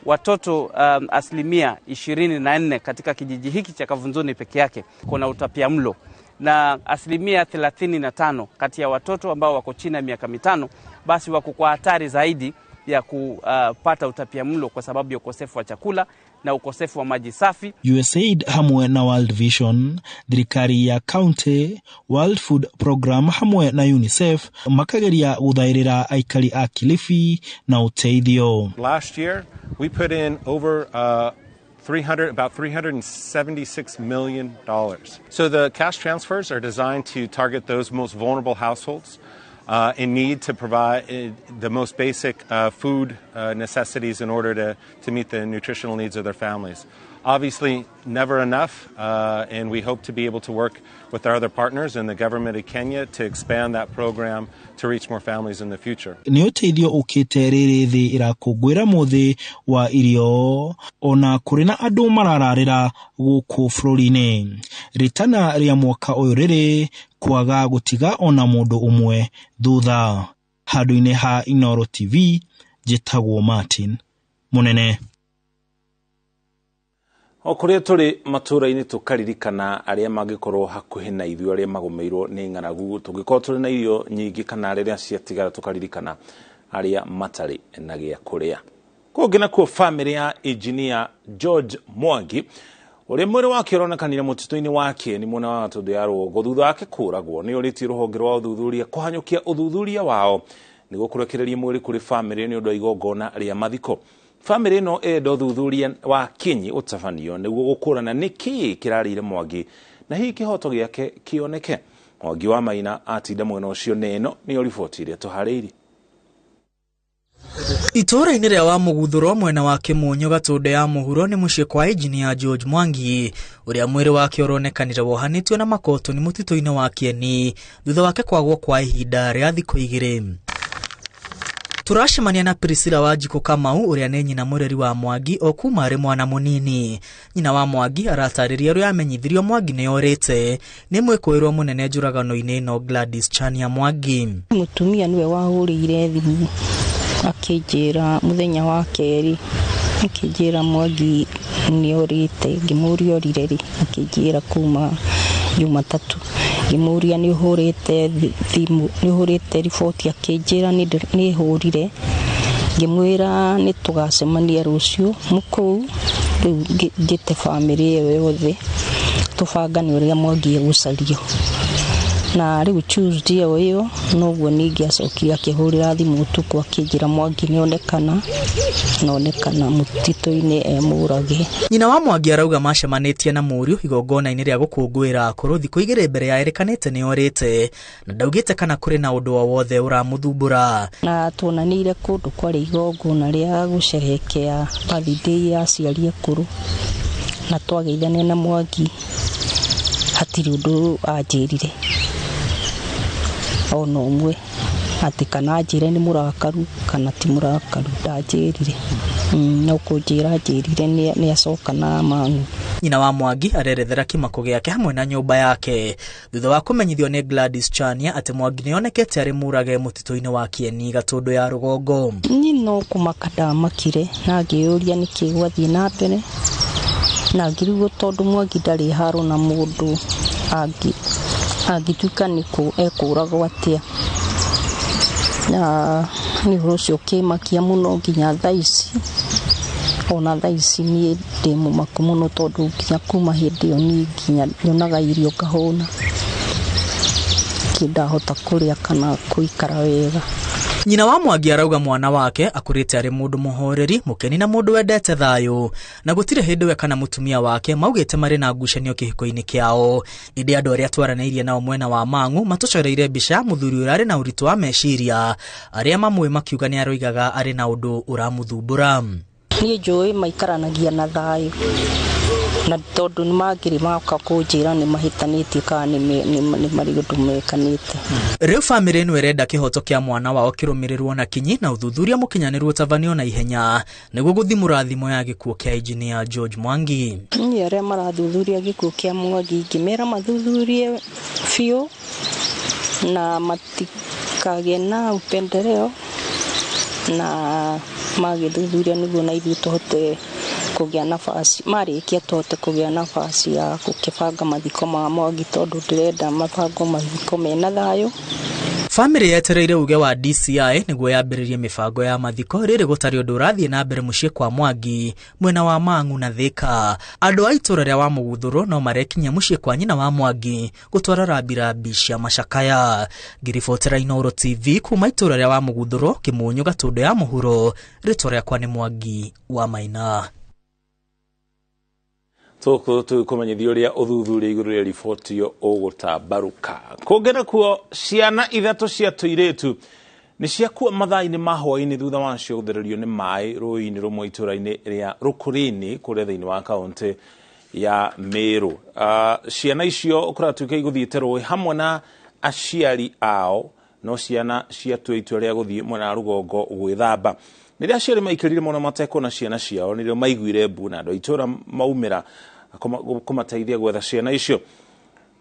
Speaker 22: watoto 24% katika kijiji hiki cha Kavunzuni peke yake kuna utapiamlo, na 35% kati ya watoto ambao wako chini ya miaka 5 basi wako kwa hatari zaidi ya kupata utapiamlo kwa sababu ya ukosefu wa chakula na ukosefu wa maji safi.
Speaker 10: USAID hamwe na World Vision, thirikari ya county, World Food Program hamwe na UNICEF makageria guthairira aikari a Kilifi na uteithio.
Speaker 25: Last year we put in over about $376 million. So the cash transfers are designed to target those most vulnerable households in need to provide the most basic food necessities in order to meet the nutritional needs of their families. Obviously, never enough, and we hope to be able to work with our other partners and the government of Kenya to expand that program to reach more families in the future.
Speaker 10: Nĩ ũteithio ũkĩte rĩrĩ thĩ ĩrakũngũĩra mũthĩ wa irio ona kũrĩ na andũ marararĩra gũkũ bũrũri-inĩ. Rĩtana rĩa mwaka ũyũ rĩrĩ kwaga gũtiga ona mũndũ ũmwe thutha. Handũ-inĩ ha Inooro TV, njĩtagwo Martin Munene.
Speaker 11: O kũrĩa tũrĩ matũũra-inĩ tũkaririkana arĩa mangĩkorwo hakuhĩ na ithuĩ arĩa magũmĩirwo nĩ ng'aragu, tũngĩkorwo tũrĩ na irio nyingĩ kana rĩrĩa ciatigara tũkaririkana arĩa matarĩ na gĩa kũrĩa. Kũngĩ nakuo bamĩrĩ ya engineer George Mwangi ũrĩa mwĩrĩ wake ũronekanire mũtitũ-inĩ wa Kieni mwena wa Gatũndũ ya Rũgongo thutha wake kũũragwo nĩ ũrĩtie rũhonge rwa ũthuthuria kũhanyũkia ũthuthuria wao nĩguo kũrekereria mwĩrĩ kũrĩ bamĩrĩ nĩ ũndũ wa igongona rĩa mathiko. Bamĩrĩ ĩno ĩrenda ũthuthuria wa kinyi ũtabanio nĩguo gũkũrana nĩkĩĩ kĩrarĩire Mwangi na hihi kĩhoto gĩake kĩoneke. Mwangi wa Maina atinda mwena ũcio na ĩno nĩyo riboti ĩrĩa tũharĩirie.
Speaker 26: Itũũra-inĩ rĩa Wamuguthũro mwena wa Kĩmunyũ Gatũndũ ya mũhuro nĩ mũciĩ kwa engineer George Mwangi ũrĩa mwĩrĩ wake ũronekanire wohanĩtio na makotoni mũtitũ-inĩ wa Kieni thutha wake kwagwo kwa ihinda rĩa thikũ 2. Turacemania na Priscilla Wanjikũ Kamau ũrĩa nĩ nyina mũreri wa Mwangi o kuma arĩ mwana mũnini. Nyina wa Mwangi aratarĩria ũrĩa amenyithirio Mwangi nĩ orĩte nĩ mwĩkũĩrwo mũnene njũragano-inĩ ĩno Gladys Chania Mwangi.
Speaker 13: Mũtumia nĩwe wahũrĩire thimũ akĩnjĩra mũthenya wa kerĩ, akĩnjĩra Mwangi nĩ orĩte, ngĩmũria orire rĩ, akĩnjĩra kuma Jumatatu. Ngĩmũria nĩ ũhũrĩte thimũ, nĩ ũhũrĩte riboti, akĩnjĩra nĩ hũrire. Ngĩmwĩra nĩ tũgacemania rũciũ mũkũu, rĩu njĩte bamĩrĩ ĩyo yothe tũbangane ũrĩa Mwangi egũcario. Na rĩu Tuesday ĩyo noguo ningĩ acokire akĩhũrĩra thimũ ũtukũ akĩnjĩra Mwangi nĩonekana, nonekana mũtitũ-inĩ e mũrage.
Speaker 26: Nyina wa Mwangi arauga macemanĩtie na mũriũ igongona-inĩ rĩa gũkũngũĩra akũrũ thikũ 2 mbere ya erĩkanĩte nĩorĩte, na ndaugĩte kana kũrĩ na ũndũ o wothe ũramũthumbũra.
Speaker 13: Na tuonanĩire kũndũ kwarĩ igongona rĩa gũcerehekea birthday ya aciari akũrũ, na twageithania na Mwangi hatirĩ ũndũ anjĩrire ona ũmwe, atĩ kana anjĩre nĩ mũrakaru kana ti mũrakaru, ndanjĩrire. No kũnjĩra anjĩrire nĩ acoka na Mang'u.
Speaker 26: Nyina wa Mwangi arerethera kĩmako gĩake hamwe na nyũmba yake thutha wa kũmenyithio nĩ Gladys Chania atĩ Mwangi nĩonekete arĩ mũrage mũtitũ-inĩ wa Kieni Gatũndũ ya rũgongo.
Speaker 13: Niĩ no kũmaka ndamakire na ngĩyũria nĩkĩ gwathiĩ na mbere, na ngĩrigwo tondũ Mwangi ndarĩ haro na mũndũ angĩtuĩka nĩ ekũragwo atĩa. Na nĩ ũhoro ũcio ũkĩmakia mũno nginya thaa ici. Ona thaa ici niĩ ndĩ mũmaku mũno tondũ nginya kuma hĩndĩ ĩyo niĩ nginya nyonaga irio ngahũna, ndahota kũrĩa kana kũikara wega.
Speaker 26: Nyina wa Mwangi arauga mwana wake akũrĩte arĩ mũndũ mũhoreri, mũkeni na mũndũ wendete thayũ, na gũtirĩ hĩndĩ we kana mũtumia wake maugĩte marĩ na ngucanio kĩhiko-inĩ kĩao. Ĩndĩ andũ arĩa twaranĩirie nao mwena wa Mang'u matũcoreire mbica ya mũthuri ũrarĩ na ũritũ wa meciria, arĩa mamũĩ makiuga nĩ aroigaga arĩ na ũndũ ũramũthumbũra.
Speaker 13: Niĩ njũĩ maikaranagia na thayũ, na tondũ nĩ mangĩrĩ magoka kũnjĩra nĩ mahĩtanĩtie kana nĩ marĩ ũndũ mekanĩte.
Speaker 26: Rĩu bamĩrĩ ĩno ĩrenda kĩhoto kĩa mwana wao kĩrũmĩrĩrwo na kinyi na ũthuthuria mũkinyanĩru ũtabanio na ihenya nĩguo gũthimũra thimo ya gĩkuũ kĩa Engineer George Mwangi.
Speaker 13: Niĩ arĩa marathuthuria gĩkuũ kĩa Mwangi ingĩmera mathuthurie biũ na matikagĩe na upendeleo, na magĩthuthuria nĩguo na ithuĩ tũhote kũgĩa nafasi, marĩkia tũhote kũgĩa nafasi ya gũkĩbanga mathiko ma Mwangi tondũ ndĩrenda mabango mathiko mena thayũ.
Speaker 26: Bamĩrĩ yetereire uge wa DCI nĩguo yambĩrĩrie mĩbango ya mathiko rĩrĩ gũtarĩ ũndũ ũrathiĩ na mbere mũciĩ kwa Mwangi mwena wa Mang'u na Thika. Andũ a itũra rĩa Wamũguthũrũ no marekinyia mũciĩ kwa nyina wa Mwangi gũtwara rambirambi cia macakaya. Ngĩribotera Inooro TV kuma itũra rĩa Wamũguthũrũ, Kĩmunyũ, Gatũndũ ya mũhuro, rĩtwa rĩakwa nĩ Mwangi wa Maina.
Speaker 11: Tũkũ tũkũmenyithia ũrĩa ũthuthuria igũrũ rĩa riboti ĩyo ũgũtambarũka. Kũngĩ nakuo ciana 3 cia tũirĩtu nĩ ciakua mathaa-inĩ ma hwaĩ-inĩ thutha wacio gũthererio nĩ maĩ rũĩ-inĩ rũmwe itũra-inĩ rĩa Rũkũrĩinĩ kũrĩa thĩinĩ wa kaũntĩ ya Meru. Ciana icio kũratuĩka igũthiĩte rũĩ hamwe na aciari ao, no ciana ciatua itua rĩa gũthiĩ mwena wa rũgongo gwĩthamba. Rĩrĩa aciari maikĩrire mũno matekuona ciana ciao nĩrĩo maiguire mbu na andũ a itũra maumĩra kũmateithia gwetha ciana icio.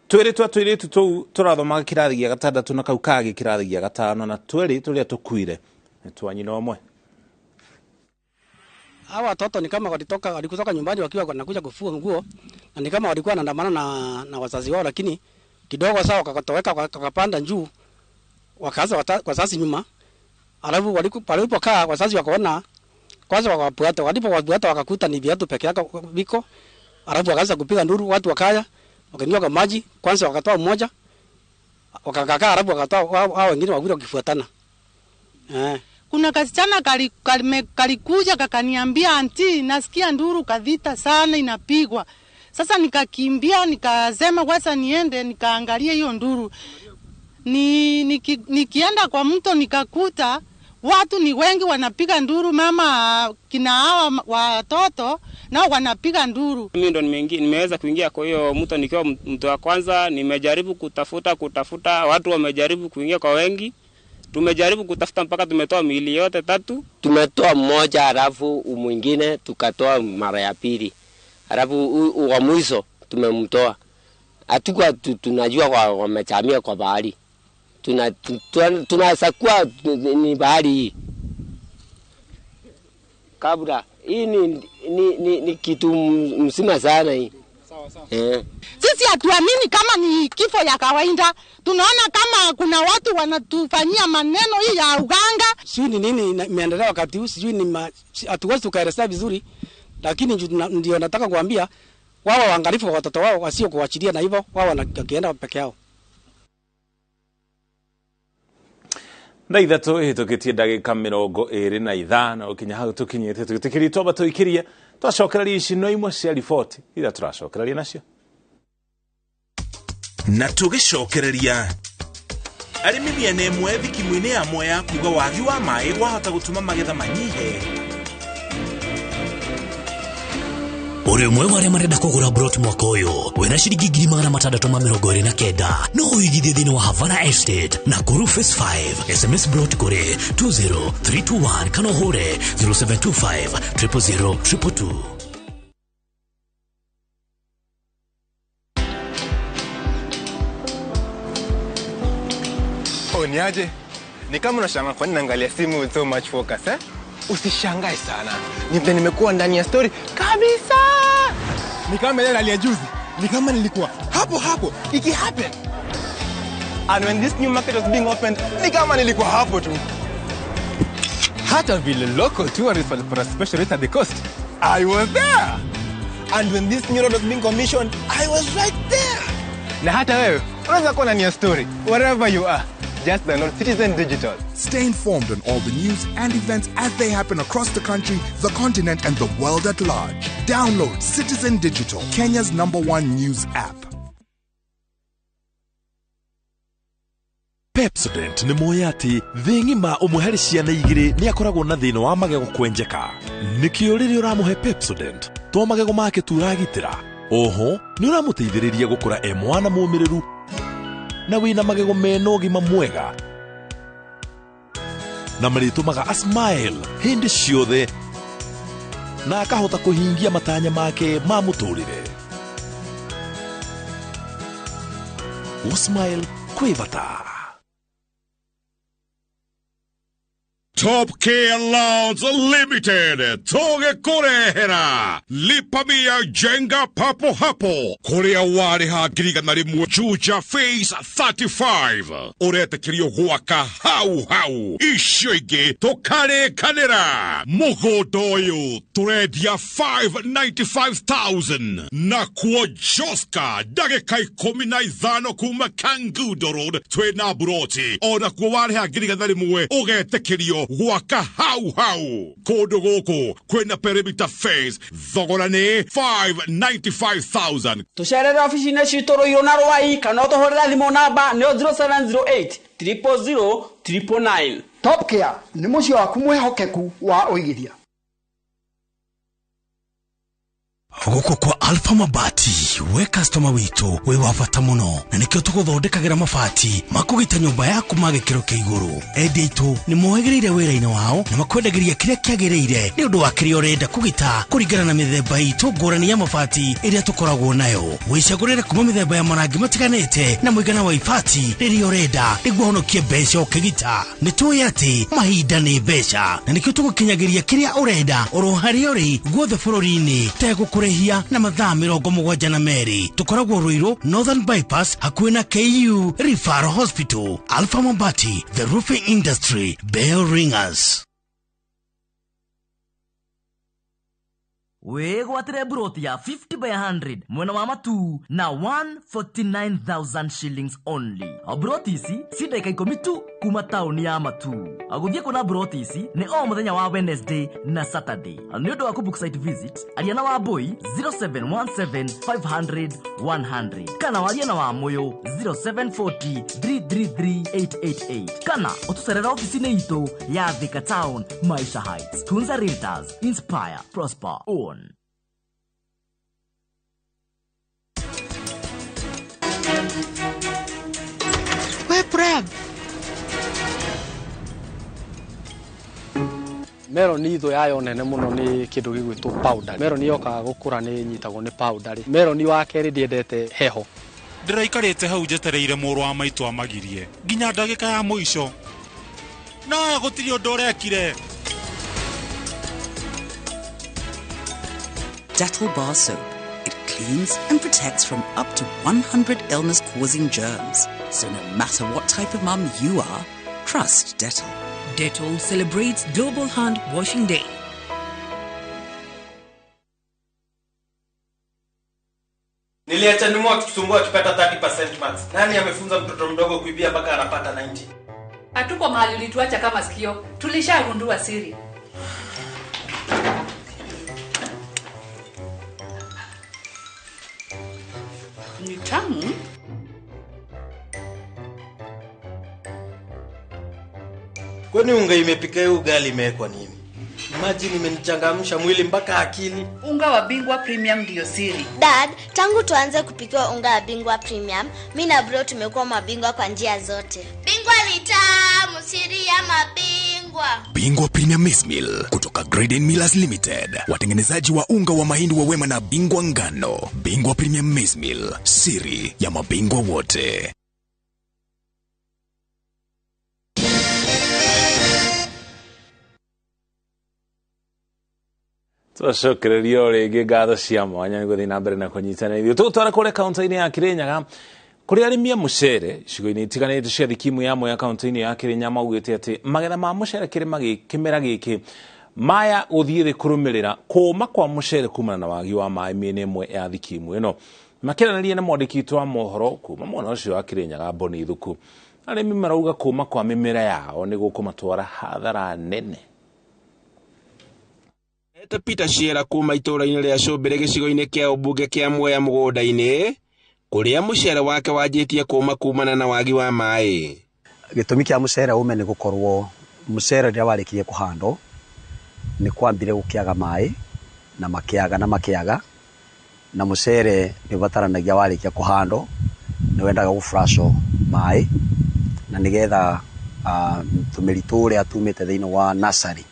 Speaker 11: Twĩrĩ twa tũirĩtu tũu tũrathomaga kĩrathi gĩa 6 na kau kangĩ kĩrathi gĩa 5, na twĩrĩ tũrĩa tũkuire nĩ twa nyina ũmwe.
Speaker 1: Hawa watoto ni kama walikutoka nyumbani wakiwa wanakuja kufua nguo, na ni kama walikuwa wanaandamana na wazazi wao, lakini kidogo sawa wakatoweka wakapanda juu wakaanza wazazi nyuma. Alafu walipokaa wazazi wakaona kwanza wakawafuata, walipowafuata wakakuta ni viatu peke yake viko. Alafu wakaanza kupiga nduru, watu wakaya wakaingia kwa maji, kwanza wakatoa mmoja wakakakaa, alafu wakatoa hao wengine wawili wakifuatana.
Speaker 2: Kuna kasichana kalikuja kakaniambia, anti, nasikia nduru kadhita sana inapigwa. Sasa nikakimbia nikasema kwanza niende nikaangalie hiyo nduru. Nikienda kwa mto nikakuta watu ni wengi wanapiga nduru, mama kina hawa watoto nao wanapiga nduru.
Speaker 3: Mimi ndo nimeweza kuingia kwa hiyo mto nikiwa mtu wa kwanza. Nimejaribu kutafuta, watu wamejaribu kuingia kwa wengi. Tumejaribu kutafuta mpaka tumetoa miili yote 3.
Speaker 15: Tumetoa mmoja halafu mwingine tukatoa mara ya pili. Halafu wa mwisho tumemtoa. Hatukuwa tunajua kwa wamechamia kwa bahari. Tunasakua ni bahari hii. Kabla hii ni kitu msima sana hii. Eh.
Speaker 2: Sisi hatuamini kama ni kifo ya kawaida, tunaona kama kuna watu wanatufanyia maneno hii ya uganga.
Speaker 1: Sijui ni nini imeendelea wakati huu, sijui ni hatuwezi tukaelezea vizuri, lakini ndio nataka kuambia wao waangalifu kwa watoto wao, wasio kuachilia na hivyo wao wanakienda peke yao.
Speaker 11: Thaa ithatũ ĩhĩtũkĩtie ndagĩka 25 ũkinya hau tũkinyĩte tũgĩtĩkĩria twamba tũikĩrie twacokereria ici no imwe cia riboti iria tũracokereria nacio. Na tũgĩcokereria arĩmi mĩena ĩmwe thikimu-inĩ ya Mwea kuga wagi wa maĩ wahota gũtũma magetha manyihe.
Speaker 4: Uri umwe wa arĩa marenda kũgũra brot mwaka ũyũ wĩna ciringi 629 no ũigithie thĩinĩ wa Havana Estate na Kuru Phase 5. SMS brot kũrĩ 20321 kana ũhũre 0725 000 222.
Speaker 12: Oh, ni aje? Ni kama unashangaa kwa nini naangalia simu with so much focus, eh? Usishangae sana. Ni vile nimekuwa ndani ya story kabisa. Ni kama ile hali ya juzi. Ni kama nilikuwa hapo hapo iki happen. And when this new market was being opened, ni kama nilikuwa hapo tu. Hata vile local tourists walipata special rate at the coast, I was there. And when this new road was being commissioned, I was right there. Na hata wewe unaweza kuwa ndani ya story wherever you are. Just download Citizen Digital.
Speaker 17: Stay informed on all the news and events as they happen across the country, the continent, and the world at large. Download Citizen Digital, Kenya's #1 news app.
Speaker 11: Pepsodent nĩ moĩ atĩ thĩ ng'ima ũmwe harĩ ciana igĩrĩ nĩ akoragwo na thĩna wa magego kwenjeka. Nĩkĩo rĩrĩa ũramũhe Pepsodent to magego make tu ũragitĩra, oho nĩ ũramũteithĩrĩria gũkũra e mwana mũmĩrĩru na wĩna magego mena ũgima mwega na marĩtũmaga a smile hĩndĩ ciothe na akahota kũhingia matanya make ma mũtũrĩre. Gũ-smile kwĩ bata.
Speaker 21: Top Care Loans Limited tũgĩkũrehera Lipa Mia Jenga papo hapo kũrĩa warĩha 100,000 Juja Phase 35 ũretĩkĩrio gwaka hau hau, icio ingĩ tũkarĩkanĩra. Mũgũnda ũyũ tũrendia 595,000 nakuo Joska ndagĩka 15 kuma Kangundo Road twĩna buroti, onakuo warĩha 100,000 ũgetĩkĩrio gwaka hau hau. Kũndũ gũkũ kwĩna perimeter fence, thogora nĩ 595,000.
Speaker 23: Tũcerere ofici-inĩ citũ Rũirũ na Rwai kana ũtũhũrĩre thimũ namba nĩyo 0708 000 999.
Speaker 24: Top Care nĩ mũciĩ waku mwĩhokeku wa ũigithia.
Speaker 4: Gũkũ kwa Alpha Mabati we customer witũ wĩ wa bata mũno na nĩkĩo tũgũthondekagĩra mabati makũgita nyũmba yaku ma gĩkĩro kĩa igũrũ. Endia aitũ nĩ mohĩgĩrĩire wĩra-inĩ wao na makwendagĩria kĩrĩa kĩagĩrĩire nĩ ũndũ wa kĩrĩa ũrenda kũgita kũringana na mĩthemba itũ ngũrani ya mabati ĩrĩa tũkoragwo nayo. Wĩcagũrĩre kuma mĩthemba ya marangi matiganĩte na mũigana wa ibati rĩrĩa ũrenda nĩguo ũhonokie mbeca ũkĩgita. Nĩ tũĩ atĩ mahinda nĩ mbeca na nĩkĩo tũgũkinyagĩria kĩrĩa ũrenda oro harĩa ũrĩ guothe bũrũri-inĩ tegũkũrĩhia na mathaa 72. Tũkoragwo Ruiru Northern Bypass hakuhĩ na KU Referral Hospital. Alpha Mabati, the roofing industry. Bell ringers.
Speaker 27: Wĩgwatĩre buroti ya 50 by 100 mwena wa Matu na 149,000 shillings only. Buroti ici ci ndagĩka 10 tu kuma taũni ya Matu. Gũthiĩ kuona buroti ici nĩ o mũthenya wa Wednesday na Saturday. Nĩ ũndũ wa kũbook site visit, aria na Wambui 0717 500 100 kana warie na Wamũyũ 0740 333 888 kana ũtũcerere ofici-inĩ itũ ya Thika Town, Maisha Heights. Tunza Realtors, inspire, prosper, own.
Speaker 2: We Brian.
Speaker 28: Meroni thũ yayo nene mũno nĩ kĩndũ gĩgwĩtwo powder. Meroni yokaga gũkũra nĩ nyitagwo nĩ powder. Meroni wa kerĩ ndĩendete heho.
Speaker 29: Ndĩraikarĩte hau njetereire mũrũ wa maitũ amagirie nginya ndagĩka ya mũico. Nowe gũtirĩ ũndũ ũrekire.
Speaker 30: Dettol Bar Soap. It
Speaker 5: cleans and protects from up to 100 illness-causing germs. So no matter what type of mum you are, trust Dettol.
Speaker 6: Dettol celebrates Global Hand Washing Day.
Speaker 7: Niliacha nyuma akitusumbua akipata 30% marks. Nani amefunza mtoto mdogo kuibia mpaka anapata 90?
Speaker 8: Hatuko mahali ulituacha kama sikio. Tulishagundua siri.
Speaker 5: Ni tamu.
Speaker 7: Kwani unga imepika hiyo ugali imewekwa nini? Imagine imenichangamsha mwili mpaka akili.
Speaker 8: Unga wa Bingwa Premium ndio siri.
Speaker 9: Dad, tangu tuanze kupikiwa unga wa Bingwa Premium, mimi na bro tumekuwa mabingwa kwa njia zote. Bingwa ni tamu, siri ya mabingwa.
Speaker 14: Bingwa Premium Maize Meal kutoka Graden Millers Limited, watengenezaji wa unga wa mahindi wa Wema na Bingwa Ngano. Bingwa Premium Maize Meal, siri ya mabingwa wote.
Speaker 11: Twacokererio rĩngĩ ngatho cia mwanya nĩ gũthiĩ na mbere na kũnyitanĩra ithuĩ. Tũgũtwara kũrĩa kaũntĩ-inĩ ya Kĩrĩnyaga kũrĩa arĩmi a mũcere icigo-inĩ itiganĩte cia thikimu ya Mwea kaũntĩ-inĩ ya Kĩrĩnyaga maugĩte atĩ magetha ma mũcere kĩmera gĩkĩ maya gũthiĩ thĩ kũrũmĩrĩra kũũma kwa mũcere kumana na wagi wa maĩ mĩena ĩmwe ya thikimu ĩno. Makĩaranĩria na mwandĩki witũ wa mohoro kuma mwena ũcio wa Kĩrĩnyaga Boni Thuku, arĩmi marauga kũũma kwa mĩmera yao nĩ gũkũmatwara hathara nene.
Speaker 16: Eta Peter Shiera kuma itũũra-inĩ rĩa Cũmbĩrĩ gĩcigo-inĩ kĩa ũmbunge kĩa Mwea mũgũnda-inĩ kũrĩa mũcere wake wanjĩtie kũũma kumana na wagi wa maĩ.
Speaker 18: Gĩtũmi kĩa mũcere ũme nĩ gũkorwo mũcere rĩrĩa warĩkirie kũhandwo nĩ kwambire gũkĩaga maĩ na makĩaga na makĩaga, na mũcere nĩ ũbataranagia warĩkia kũhandwo nĩ wendaga gũfrashwo maĩ na nĩgetha tũmĩri tũrĩa tumĩte thĩinĩ wa nursery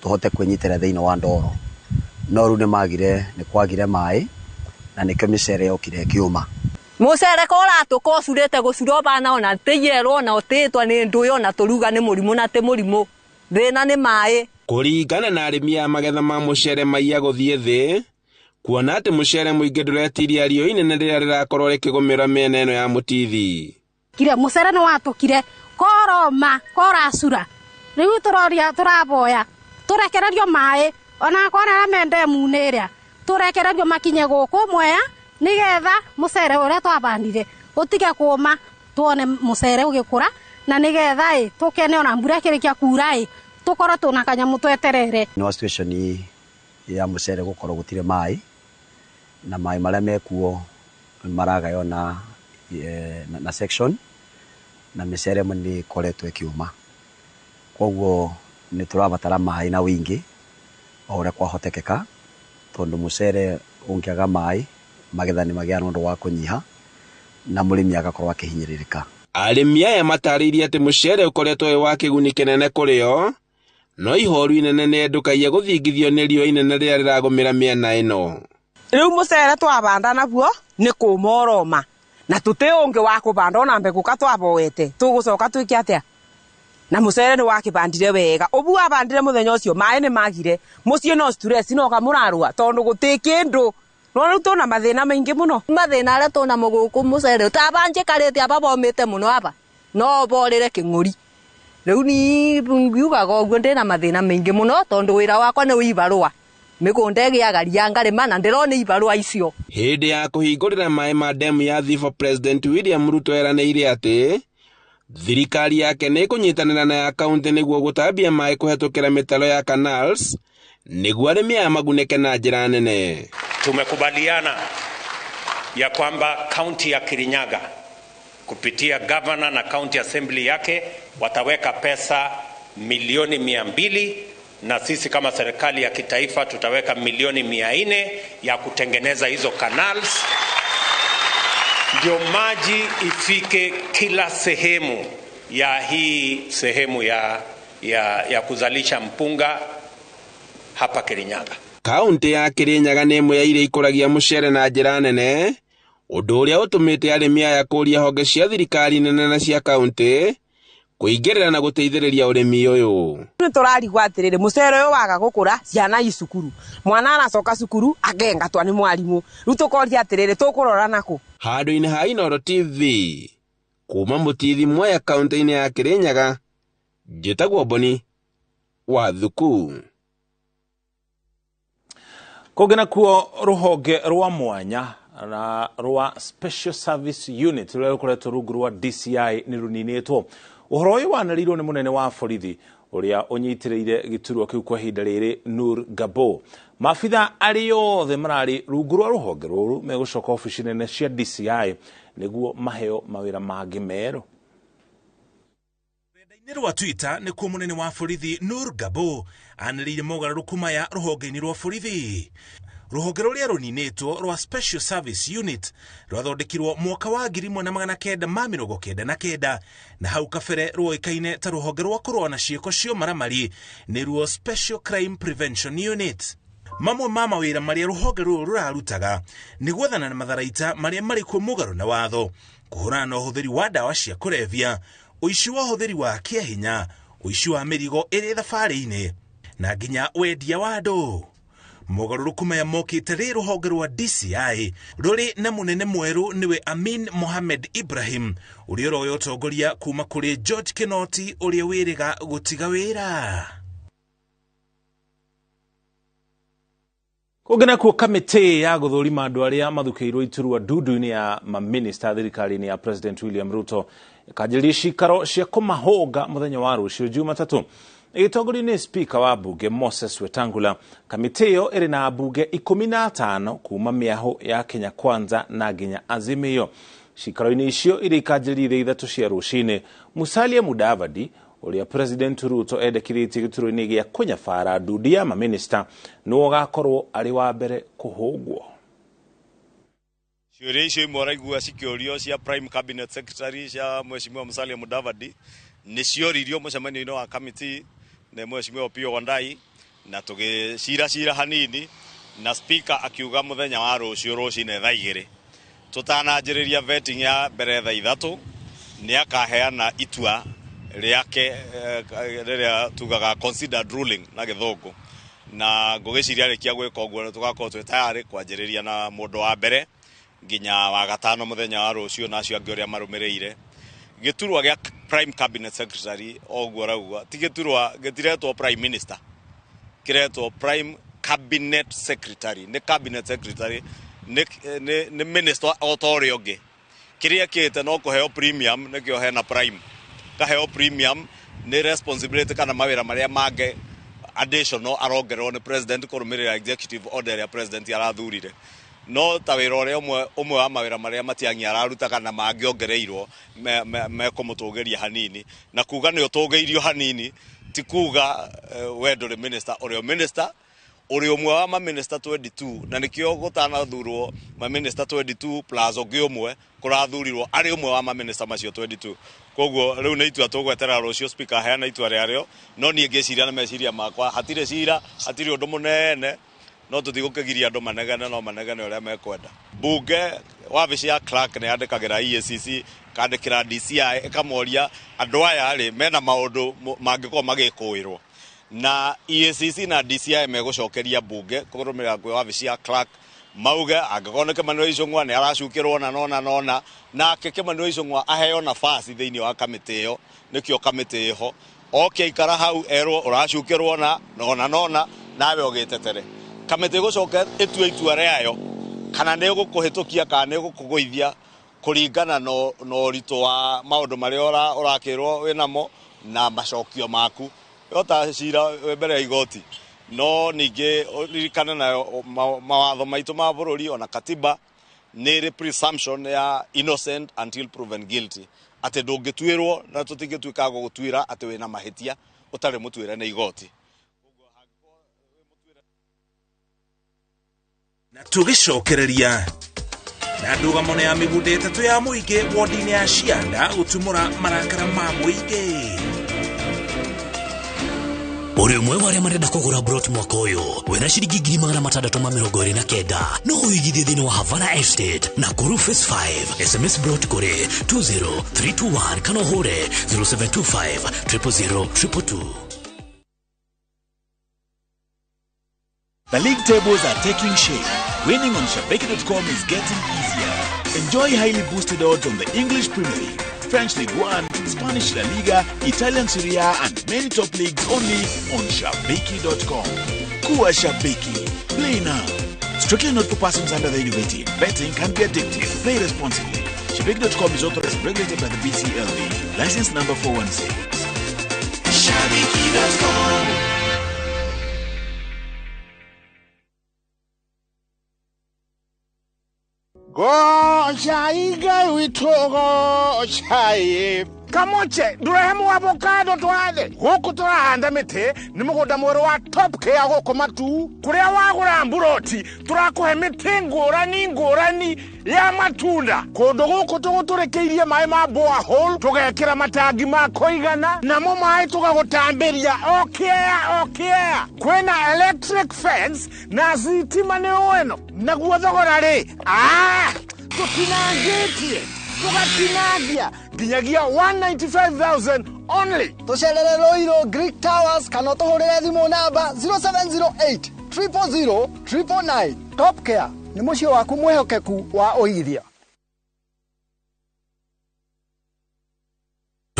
Speaker 18: tuhote kwĩnyitĩra thĩinĩ wa ndoro. No rĩu nĩmagire nĩ kwagire maĩ na nĩkĩo mĩcere yokire ĩkĩũma.
Speaker 19: Mũcere ko ũratũka ũcurĩte gũcura ũbana ona tĩiyerwo na ũtĩtwa nĩ ndũĩ ona tũruga nĩ mũrimũ na tĩ mũrimũ thĩna nĩ maĩ.
Speaker 16: Kũringana na arĩmi a magetha ma mũcere maiya gũthiĩ thĩ kuona atĩ mũcere mũingĩ ndũretiria riũa inene rĩrĩa rĩrakorwo rĩkĩgũmĩra mĩena ĩno ya Mũtithi.
Speaker 30: Kire mũcere nĩ watũkire koroma koracura rĩu tũroria tũraboya tũrekererio maĩ ona kona arĩa me ndemu-inĩ ĩrĩa tũrekererio makinye gũkũ Mwea nĩgetha mũcere ũrĩa twabandire ũtige kũũma tuone mũcere ũgĩkũra na nĩgetha ĩ tũkene ona mbura ĩkĩrĩkia kuura ĩ tũkorwo tũna kanyamũ tweterere.
Speaker 18: Nĩ wa situation ya mũcere gũkorwo gũtirĩ maĩ na maĩ marĩa mekuo maragaywo na section na mĩcere ĩmwe nĩ ĩkoretwo ĩkĩũma, koguo nĩ tũrabatara maĩ na wĩingĩ o ũrĩa kwahotekeka tondũ mũcere ũngĩaga maĩ magetha nĩ magĩaga nĩ ũndũ wa kũnyiha na mũrĩmi agakorwo akĩhinyĩrĩrĩka.
Speaker 16: Arĩmi aya matarĩirie atĩ mũcere ũkoretwo wĩ wa kĩguni kĩnene kũrĩ o, no ihoru inene nĩ ndũkaiye gũthingithio nĩ riũa inene rĩrĩa rĩragũmĩra mĩena ĩno.
Speaker 31: Rĩu mũcere twabanda naguo nĩ kũũma ũroma na tũtĩ ũngĩ wa kũbanda ona mbegũ ka twaboete tũgũcoka twĩke atĩa? Na mũcere nĩ wakĩbandire wega ũbu wabandire mũthenya ũcio maĩ nĩ magire mũciĩ no stress no kamũrarũa tondũ gũtĩ kĩndũ. No rĩu tũna mathĩna maingĩ mũno.
Speaker 19: Mathĩna arĩa tũna mo gũkũ mũcere ũtabanjĩkarĩte aba bomĩte mũno aba no borĩre kĩng'ũri. Rĩu ni ngiugaga ũguo ndĩna mathĩna maingĩ mũno tondũ wĩra wakwa nĩ wĩibarũa mĩgũnda ĩgĩaga ria ngarĩma na ndĩrona ibarũa icio.
Speaker 16: Hĩndĩ ya kũhingũrĩra maĩ ma demu ya Thifo, President William Ruto eranĩire atĩ thirikari yake nĩ ĩkũnyitanĩra na ya kaũntĩ nĩguo gũtambia maĩ kũhetũkĩra mĩtaro ya canals nĩguo arĩmi aya magunĩke na njĩra nene.
Speaker 32: Tumekubaliana ya kwamba kaunti ya Kirinyaga kupitia governor na county assembly yake wataweka pesa milioni 200 na sisi kama serikali ya kitaifa tutaweka milioni 400 ya kutengeneza hizo canals ndio maji ifike kila sehemu ya hii sehemu ya kuzalisha mpunga hapa Kirinyaga.
Speaker 16: Kaunti ya Kirinyaga nĩ ĩmwe ya iria ikũragia mũcere na njĩra nene, ũndũ ũrĩa ũtũmĩte arĩmi aya kũũria honge cia thirikari nene na cia kaunti Kũingĩrĩra na gũteithĩrĩria ũrĩmi ũyũ.
Speaker 31: Nĩ tũrarigwo atĩrĩrĩ, mũcere ũyũ waga gũkũra, ciana i cukuru, mwana aracoka cukuru akengatwa nĩ mwarimũ, rĩu tũkoria atĩrĩrĩ, tũkũrora nakũ?
Speaker 16: Handũ-inĩ ha Inooro TV kuma Mũtithi Mwea kaunti-inĩ ya Kirinyaga, njĩtagwo Boni wa Thuku.
Speaker 11: Kũngĩ nakuo rũhonge rwa mwanya na rwa Special Service Unit rũrĩa rũkoretwo rungu rwa DCI nĩ rũninĩtwo. Ũhoro ũyũ wanĩrĩirwo nĩ mũnene wa borithi ũrĩa ũnyitĩrĩire gĩturwa kĩu kwa ihinda rĩrĩ Nur Gabo. Maabitha arĩa othe mararĩ rungu rwa rũhonge rũrũ megũcoka obici nene cia DCI nĩguo maheo mawĩra mangĩ merũ. Rũrenda-inĩ rwa Twitter nĩkuo mũnene wa borithi Nur Gabo anĩrĩire mogarũrũku maya rũhonge-inĩ rwa borithi. Rũhonge rũrĩa rũninĩtwo rwa Special Service Unit rwathondekirwo mwaka wa 1999 na hau kabere rwoĩkaine ta rũhonge rwa kũrũa na ciĩko cia ũmaramari nĩruo Special Crime Prevention Unit. Mamwe ma mawĩra marĩa rũhonge rũrũ rũrarutaga nĩ gwethana na matharaita marĩa marĩ kuo mũgarũ na watho, kũhũrana na ũhũthĩri wa ndawa cia kũrebia, ũici wa ũhũthĩri wa kĩahinya, ũici wa mĩrigo ĩrĩ thabarĩ-inĩ na nginya wendia wa andũ. Mogarũrũku maya mokĩte rĩ rũhonge rwa DCI rũrĩ na mũnene mwerũ nĩwe Amin Mohamed Ibrahim ũrĩa ũroya ũtongoria kuma kũrĩ George Kinoti ũrĩa wĩrĩga gũtiga wĩra. Kũngĩ nakuo kamĩtĩ ya gũthũrima andũ arĩa mathukĩirwo iturwa ndundu-inĩ ya maminista thirikari-inĩ ya President William Ruto ĩkanjĩrĩria cikaro cia kũmahũnga mũthenya wa rũciũ Jumatatũ. Ĩgĩtongorio nĩ Speaker wa mbunge Moses Wetangula, kamĩtĩ ĩyo ĩrĩ na ambunge 15 kuma mĩahũ ya Kenya Kwanza na nginya Azimio. Cikaro-inĩ icio iria ikanjĩrĩria thaa 3 cia rũcinĩ, Musalia Mudavadi ũrĩa President Ruto endekithĩtie gĩturwa-inĩ gĩa kũnyabara ndundu ya maminista nĩwe ũgakorwo arĩ wa mbere kũhũngwo.
Speaker 1: Ciũria icio imwe ũraigua cikĩũrio cia Prime Cabinet Secretary cia Mheshimiwa Musalia Mudavadi nĩ cioririo mũcemanio-inĩ wa committee nĩ Mheshimiwa Opiyo Wandayi na tũgĩcira hanini na speaker akiuga mũthenya wa rũciũ rũcinĩ thaa 2 tũtananjĩrĩria vetting ya mbere thaa 3 nĩ akaheana itua rĩake rĩrĩa tugaga considered ruling na gĩthũngũ, na ngũgĩciria rĩkia gwĩka ũguo nĩ tũgakorwo twĩ tayarĩ kwanjĩrĩria na mũndũ wa mbere nginya wa gatano mũthenya wa rũciũ na acio angĩ ũrĩa marũmĩrĩire. Gĩturwa gĩa Prime Cabinet Secretary oguo rauga ti gĩturwa gĩtiretwo Prime Minister, kĩretwo Prime Cabinet Secretary. Nĩ Cabinet Secretary nĩ minister o ta ũrĩa ũngĩ. Kĩrĩa kĩte no kũheo premium nĩkĩo hena prime, kaheo premium nĩ responsibility kana mawĩra marĩa mangĩ additional arongererwo nĩ president kũrũmĩrĩra executive order ĩrĩa president arathurire. No ta wĩra ũrĩa ũmwe wa mawĩra marĩa Matiang'i araruta kana mangĩongereirwo mekũmũtũgĩria hanini, na kuga nĩ ũtũgĩirio hanini ti kuga we ndũrĩ minister, ũrĩ minister ũrĩ ũmwe wa maminista 22 na nĩkĩo gũtanathurwo maminista 22 plus ũngĩ ũmwe kũrathurirwo arĩ ũmwe wa maminista macio 22. Koguo rĩu nĩ itua tũgweterera rũciũ speaker aheana itua rĩarĩo, no niĩ ngĩciria na meciria makwa hatirĩ cira, hatirĩ ũndũ mũnene, no tũtigũkĩgiria andũ manegene, no manegene ũrĩa mekwenda. Bunge wabici ya clerk nĩ yandĩkagĩra EACC, kandĩkĩra DCI ĩkamoria andũ aya rĩ mena maũndũ mangĩkorwo magĩkũĩrwo, na EACC na DCI megũcokeria bunge kũrũmĩrĩra kwĩ wabici ya clerk mauge angĩkorwo nĩ Kimani wa Ichung'wa nĩ aracukĩrwo na nona nona, nake Kimani wa Ichung'wa aheo nafasi thĩinĩ wa kamĩtĩ ĩyo, nĩkĩo kamĩtĩ ĩho oke aikara hau erwo ũracukĩrwo na nona nona nawe ũgĩtetere. Kamĩtĩ ĩgũcoka ĩtue itua rĩayo kana nĩ ĩgũkũhĩtũkia kana nĩ ĩgũkũgũithia kũringana na ũritũ wa maũndũ marĩa ũrakĩrwo wĩnamo na macokio maku yota cira wĩ mbere ya igoti. No ningĩ ririkane nayo mawatho maitũ ma bũrũri ona katiba nĩ ĩrĩ presumption ya innocent until proven guilty, atĩ ndũngĩtuĩrwo na tũtingĩtuĩka gũgũtuĩra atĩ wĩna mahĩtia ũtarĩ mũtuĩre nĩ igoti.
Speaker 11: Na tũgĩcokereria na ndũgamo ya mĩgũnda 3 ya mũingĩ wodi-inĩ ya Cianda gũtumũra marakara ma mũingĩ.
Speaker 4: Ũrĩ ũmwe wa arĩa marenda kũgũra brot mwaka ũyũ wĩna ciringi 629,000 no ũigithie thĩinĩ wa Havana Estate na Kuru Phase 5. SMS brot kũrĩ 20321 kana ũhũre 0725 000 222.
Speaker 11: The league tables are taking shape. Winning on Shabiki.com is getting easier. Enjoy highly boosted odds on the English Premier League, French League One, Spanish La Liga, Italian Serie A, and many top leagues only on Shabiki.com. Kuwa Shabiki. Play now. Strictly not for persons under the age of 18. Betting can be addictive. Play responsibly. Shabiki.com is authorized and regulated by the BCLB. License number 416. Shabiki.com.
Speaker 3: Goca Ngai witũ goca kamoche ndũrehe avocado twathe gũkũ tũrahanda mĩtĩ nĩ mũgũnda mwerũ wa Top Care gũkũ Matuu kũrĩa wagũra mburoti tũrakũhe mĩtĩ ngũrani ngũrani ya matunda kũndũ gũkũ tũgũtũrĩkĩirie maĩ ma borehole tũgekĩra matangi ma kũigana namo maĩ tũgagũtambĩria o kĩea o kĩea kwĩna electric fence na thitima nĩ ĩno naguo thogora rĩ tũtinangĩtie tũgatinangia nginyagia 195,000 only.
Speaker 24: Tũcerere Ruiru Greek Towers kana ũtũhũrĩre thimũ namba 0708 000 999. Top Care nĩ mũciĩ waku mwĩhokeku wa ũigithia.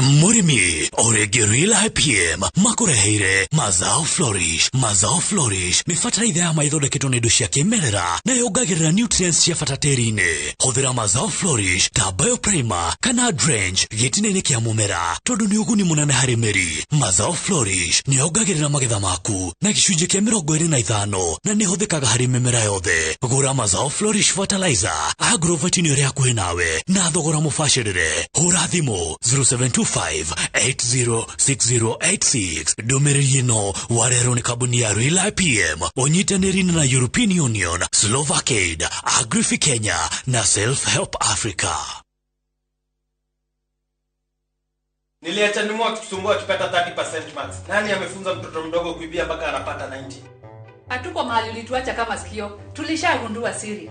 Speaker 4: Mũrĩmi orĩngĩ Real IPM makũreheire Mazao Flourish. Mazao Flourish nĩ bataraitha ya maithondeketwo nĩ indo cia kĩmerera na yongagĩrĩra nutrients cia bata tĩri-inĩ. Hũthĩra Mazao Flourish ta bioprimer kana drench gĩtina-inĩ kĩa mũmera tondũ nĩ ũguni mũnene harĩ mĩri. Mazao Flourish nĩ yongagĩrĩra magetha maku na gĩcunjĩ kĩa 25 na nĩ ĩhũthĩkaga harĩ mĩmera yothe. Gũra Mazao Flourish fertilizer agrovet-inĩ ĩrĩa hakuhĩ nawe na thogora mũbacĩrĩre. Hũra thimũ 0725 806086. Ndũmĩrĩri ĩno warehwo nĩ kambuni ya Real IPM ũnyitanĩri na European Union, Slovak Aid, Agrifi Kenya na Self Help Africa.
Speaker 7: Niliacha nimu akitusumbua akipata 30% marks. Nani amefunza mtoto mdogo kuibia mpaka anapata 90?
Speaker 8: Hatuko mahali ulituacha kama sikio. Tulishagundua siri.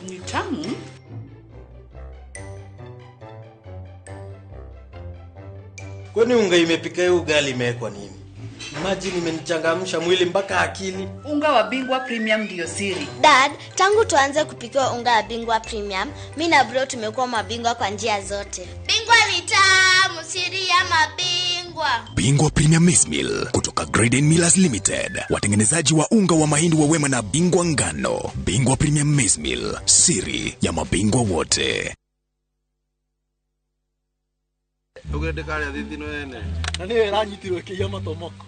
Speaker 5: Ni tamu.
Speaker 7: Kwani unga imepika hiyo ugali imewekwa nini? Imagine imenichangamsha mwili mpaka akili.
Speaker 8: Unga wa Bingwa Premium ndio siri.
Speaker 9: Dad, tangu tuanze kupikiwa unga wa Bingwa Premium, mimi na bro tumekuwa mabingwa kwa njia zote. Bingwa ni tamu, siri ya mabingwa.
Speaker 14: Bingwa Premium Maize Meal kutoka Graden Millers Limited, watengenezaji wa unga wa mahindi wa Wema na Bingwa Ngano. Bingwa Premium Maize Meal, siri ya mabingwa wote.
Speaker 10: Ugende karia thithino ene na niwe ĩranyitirwo ĩkĩiya matomoko.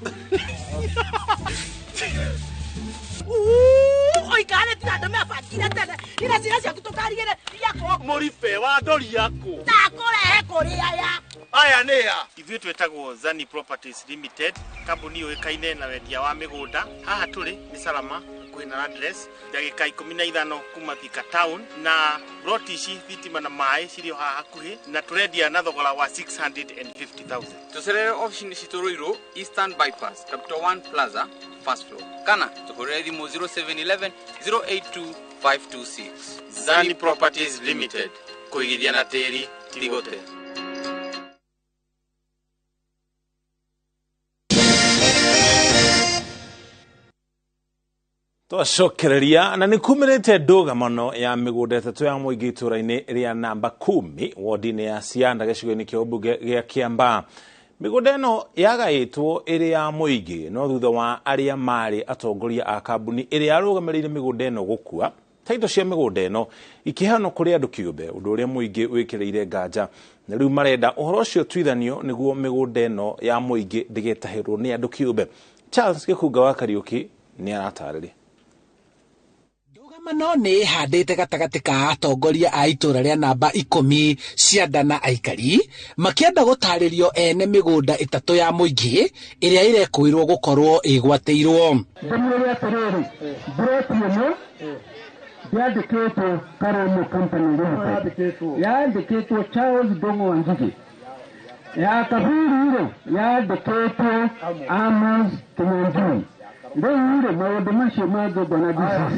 Speaker 12: Oikare tiga mabangire tene ira ciana ciaku tũkarigĩre iakũ
Speaker 10: mũribe wa ndori yaku
Speaker 12: ndakũrehe kũrĩ aya
Speaker 10: aya nĩ a ithuĩ twĩtagwo Zani Properties Limited, kambuni yũĩkaine na wendia wa mĩgũnda. Haha tũrĩ nĩ Salama hakuhĩ na address ndagĩka 15 kuma Thika town, na broti ici thitima na maĩ cirĩ o haha hakuhĩ, na tũrendia na thogora wa 650,000.
Speaker 13: Tũcerere ofici-inĩ citũ Ruiru, Eastern Bypass, Capital One Plaza, first floor, kana tũhũrĩre thimũ 0711 082 526. Zani Properties Limited, kũigithia na tĩri ti gũte.
Speaker 11: Twacokereria na nĩ kumĩrĩte ndũgamano ya mĩgũnda ĩtatũ ya mũingĩ itũũra-inĩ rĩa namba 10 wodi-inĩ ya Cianda gĩcigo-inĩ kĩa ũmbunge gĩa Kĩambaa. Mĩgũnda ĩno yagaĩtwo ĩrĩ ya mũingĩ no thutha wa arĩa marĩ atongoria a kambuni ĩrĩa yarũgamĩrĩire mĩgũnda ĩno gũkua, taito cia mĩgũnda ĩno ikĩheanwo kũrĩ andũ kĩũmbe, ũndũ ũrĩa mũingĩ wĩkĩrĩire nganja. Na rĩu marenda ũhoro ũcio ũtuithanio nĩguo mĩgũnda ĩno ya mũingĩ ndĩgetahĩrwo nĩ andũ kĩũmbe. Charles Gĩkunga wa Kariũki nĩ aratarĩria.
Speaker 15: Ndũgamano nĩ ĩhandĩte gatagatĩ ka atongoria a itũũra rĩa namba 10 Cianda na aikari makĩenda gũtarĩrio ene mĩgũnda ĩtatũ ya mũingĩ ĩrĩa ĩrekũirwo gũkorwo ĩgwatĩirwo.
Speaker 17: Ndĩmwĩre atĩrĩrĩ, mburoti ĩno
Speaker 2: Ndĩandĩkĩtwo Karomo Company Limited, yandĩkĩtwo Charles Ndung'u Wanjigi. Ya kaburi rĩ yandĩkĩtwo Amos Kinyanjui. Rĩu rĩ maũndũ macio mangĩ bwana DCC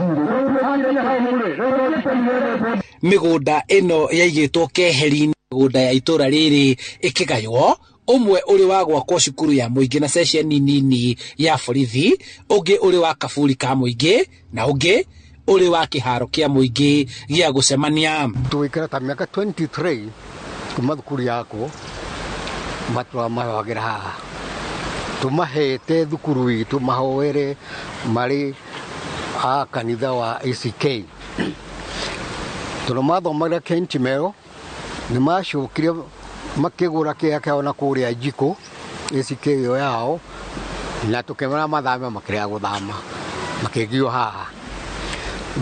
Speaker 2: rĩ
Speaker 15: Mĩgũnda ĩno yaigĩtwo keheri-inĩ, mĩgũnda ya itũra rĩrĩ ĩkĩgaywo, ũmwe ũrĩ wa gwakwo cukuru ya mũingĩ na ceceni nini ya borithi, ũngĩ ũrĩ wa kaburi ka mũingĩ na ũngĩ ũrĩ wa kĩharo kĩa mũingĩ gĩa gũcemania.
Speaker 6: Tũgĩikara ta mĩaka 23 kuma thukuru yakwo matwamahoagĩra haha, tũmahete thukuru itũ mahoere marĩ a kanitha wa ACK, tondũ mathomagĩra Kentimero nĩ macokire makĩgũra kĩea kĩao na kũrĩa njiko ACK ĩyo yao, na tũkĩmera mathame makĩrega gũthama makĩgio haha.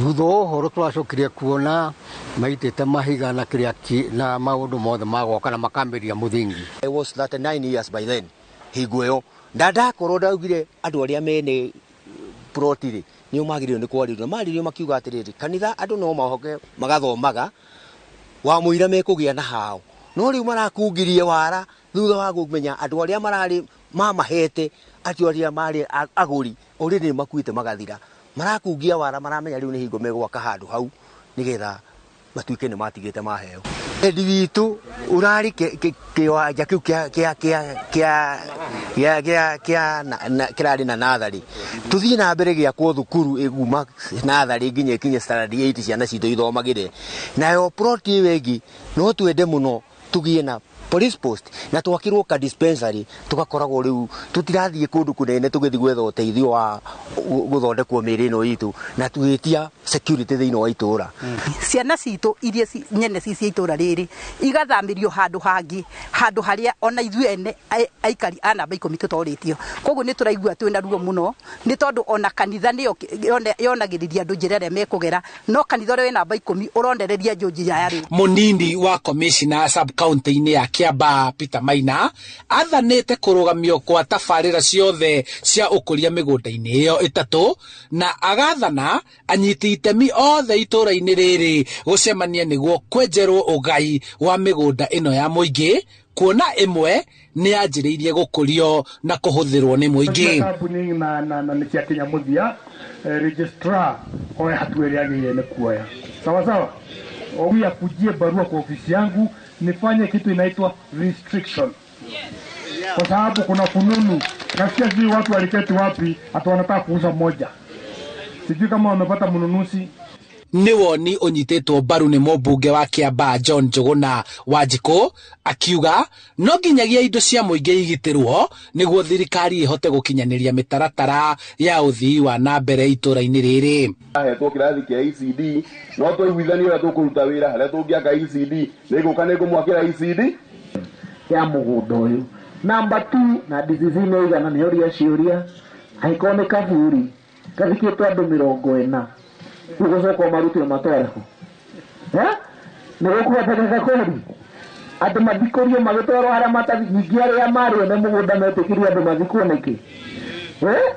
Speaker 6: Thutha wa ũhoro tũracokire kuona maitĩte mahiga na kĩrĩa na maũndũ mothe ma gwaka na makambĩrĩria mũthingi.
Speaker 17: I was 39 years by then hingo ĩyo, na ndakorwo ndaugire andũ arĩa mene ploti rĩ nĩo magĩrĩirwo nĩ kwarĩrio, na marĩrio makiuga atĩrĩrĩ, kanitha andũ no mahoke magathomaga wa mũira mekũgĩa na hao, no rĩu marakungirie wara thutha wa kũmenya andũ arĩa mararĩ mamahete acio arĩa marĩ agũri already nĩ makuĩte magathira, marakungia wara, maramenya rĩu nĩ hingo megwaka handũ hau nĩgetha matuĩke nĩ matigĩte maheo. Wendi witũ ũrarĩ kĩwanja kĩu kĩa kĩa kĩa kĩa gĩa gĩa kĩa kĩrarĩ na natharĩ, tũthiĩ na mbere gĩakwo thukuru ĩguma natharĩ nginya ĩkinye standard 8, ciana citũ ithomagĩre nayo. Plot ĩyo ĩngĩ no twende mũno tũgĩe na police post na twakĩrwo ka dispensary, tũgakoragwo rĩu tũtirathiĩ kũndũ kũnene tũgĩthiĩ gwetha ũteithio wa gũthondekwo mĩĩrĩ ĩno itũ na tũgĩtia security thĩinĩ wa itũũra.
Speaker 20: Ciana citũ iria nyene ci cia itũra rĩrĩ igathamĩrio handũ hangĩ, handũ harĩa ona ithuĩ ene aikari a namba 10 tũtorĩtio. Koguo nĩ tũraigua twĩna ruo mũno, nĩ tondũ ona kanitha nĩyo yonagĩrĩria andũ njĩra ĩrĩa mekũgera, no kanitha ũrĩa wĩ namba 10 ũronereria andũ njĩra ya rĩu.
Speaker 15: Mũnini wa commissioner sub county-inĩ ya Kiambaa Peter Maina athanĩte kũrũgamio kwa tabarĩra ciothe cia ũkũria mĩgũnda-inĩ ĩyo ĩtatũ, na agathana anyiti itemi othe itũra-inĩ rĩrĩ gũcemania nĩguo kwenjerwo ũgai wa mĩgũnda ĩno ya mũingĩ, kuona ĩmwe nĩ yanjĩrĩirie gũkũrio na kũhũthĩrwo nĩ mũingĩ.
Speaker 21: Kambuni na nĩ ciakinya mũthia, registrar oe hatua ĩrĩa agĩrĩire nĩ kuoya. Sawa sawa, huyu akujie barua kwa ofisi yangu nifanye kitu inaitwa restriction, kwa sababu kuna fununu nasikia, sijui watu waliketi wapi, hata wanataka kuuza moja, sijui kama wamepata mnunuzi.
Speaker 15: Nĩ woni ũnyitĩtwo mbaru nĩ mũmbunge wa Kiambaa John Njũgũna Wanjikũ, akiuga no nginyagia indo cia mũingĩ igitĩrwo nĩguo thirikari ĩhote gũkinyanĩria mĩtaratara ya ũthii wa na mbere itũra-inĩ rĩrĩ.
Speaker 22: Ahetwo kĩrathi kĩa ECD, no tũiguithanie ũrĩa tũkũruta wĩra harĩa tũngĩaka ECD, nĩngũka nĩngũmwakĩra ECD
Speaker 2: ya mũgũnda ũyũ. Namba 2 na DCC nĩ igana nĩ oria ciũria, angĩkorwo nĩ kaburi gathikĩtwo andũ 40 ũgũcoka ũmarute ũmatware kũ? Nĩ gũkũhotekeka kweli andũ mathikũrio magĩtwarwo harĩa matathi, ningĩ arĩa marĩ ene mũgũnda metĩkĩrie andũ mathikwo nĩkĩ?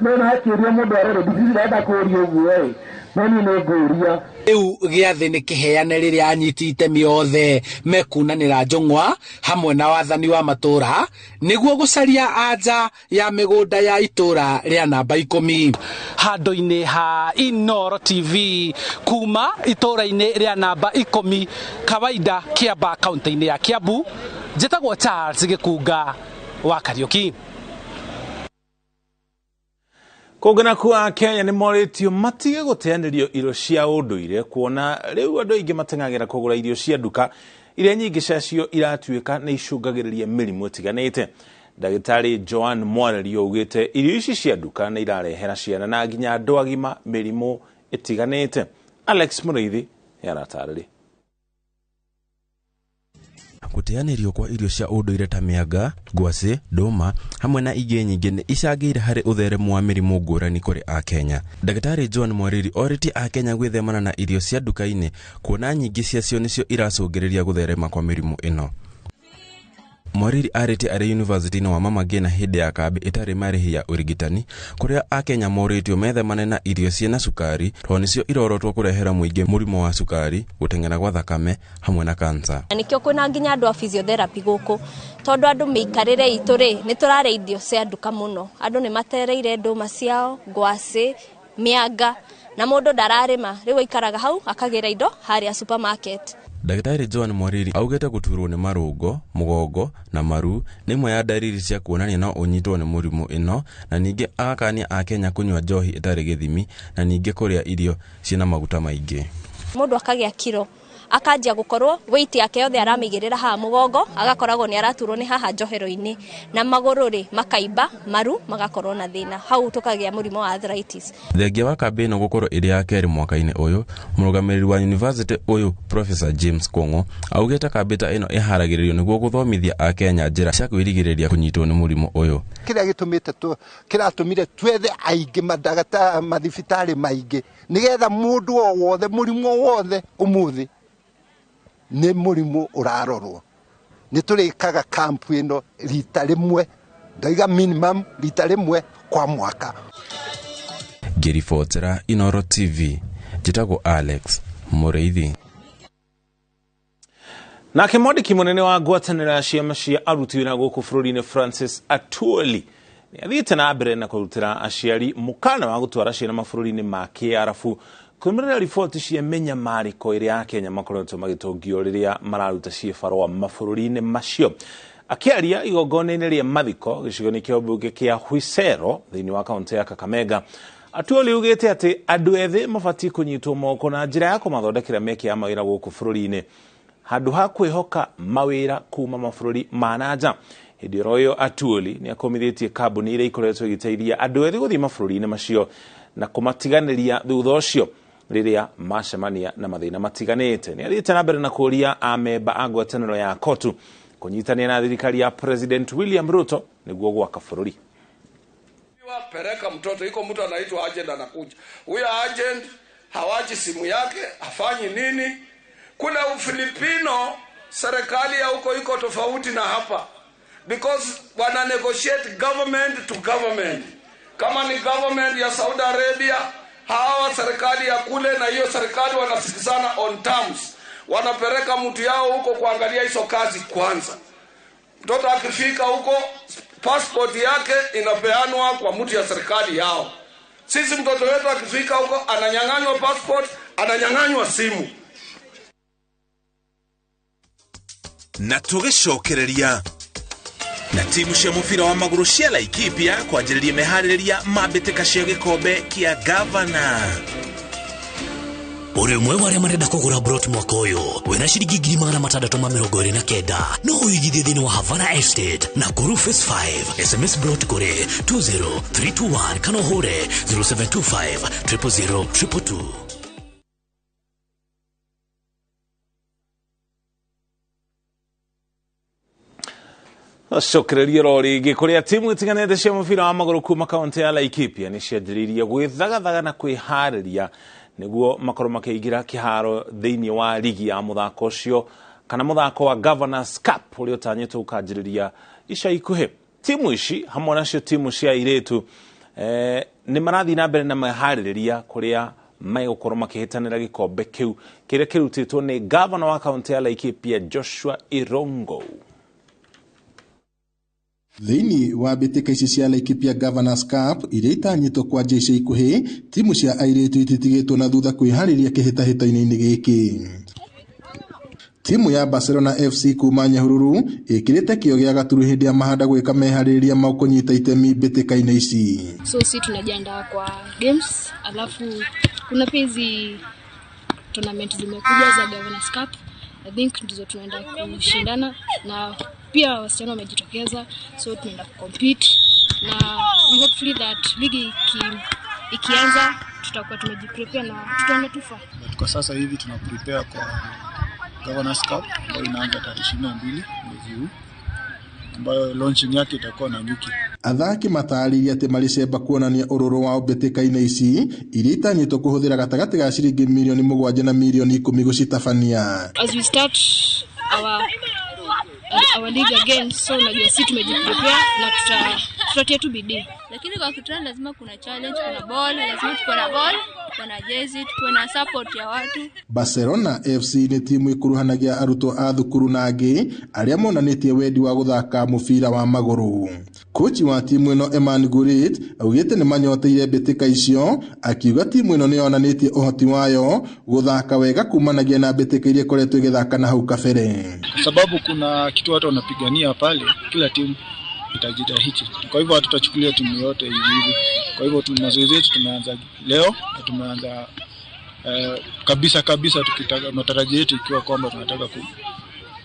Speaker 2: No na hakĩũria mũndũ arorwo DCC ndenda kũũria ũguo ĩ, no niĩ nĩ ngũria.
Speaker 15: Rĩu gĩathĩ nĩ kĩheane rĩrĩa anyiti itemi othe mekunanĩra njũng'wa hamwe na wathani wa matũra nĩguo gũcaria anja ya mĩgũnda ya itũra rĩa namba 10. Handũ-inĩ ha Inooro TV kuma itũra-inĩ rĩa namba 10 kawaida Kiambaa kaunti-inĩ ya Kiambu, njĩtagwo Charles Gĩkunga wa Kariũki.
Speaker 11: Kũngĩ nakuo Akenya nĩ morĩtio matige gũteanĩrio irio cia ũndũire, kuona rĩu andũ aingĩ mateng'agĩra kũgũra irio cia nduka iria nyingĩ ciacio iratuĩka nĩ icũngagĩrĩria mĩrimũ ĩtiganĩte. Ndagĩtarĩ Joan Mwarerio augĩte irio ici cia nduka nĩ irarehera ciana na nginya andũ agima mĩrimũ ĩtiganĩte. Alex Mũrĩithi nĩaratarĩria.
Speaker 23: Gũteanĩrio kwa irio cia ũndũire ta mĩanga, ngwacĩ, ndũma hamwe na ingĩ nyingĩ nĩ icangĩire harĩ ũtheremu wa mĩrimũ ngũrani kũrĩ Akenya. Ndagĩtarĩ Joan Mwariri orĩtie Akenya gwĩthemana na irio cia nduka-inĩ, kuona nyingĩ ciacio nĩcio iracũngĩrĩria gũtherema kwa mĩrimũ ĩno. Mwariri arĩtie arĩ yunivasĩtĩ-inĩ wa Mama Ngina hĩndĩ ya kambĩ ĩtarĩ marĩhi ya ũrigitani kũrĩa akenya morĩtio methemane na irio ciĩna cukari tondũ nĩcio irorotwo kũrehera mũingĩ mũrimũ wa cukari, gũteng'era gwa thakame hamwe na kansa.
Speaker 1: Na nĩkĩo kwĩna nginya andũ a physiotherapy gũkũ, tondũ andũ mĩikarĩre itũ rĩ, nĩ tũrarĩa irio cia nduka mũno. Andũ nĩ matereire ndũma ciao, ngwacĩ, mĩanga, na mũndũ ndararĩma, rĩu aikaraga hau akagĩra indo harĩa supermarket.
Speaker 23: Ndagĩtarĩ Joan Mwariri augĩte gũturwo nĩ marũngo, mũgongo na maru nĩ imwe ya ndariri cia kuonania no ũnyitwo nĩ mũrimũ ĩno, na ningĩ agakania akenya kũnyua njohi ĩtarĩ gĩthimi na ningĩ kũrĩa irio ciĩna maguta maingĩ.
Speaker 1: Mũndũ akagĩa kiro, akanjia gũkorwo weight yake yothe aramĩigĩrĩra haha mũgongo, agakoragwo nĩ araturwo nĩ haha njohero-inĩ, na magũrũ rĩ makaimba, maru magakorwo na thĩna, hau tũkagĩa mũrimũ wa arthritis.
Speaker 23: Thengia wa kambĩ ĩno gũkorwo ĩrĩ ya kerĩ mwaka-inĩ ũyũ, mũrũgamĩrĩri wa yunivasĩtĩ ũyũ Professor James Kũng'ũ augĩte kambĩ ta ĩno ĩharagĩrĩrio nĩguo gũthomithia akenya njĩra cia kwĩrigĩrĩria kũnyitwo nĩ mũrimũ ũyũ.
Speaker 16: Kĩrĩa gĩtũmĩte kĩratũmire twethe aingĩ mandagĩtarĩ mathibitarĩ maingĩ nĩgetha mũndũ o wothe mũrimũ o wothe ũmũthĩ nĩ mũrimũ ũrarorwo. Nĩ tũrĩkaga kampu ĩno rita rĩmwe, ndaiga minimum rita rĩmwe kwa mwaka.
Speaker 23: Ngĩribotera Inooro TV, njĩtagwo Alex Mũrĩithi.
Speaker 11: Nake mwandĩki mũnene wa ngwatanĩro ya ciama cia aruti wĩra gũkũ bũrũri-inĩ Francis Atwoli nĩ athiĩte na mbere na kũrutĩra aciari mũkana wa gũtwara ciana mabũrũri-inĩ ma kĩarabu kũrũmĩrĩra riboti cia mĩnyamarĩko ĩrĩa akenya makoretwo magĩtũngio rĩrĩa mararuta ciĩbarũa mabũrũri-inĩ macio. Akĩaria igongona-inĩ rĩa mathiko gĩcigo-inĩ kĩa mbunge kĩa Huisero thĩinĩ wa kaũntĩ ya Kakamega, Atwoli augĩte atĩ andũ ethĩ mabatiĩ kũnyitwo moko na njĩra ya kũmathondekera mĩeke ya mawĩra gũkũ bũrũri-inĩ handũ ha kwĩhoka mawĩra kuma mabũrũri ma na nja. Hĩndĩ oro ĩyo Atwoli nĩ akomithĩtie kambuni iria ikoretwo igĩteithia andũ ethĩ gũthiĩ mabũrũri-inĩ macio na kũmatiganĩria thutha ũcio rĩrĩa macemania na mathĩna matiganĩte. Nĩ athiĩte na mbere na kũũria amemba a ngwatanĩro ya KOTU kũnyitanĩra na thirikari ya President William Ruto nĩguo gwaka bũrũri.
Speaker 18: Pereka mtoto, iko mtu anaitwa agent anakuja. Huyo agent hawachi simu yake, hafanyi nini. Kule Ufilipino serikali ya huko iko tofauti na hapa, because wana negotiate government to government. Kama ni government ya Saudi Arabia, hawa serikali ya kule na hiyo serikali wanasikizana on terms. Wanapeleka mtu yao huko kuangalia hizo kazi kwanza. Mtoto akifika huko passport yake inapeanwa kwa mtu ya serikali yao. Sisi mtoto wetu akifika huko ananyang'anywa passport, ananyang'anywa simu.
Speaker 11: Na tũgĩcokereria na timu cia mũbira wa magũrũ cia Laikipia kwanjĩrĩria meharĩrĩria ma mbĩtĩka cia gĩkombe kĩa gavana.
Speaker 4: Ũrĩ ũmwe wa arĩa marenda kũgũra brot mwaka ũyũ wĩna ciringi 629 no ũigithie thĩinĩ wa Havana Estate na Nakuru Phase 5. SMS brot kũrĩ 20321 kana ũhũre 0725 000 222.
Speaker 11: Cokereria ro rĩngĩ kũrĩa timu itiganĩte cia mũbira wa magũrũ kuma kaũntĩ ya Laikipia nĩ cianjĩrĩirie gwĩthagathaga na kwĩharĩria nĩguo makorwo makĩingĩra kĩharo thĩinĩ wa ligi ya mũthako ũcio kana mũthako wa Governors Cup ũrĩa ũtanyĩtwo ũkanjĩrĩria ica ikuhĩ. Timu ici hamwe nacio timu cia airĩtu nĩ marathiĩ na mbere na meharĩrĩria kũrĩa megũkorwo makĩhĩtanĩra gĩkombe kĩu kĩrĩa kĩrutĩtwo nĩ gavana wa kaũntĩ ya Laikipia Joshua Irongo.
Speaker 19: Thĩinĩ wa mbĩtĩka ici cia Laikipia Governors Cup iria itanyĩtwo kwanja ica ikuhĩ, timu cia airĩtu ititigĩtwo na thutha kwĩharĩria kĩhĩtahĩtano-inĩ gĩkĩ. Timu ya Barcelona FC kuma Nyahururu ĩkĩrĩte kĩo gĩa gaturu hĩndĩ ya mahanda gwĩka meharĩrĩria ma kũnyita itemi mbĩtĩka-inĩ ici.
Speaker 25: So si tunajiandaa kwa games, alafu kuna pia hizi tournament zimekuja za Governors Cup. I think ndizo tunaenda kushindana na pia wasichana wamejitokeza, so tunaenda kucompete na we hopefully that ligi ikianza tutakuwa tumejiprepare na tutaenda tufa.
Speaker 26: But kwa sasa hivi tuna prepare kwa Governors Cup ambayo inaanza tarehe 22 mwezi huu, ambayo launching yake itakuwa na nyuki.
Speaker 19: Athaki matarĩirie atĩ marĩ cemba kuonania ũrũrũ wao mbĩtĩka-inĩ ici iria itanyĩtwo kũhũthĩra gatagatĩ ga ciringi mirioni 7 na mirioni 10 gũcitabania.
Speaker 25: As we start our our league again, so unajua si tumejiprepare na tutatia tu bidii.
Speaker 3: Lakini kwa kutrain lazima kuna challenge, kuna ball, lazima tukuwe na ball, tukuwe na jezi, tukuwe na support ya watu.
Speaker 19: Barcelona FC nĩ timu ĩkuruhanagia arutwo a thukuru na angĩ arĩa monanĩtie wendi wa gũthaka mũbira wa magũrũ. Kochi wa timu ĩno Eman Gurit augĩte nĩ manyoteire mbĩtĩka icio, akiuga timu ĩno nĩ yonanĩtie ũhoti wayo gũthaka wega kumanagia na mbĩtĩka iria ĩkoretwo ĩgĩthaka na hau kabere.
Speaker 26: Kwa sababu kuna kitu watu wanapigania pale, kila timu itajitahidi. Kwa hivyo hatutachukulia timu yote hivi hivi. Kwa hivyo mazoezi yetu tumeanza leo na tumeanza kabisa kabisa, tukitaka matarajio yetu ikiwa kwamba tunataka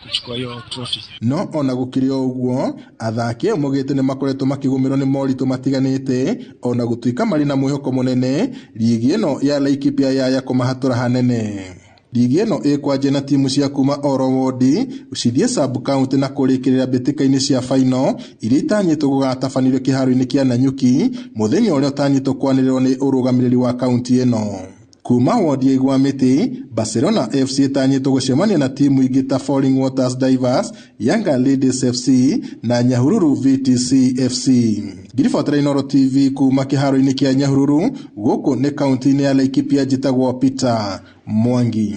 Speaker 26: kuchukua hiyo trophy.
Speaker 19: No ona gũkĩrĩ o ũguo, athaki ayo maugĩte nĩ makoretwo makĩgũmĩrwo nĩ moritũ matiganĩte ona gũtuĩka marĩ na mwĩhoko mũnene rigi ĩno ya Laikipia yaya kũmahatũra hanene. Rigi ĩno ĩkwanjia na timu cia kuma oro wodi cithiĩ sub county na kũrĩkĩrĩra mbĩtĩka-inĩ cia final iria itanyĩtwo gũgatabanĩrio kĩharo-inĩ kĩa Nanyuki mũthenya ũrĩa ũtanyĩtwo kwanĩrĩrwo nĩ ũrũgamĩrĩri wa kaunti ĩno. Kuma wodi ya Igwamĩtĩ, Barcelona FC ĩtanyĩtwo gũcemania na timu ingĩ ta Falling Waters Divers, Yanga Ladies FC na Nyahururu VTC FC. Ngiribotera Inooro TV kuma kĩharo-inĩ kĩa Nyahururu gũkũ nĩ kaunti-inĩ ya Laikipia, njĩtagwo Peter Mwangi.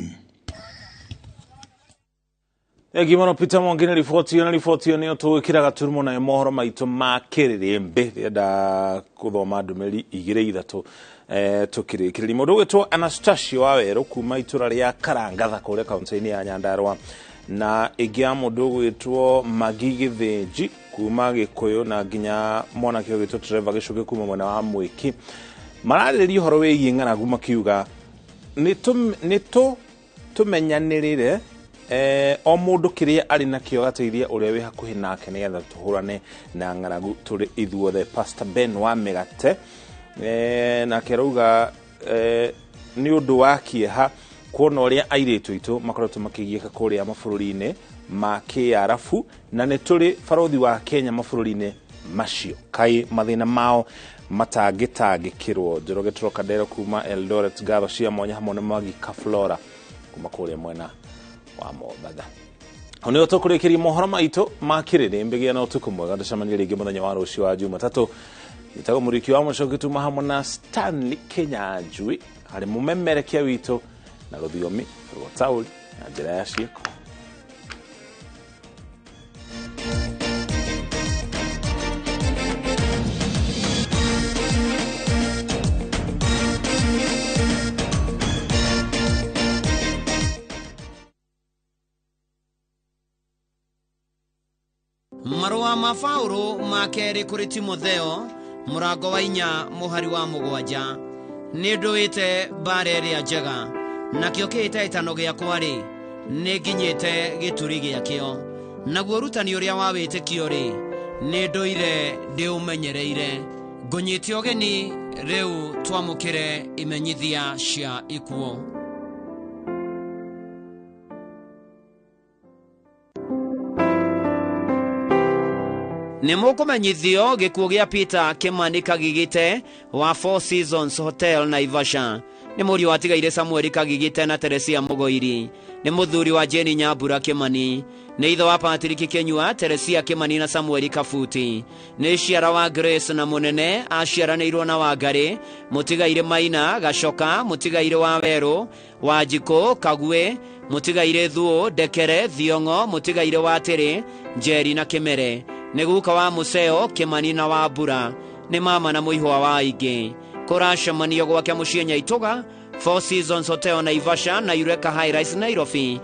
Speaker 11: Thengi mũno Peter Mwangi nĩ riboti ĩyo, na riboti ĩyo nĩyo tũgwĩkĩra gaturumo nayo mohoro maitũ ma kĩrĩrĩmbĩ. Ndĩrenda gũthoma ndũmĩrĩri igĩrĩ ithatũ tũkĩrĩkĩrĩria. Mũndũ ũgwĩtwo Anastasio wa Werũ kuma itũra rĩa Karangatha kũrĩa kaunti-inĩ ya Nyandarua, na ĩngĩ ya mũndũ ũgwĩtwo Magi Gĩthĩnji kuma Gĩkũyũ, na nginya mwanake ũgwĩtwo Trevor Gĩcũkĩ kuma mwena wa Mwĩki, mararĩrĩria ũhoro wĩgiĩ ng'aragu makiuga nĩ tũmenyanĩrĩre o mũndũ kĩrĩa arĩ nakĩo agateithia ũrĩa wĩ hakuhĩ nake nĩgetha tũhũrane na ng'aragu tũrĩ ithuothe. Pastor Ben wa Mĩgate nake arauga nĩ ũndũ wa kĩeha kuona ũrĩa airĩtu aitũ makoretwo makĩgiĩka kũrĩa mabũrũri-inĩ ma kĩarabu, na nĩ tũrĩ barothi wa Kenya mabũrũri-inĩ macio, kaĩ mathĩna mao matangĩtangĩkĩrwo. Njoroge Trocadero kuma Eldoret, ngatho cia mwanya hamwe na Mwangi Kaflora kuma kũrĩa mwena wa Mombatha. Hau nĩho tũkũrĩkĩria mohoro maitũ ma kĩrĩrĩmbĩ. Gĩa na ũtukũ mwega, tũcemanie rĩngĩ mũthenya wa rũciũ wa Jumatatũ. Njĩtagwo Mũrĩki wa Mũcoki, tuma hamwe na Stanley Kinyanjui harĩ mũmemerekia witũ na rũthiomi rwa taũri na njĩra ya ciĩko.
Speaker 5: Marũa ma Paũlũ ma kerĩ kũrĩ Timotheo mũrango wa 4 mũhari wa 7. Nĩ ndũĩte mbara ĩrĩa njega, nakĩo kĩhĩtahĩtano gĩakwa-rĩ, nĩ nginyĩte gĩturi gĩakĩo, naguo ũrutani ũrĩa wa wĩtĩkio-rĩ, nĩ ndũire ndĩũmenyereire. Ngũnyite ũgeni rĩu twamũkĩre imenyithia cia ikuũ. Nĩ mũkũmenyithio gĩkuũ gĩa Peter Kimani Kagigite wa Four Seasons Hotel Naivasha. Nĩ mũriũ watigaire Samuel Kagigite na Teresia Mũgoiri. Nĩ mũthuri wa Jane Nyambura Kimani. Nĩ ithe wa Patrick Kenyua, Teresia Kimani na Samuel Kabuti. Nĩ ciara wa Grace na Mũnene, aciaranĩirwo na Wangari, mũtigaire Maina, Gacoka, mũtigaire wa Werũ, Wanjikũ, Kagwe, mũtigaire Thuo, Ndekere, Thiong'o, mũtigaire wa Tĩrĩ, Njeri na Kĩmere. Nĩ guka wa Museo, Kimani na Wambura. Nĩ mama na mũihwa wa aingĩ. Kũracemanio gwake mũciĩ Nyaitũga, Four Seasons Hotel Naivasha na Eureka High Rise Nairobi.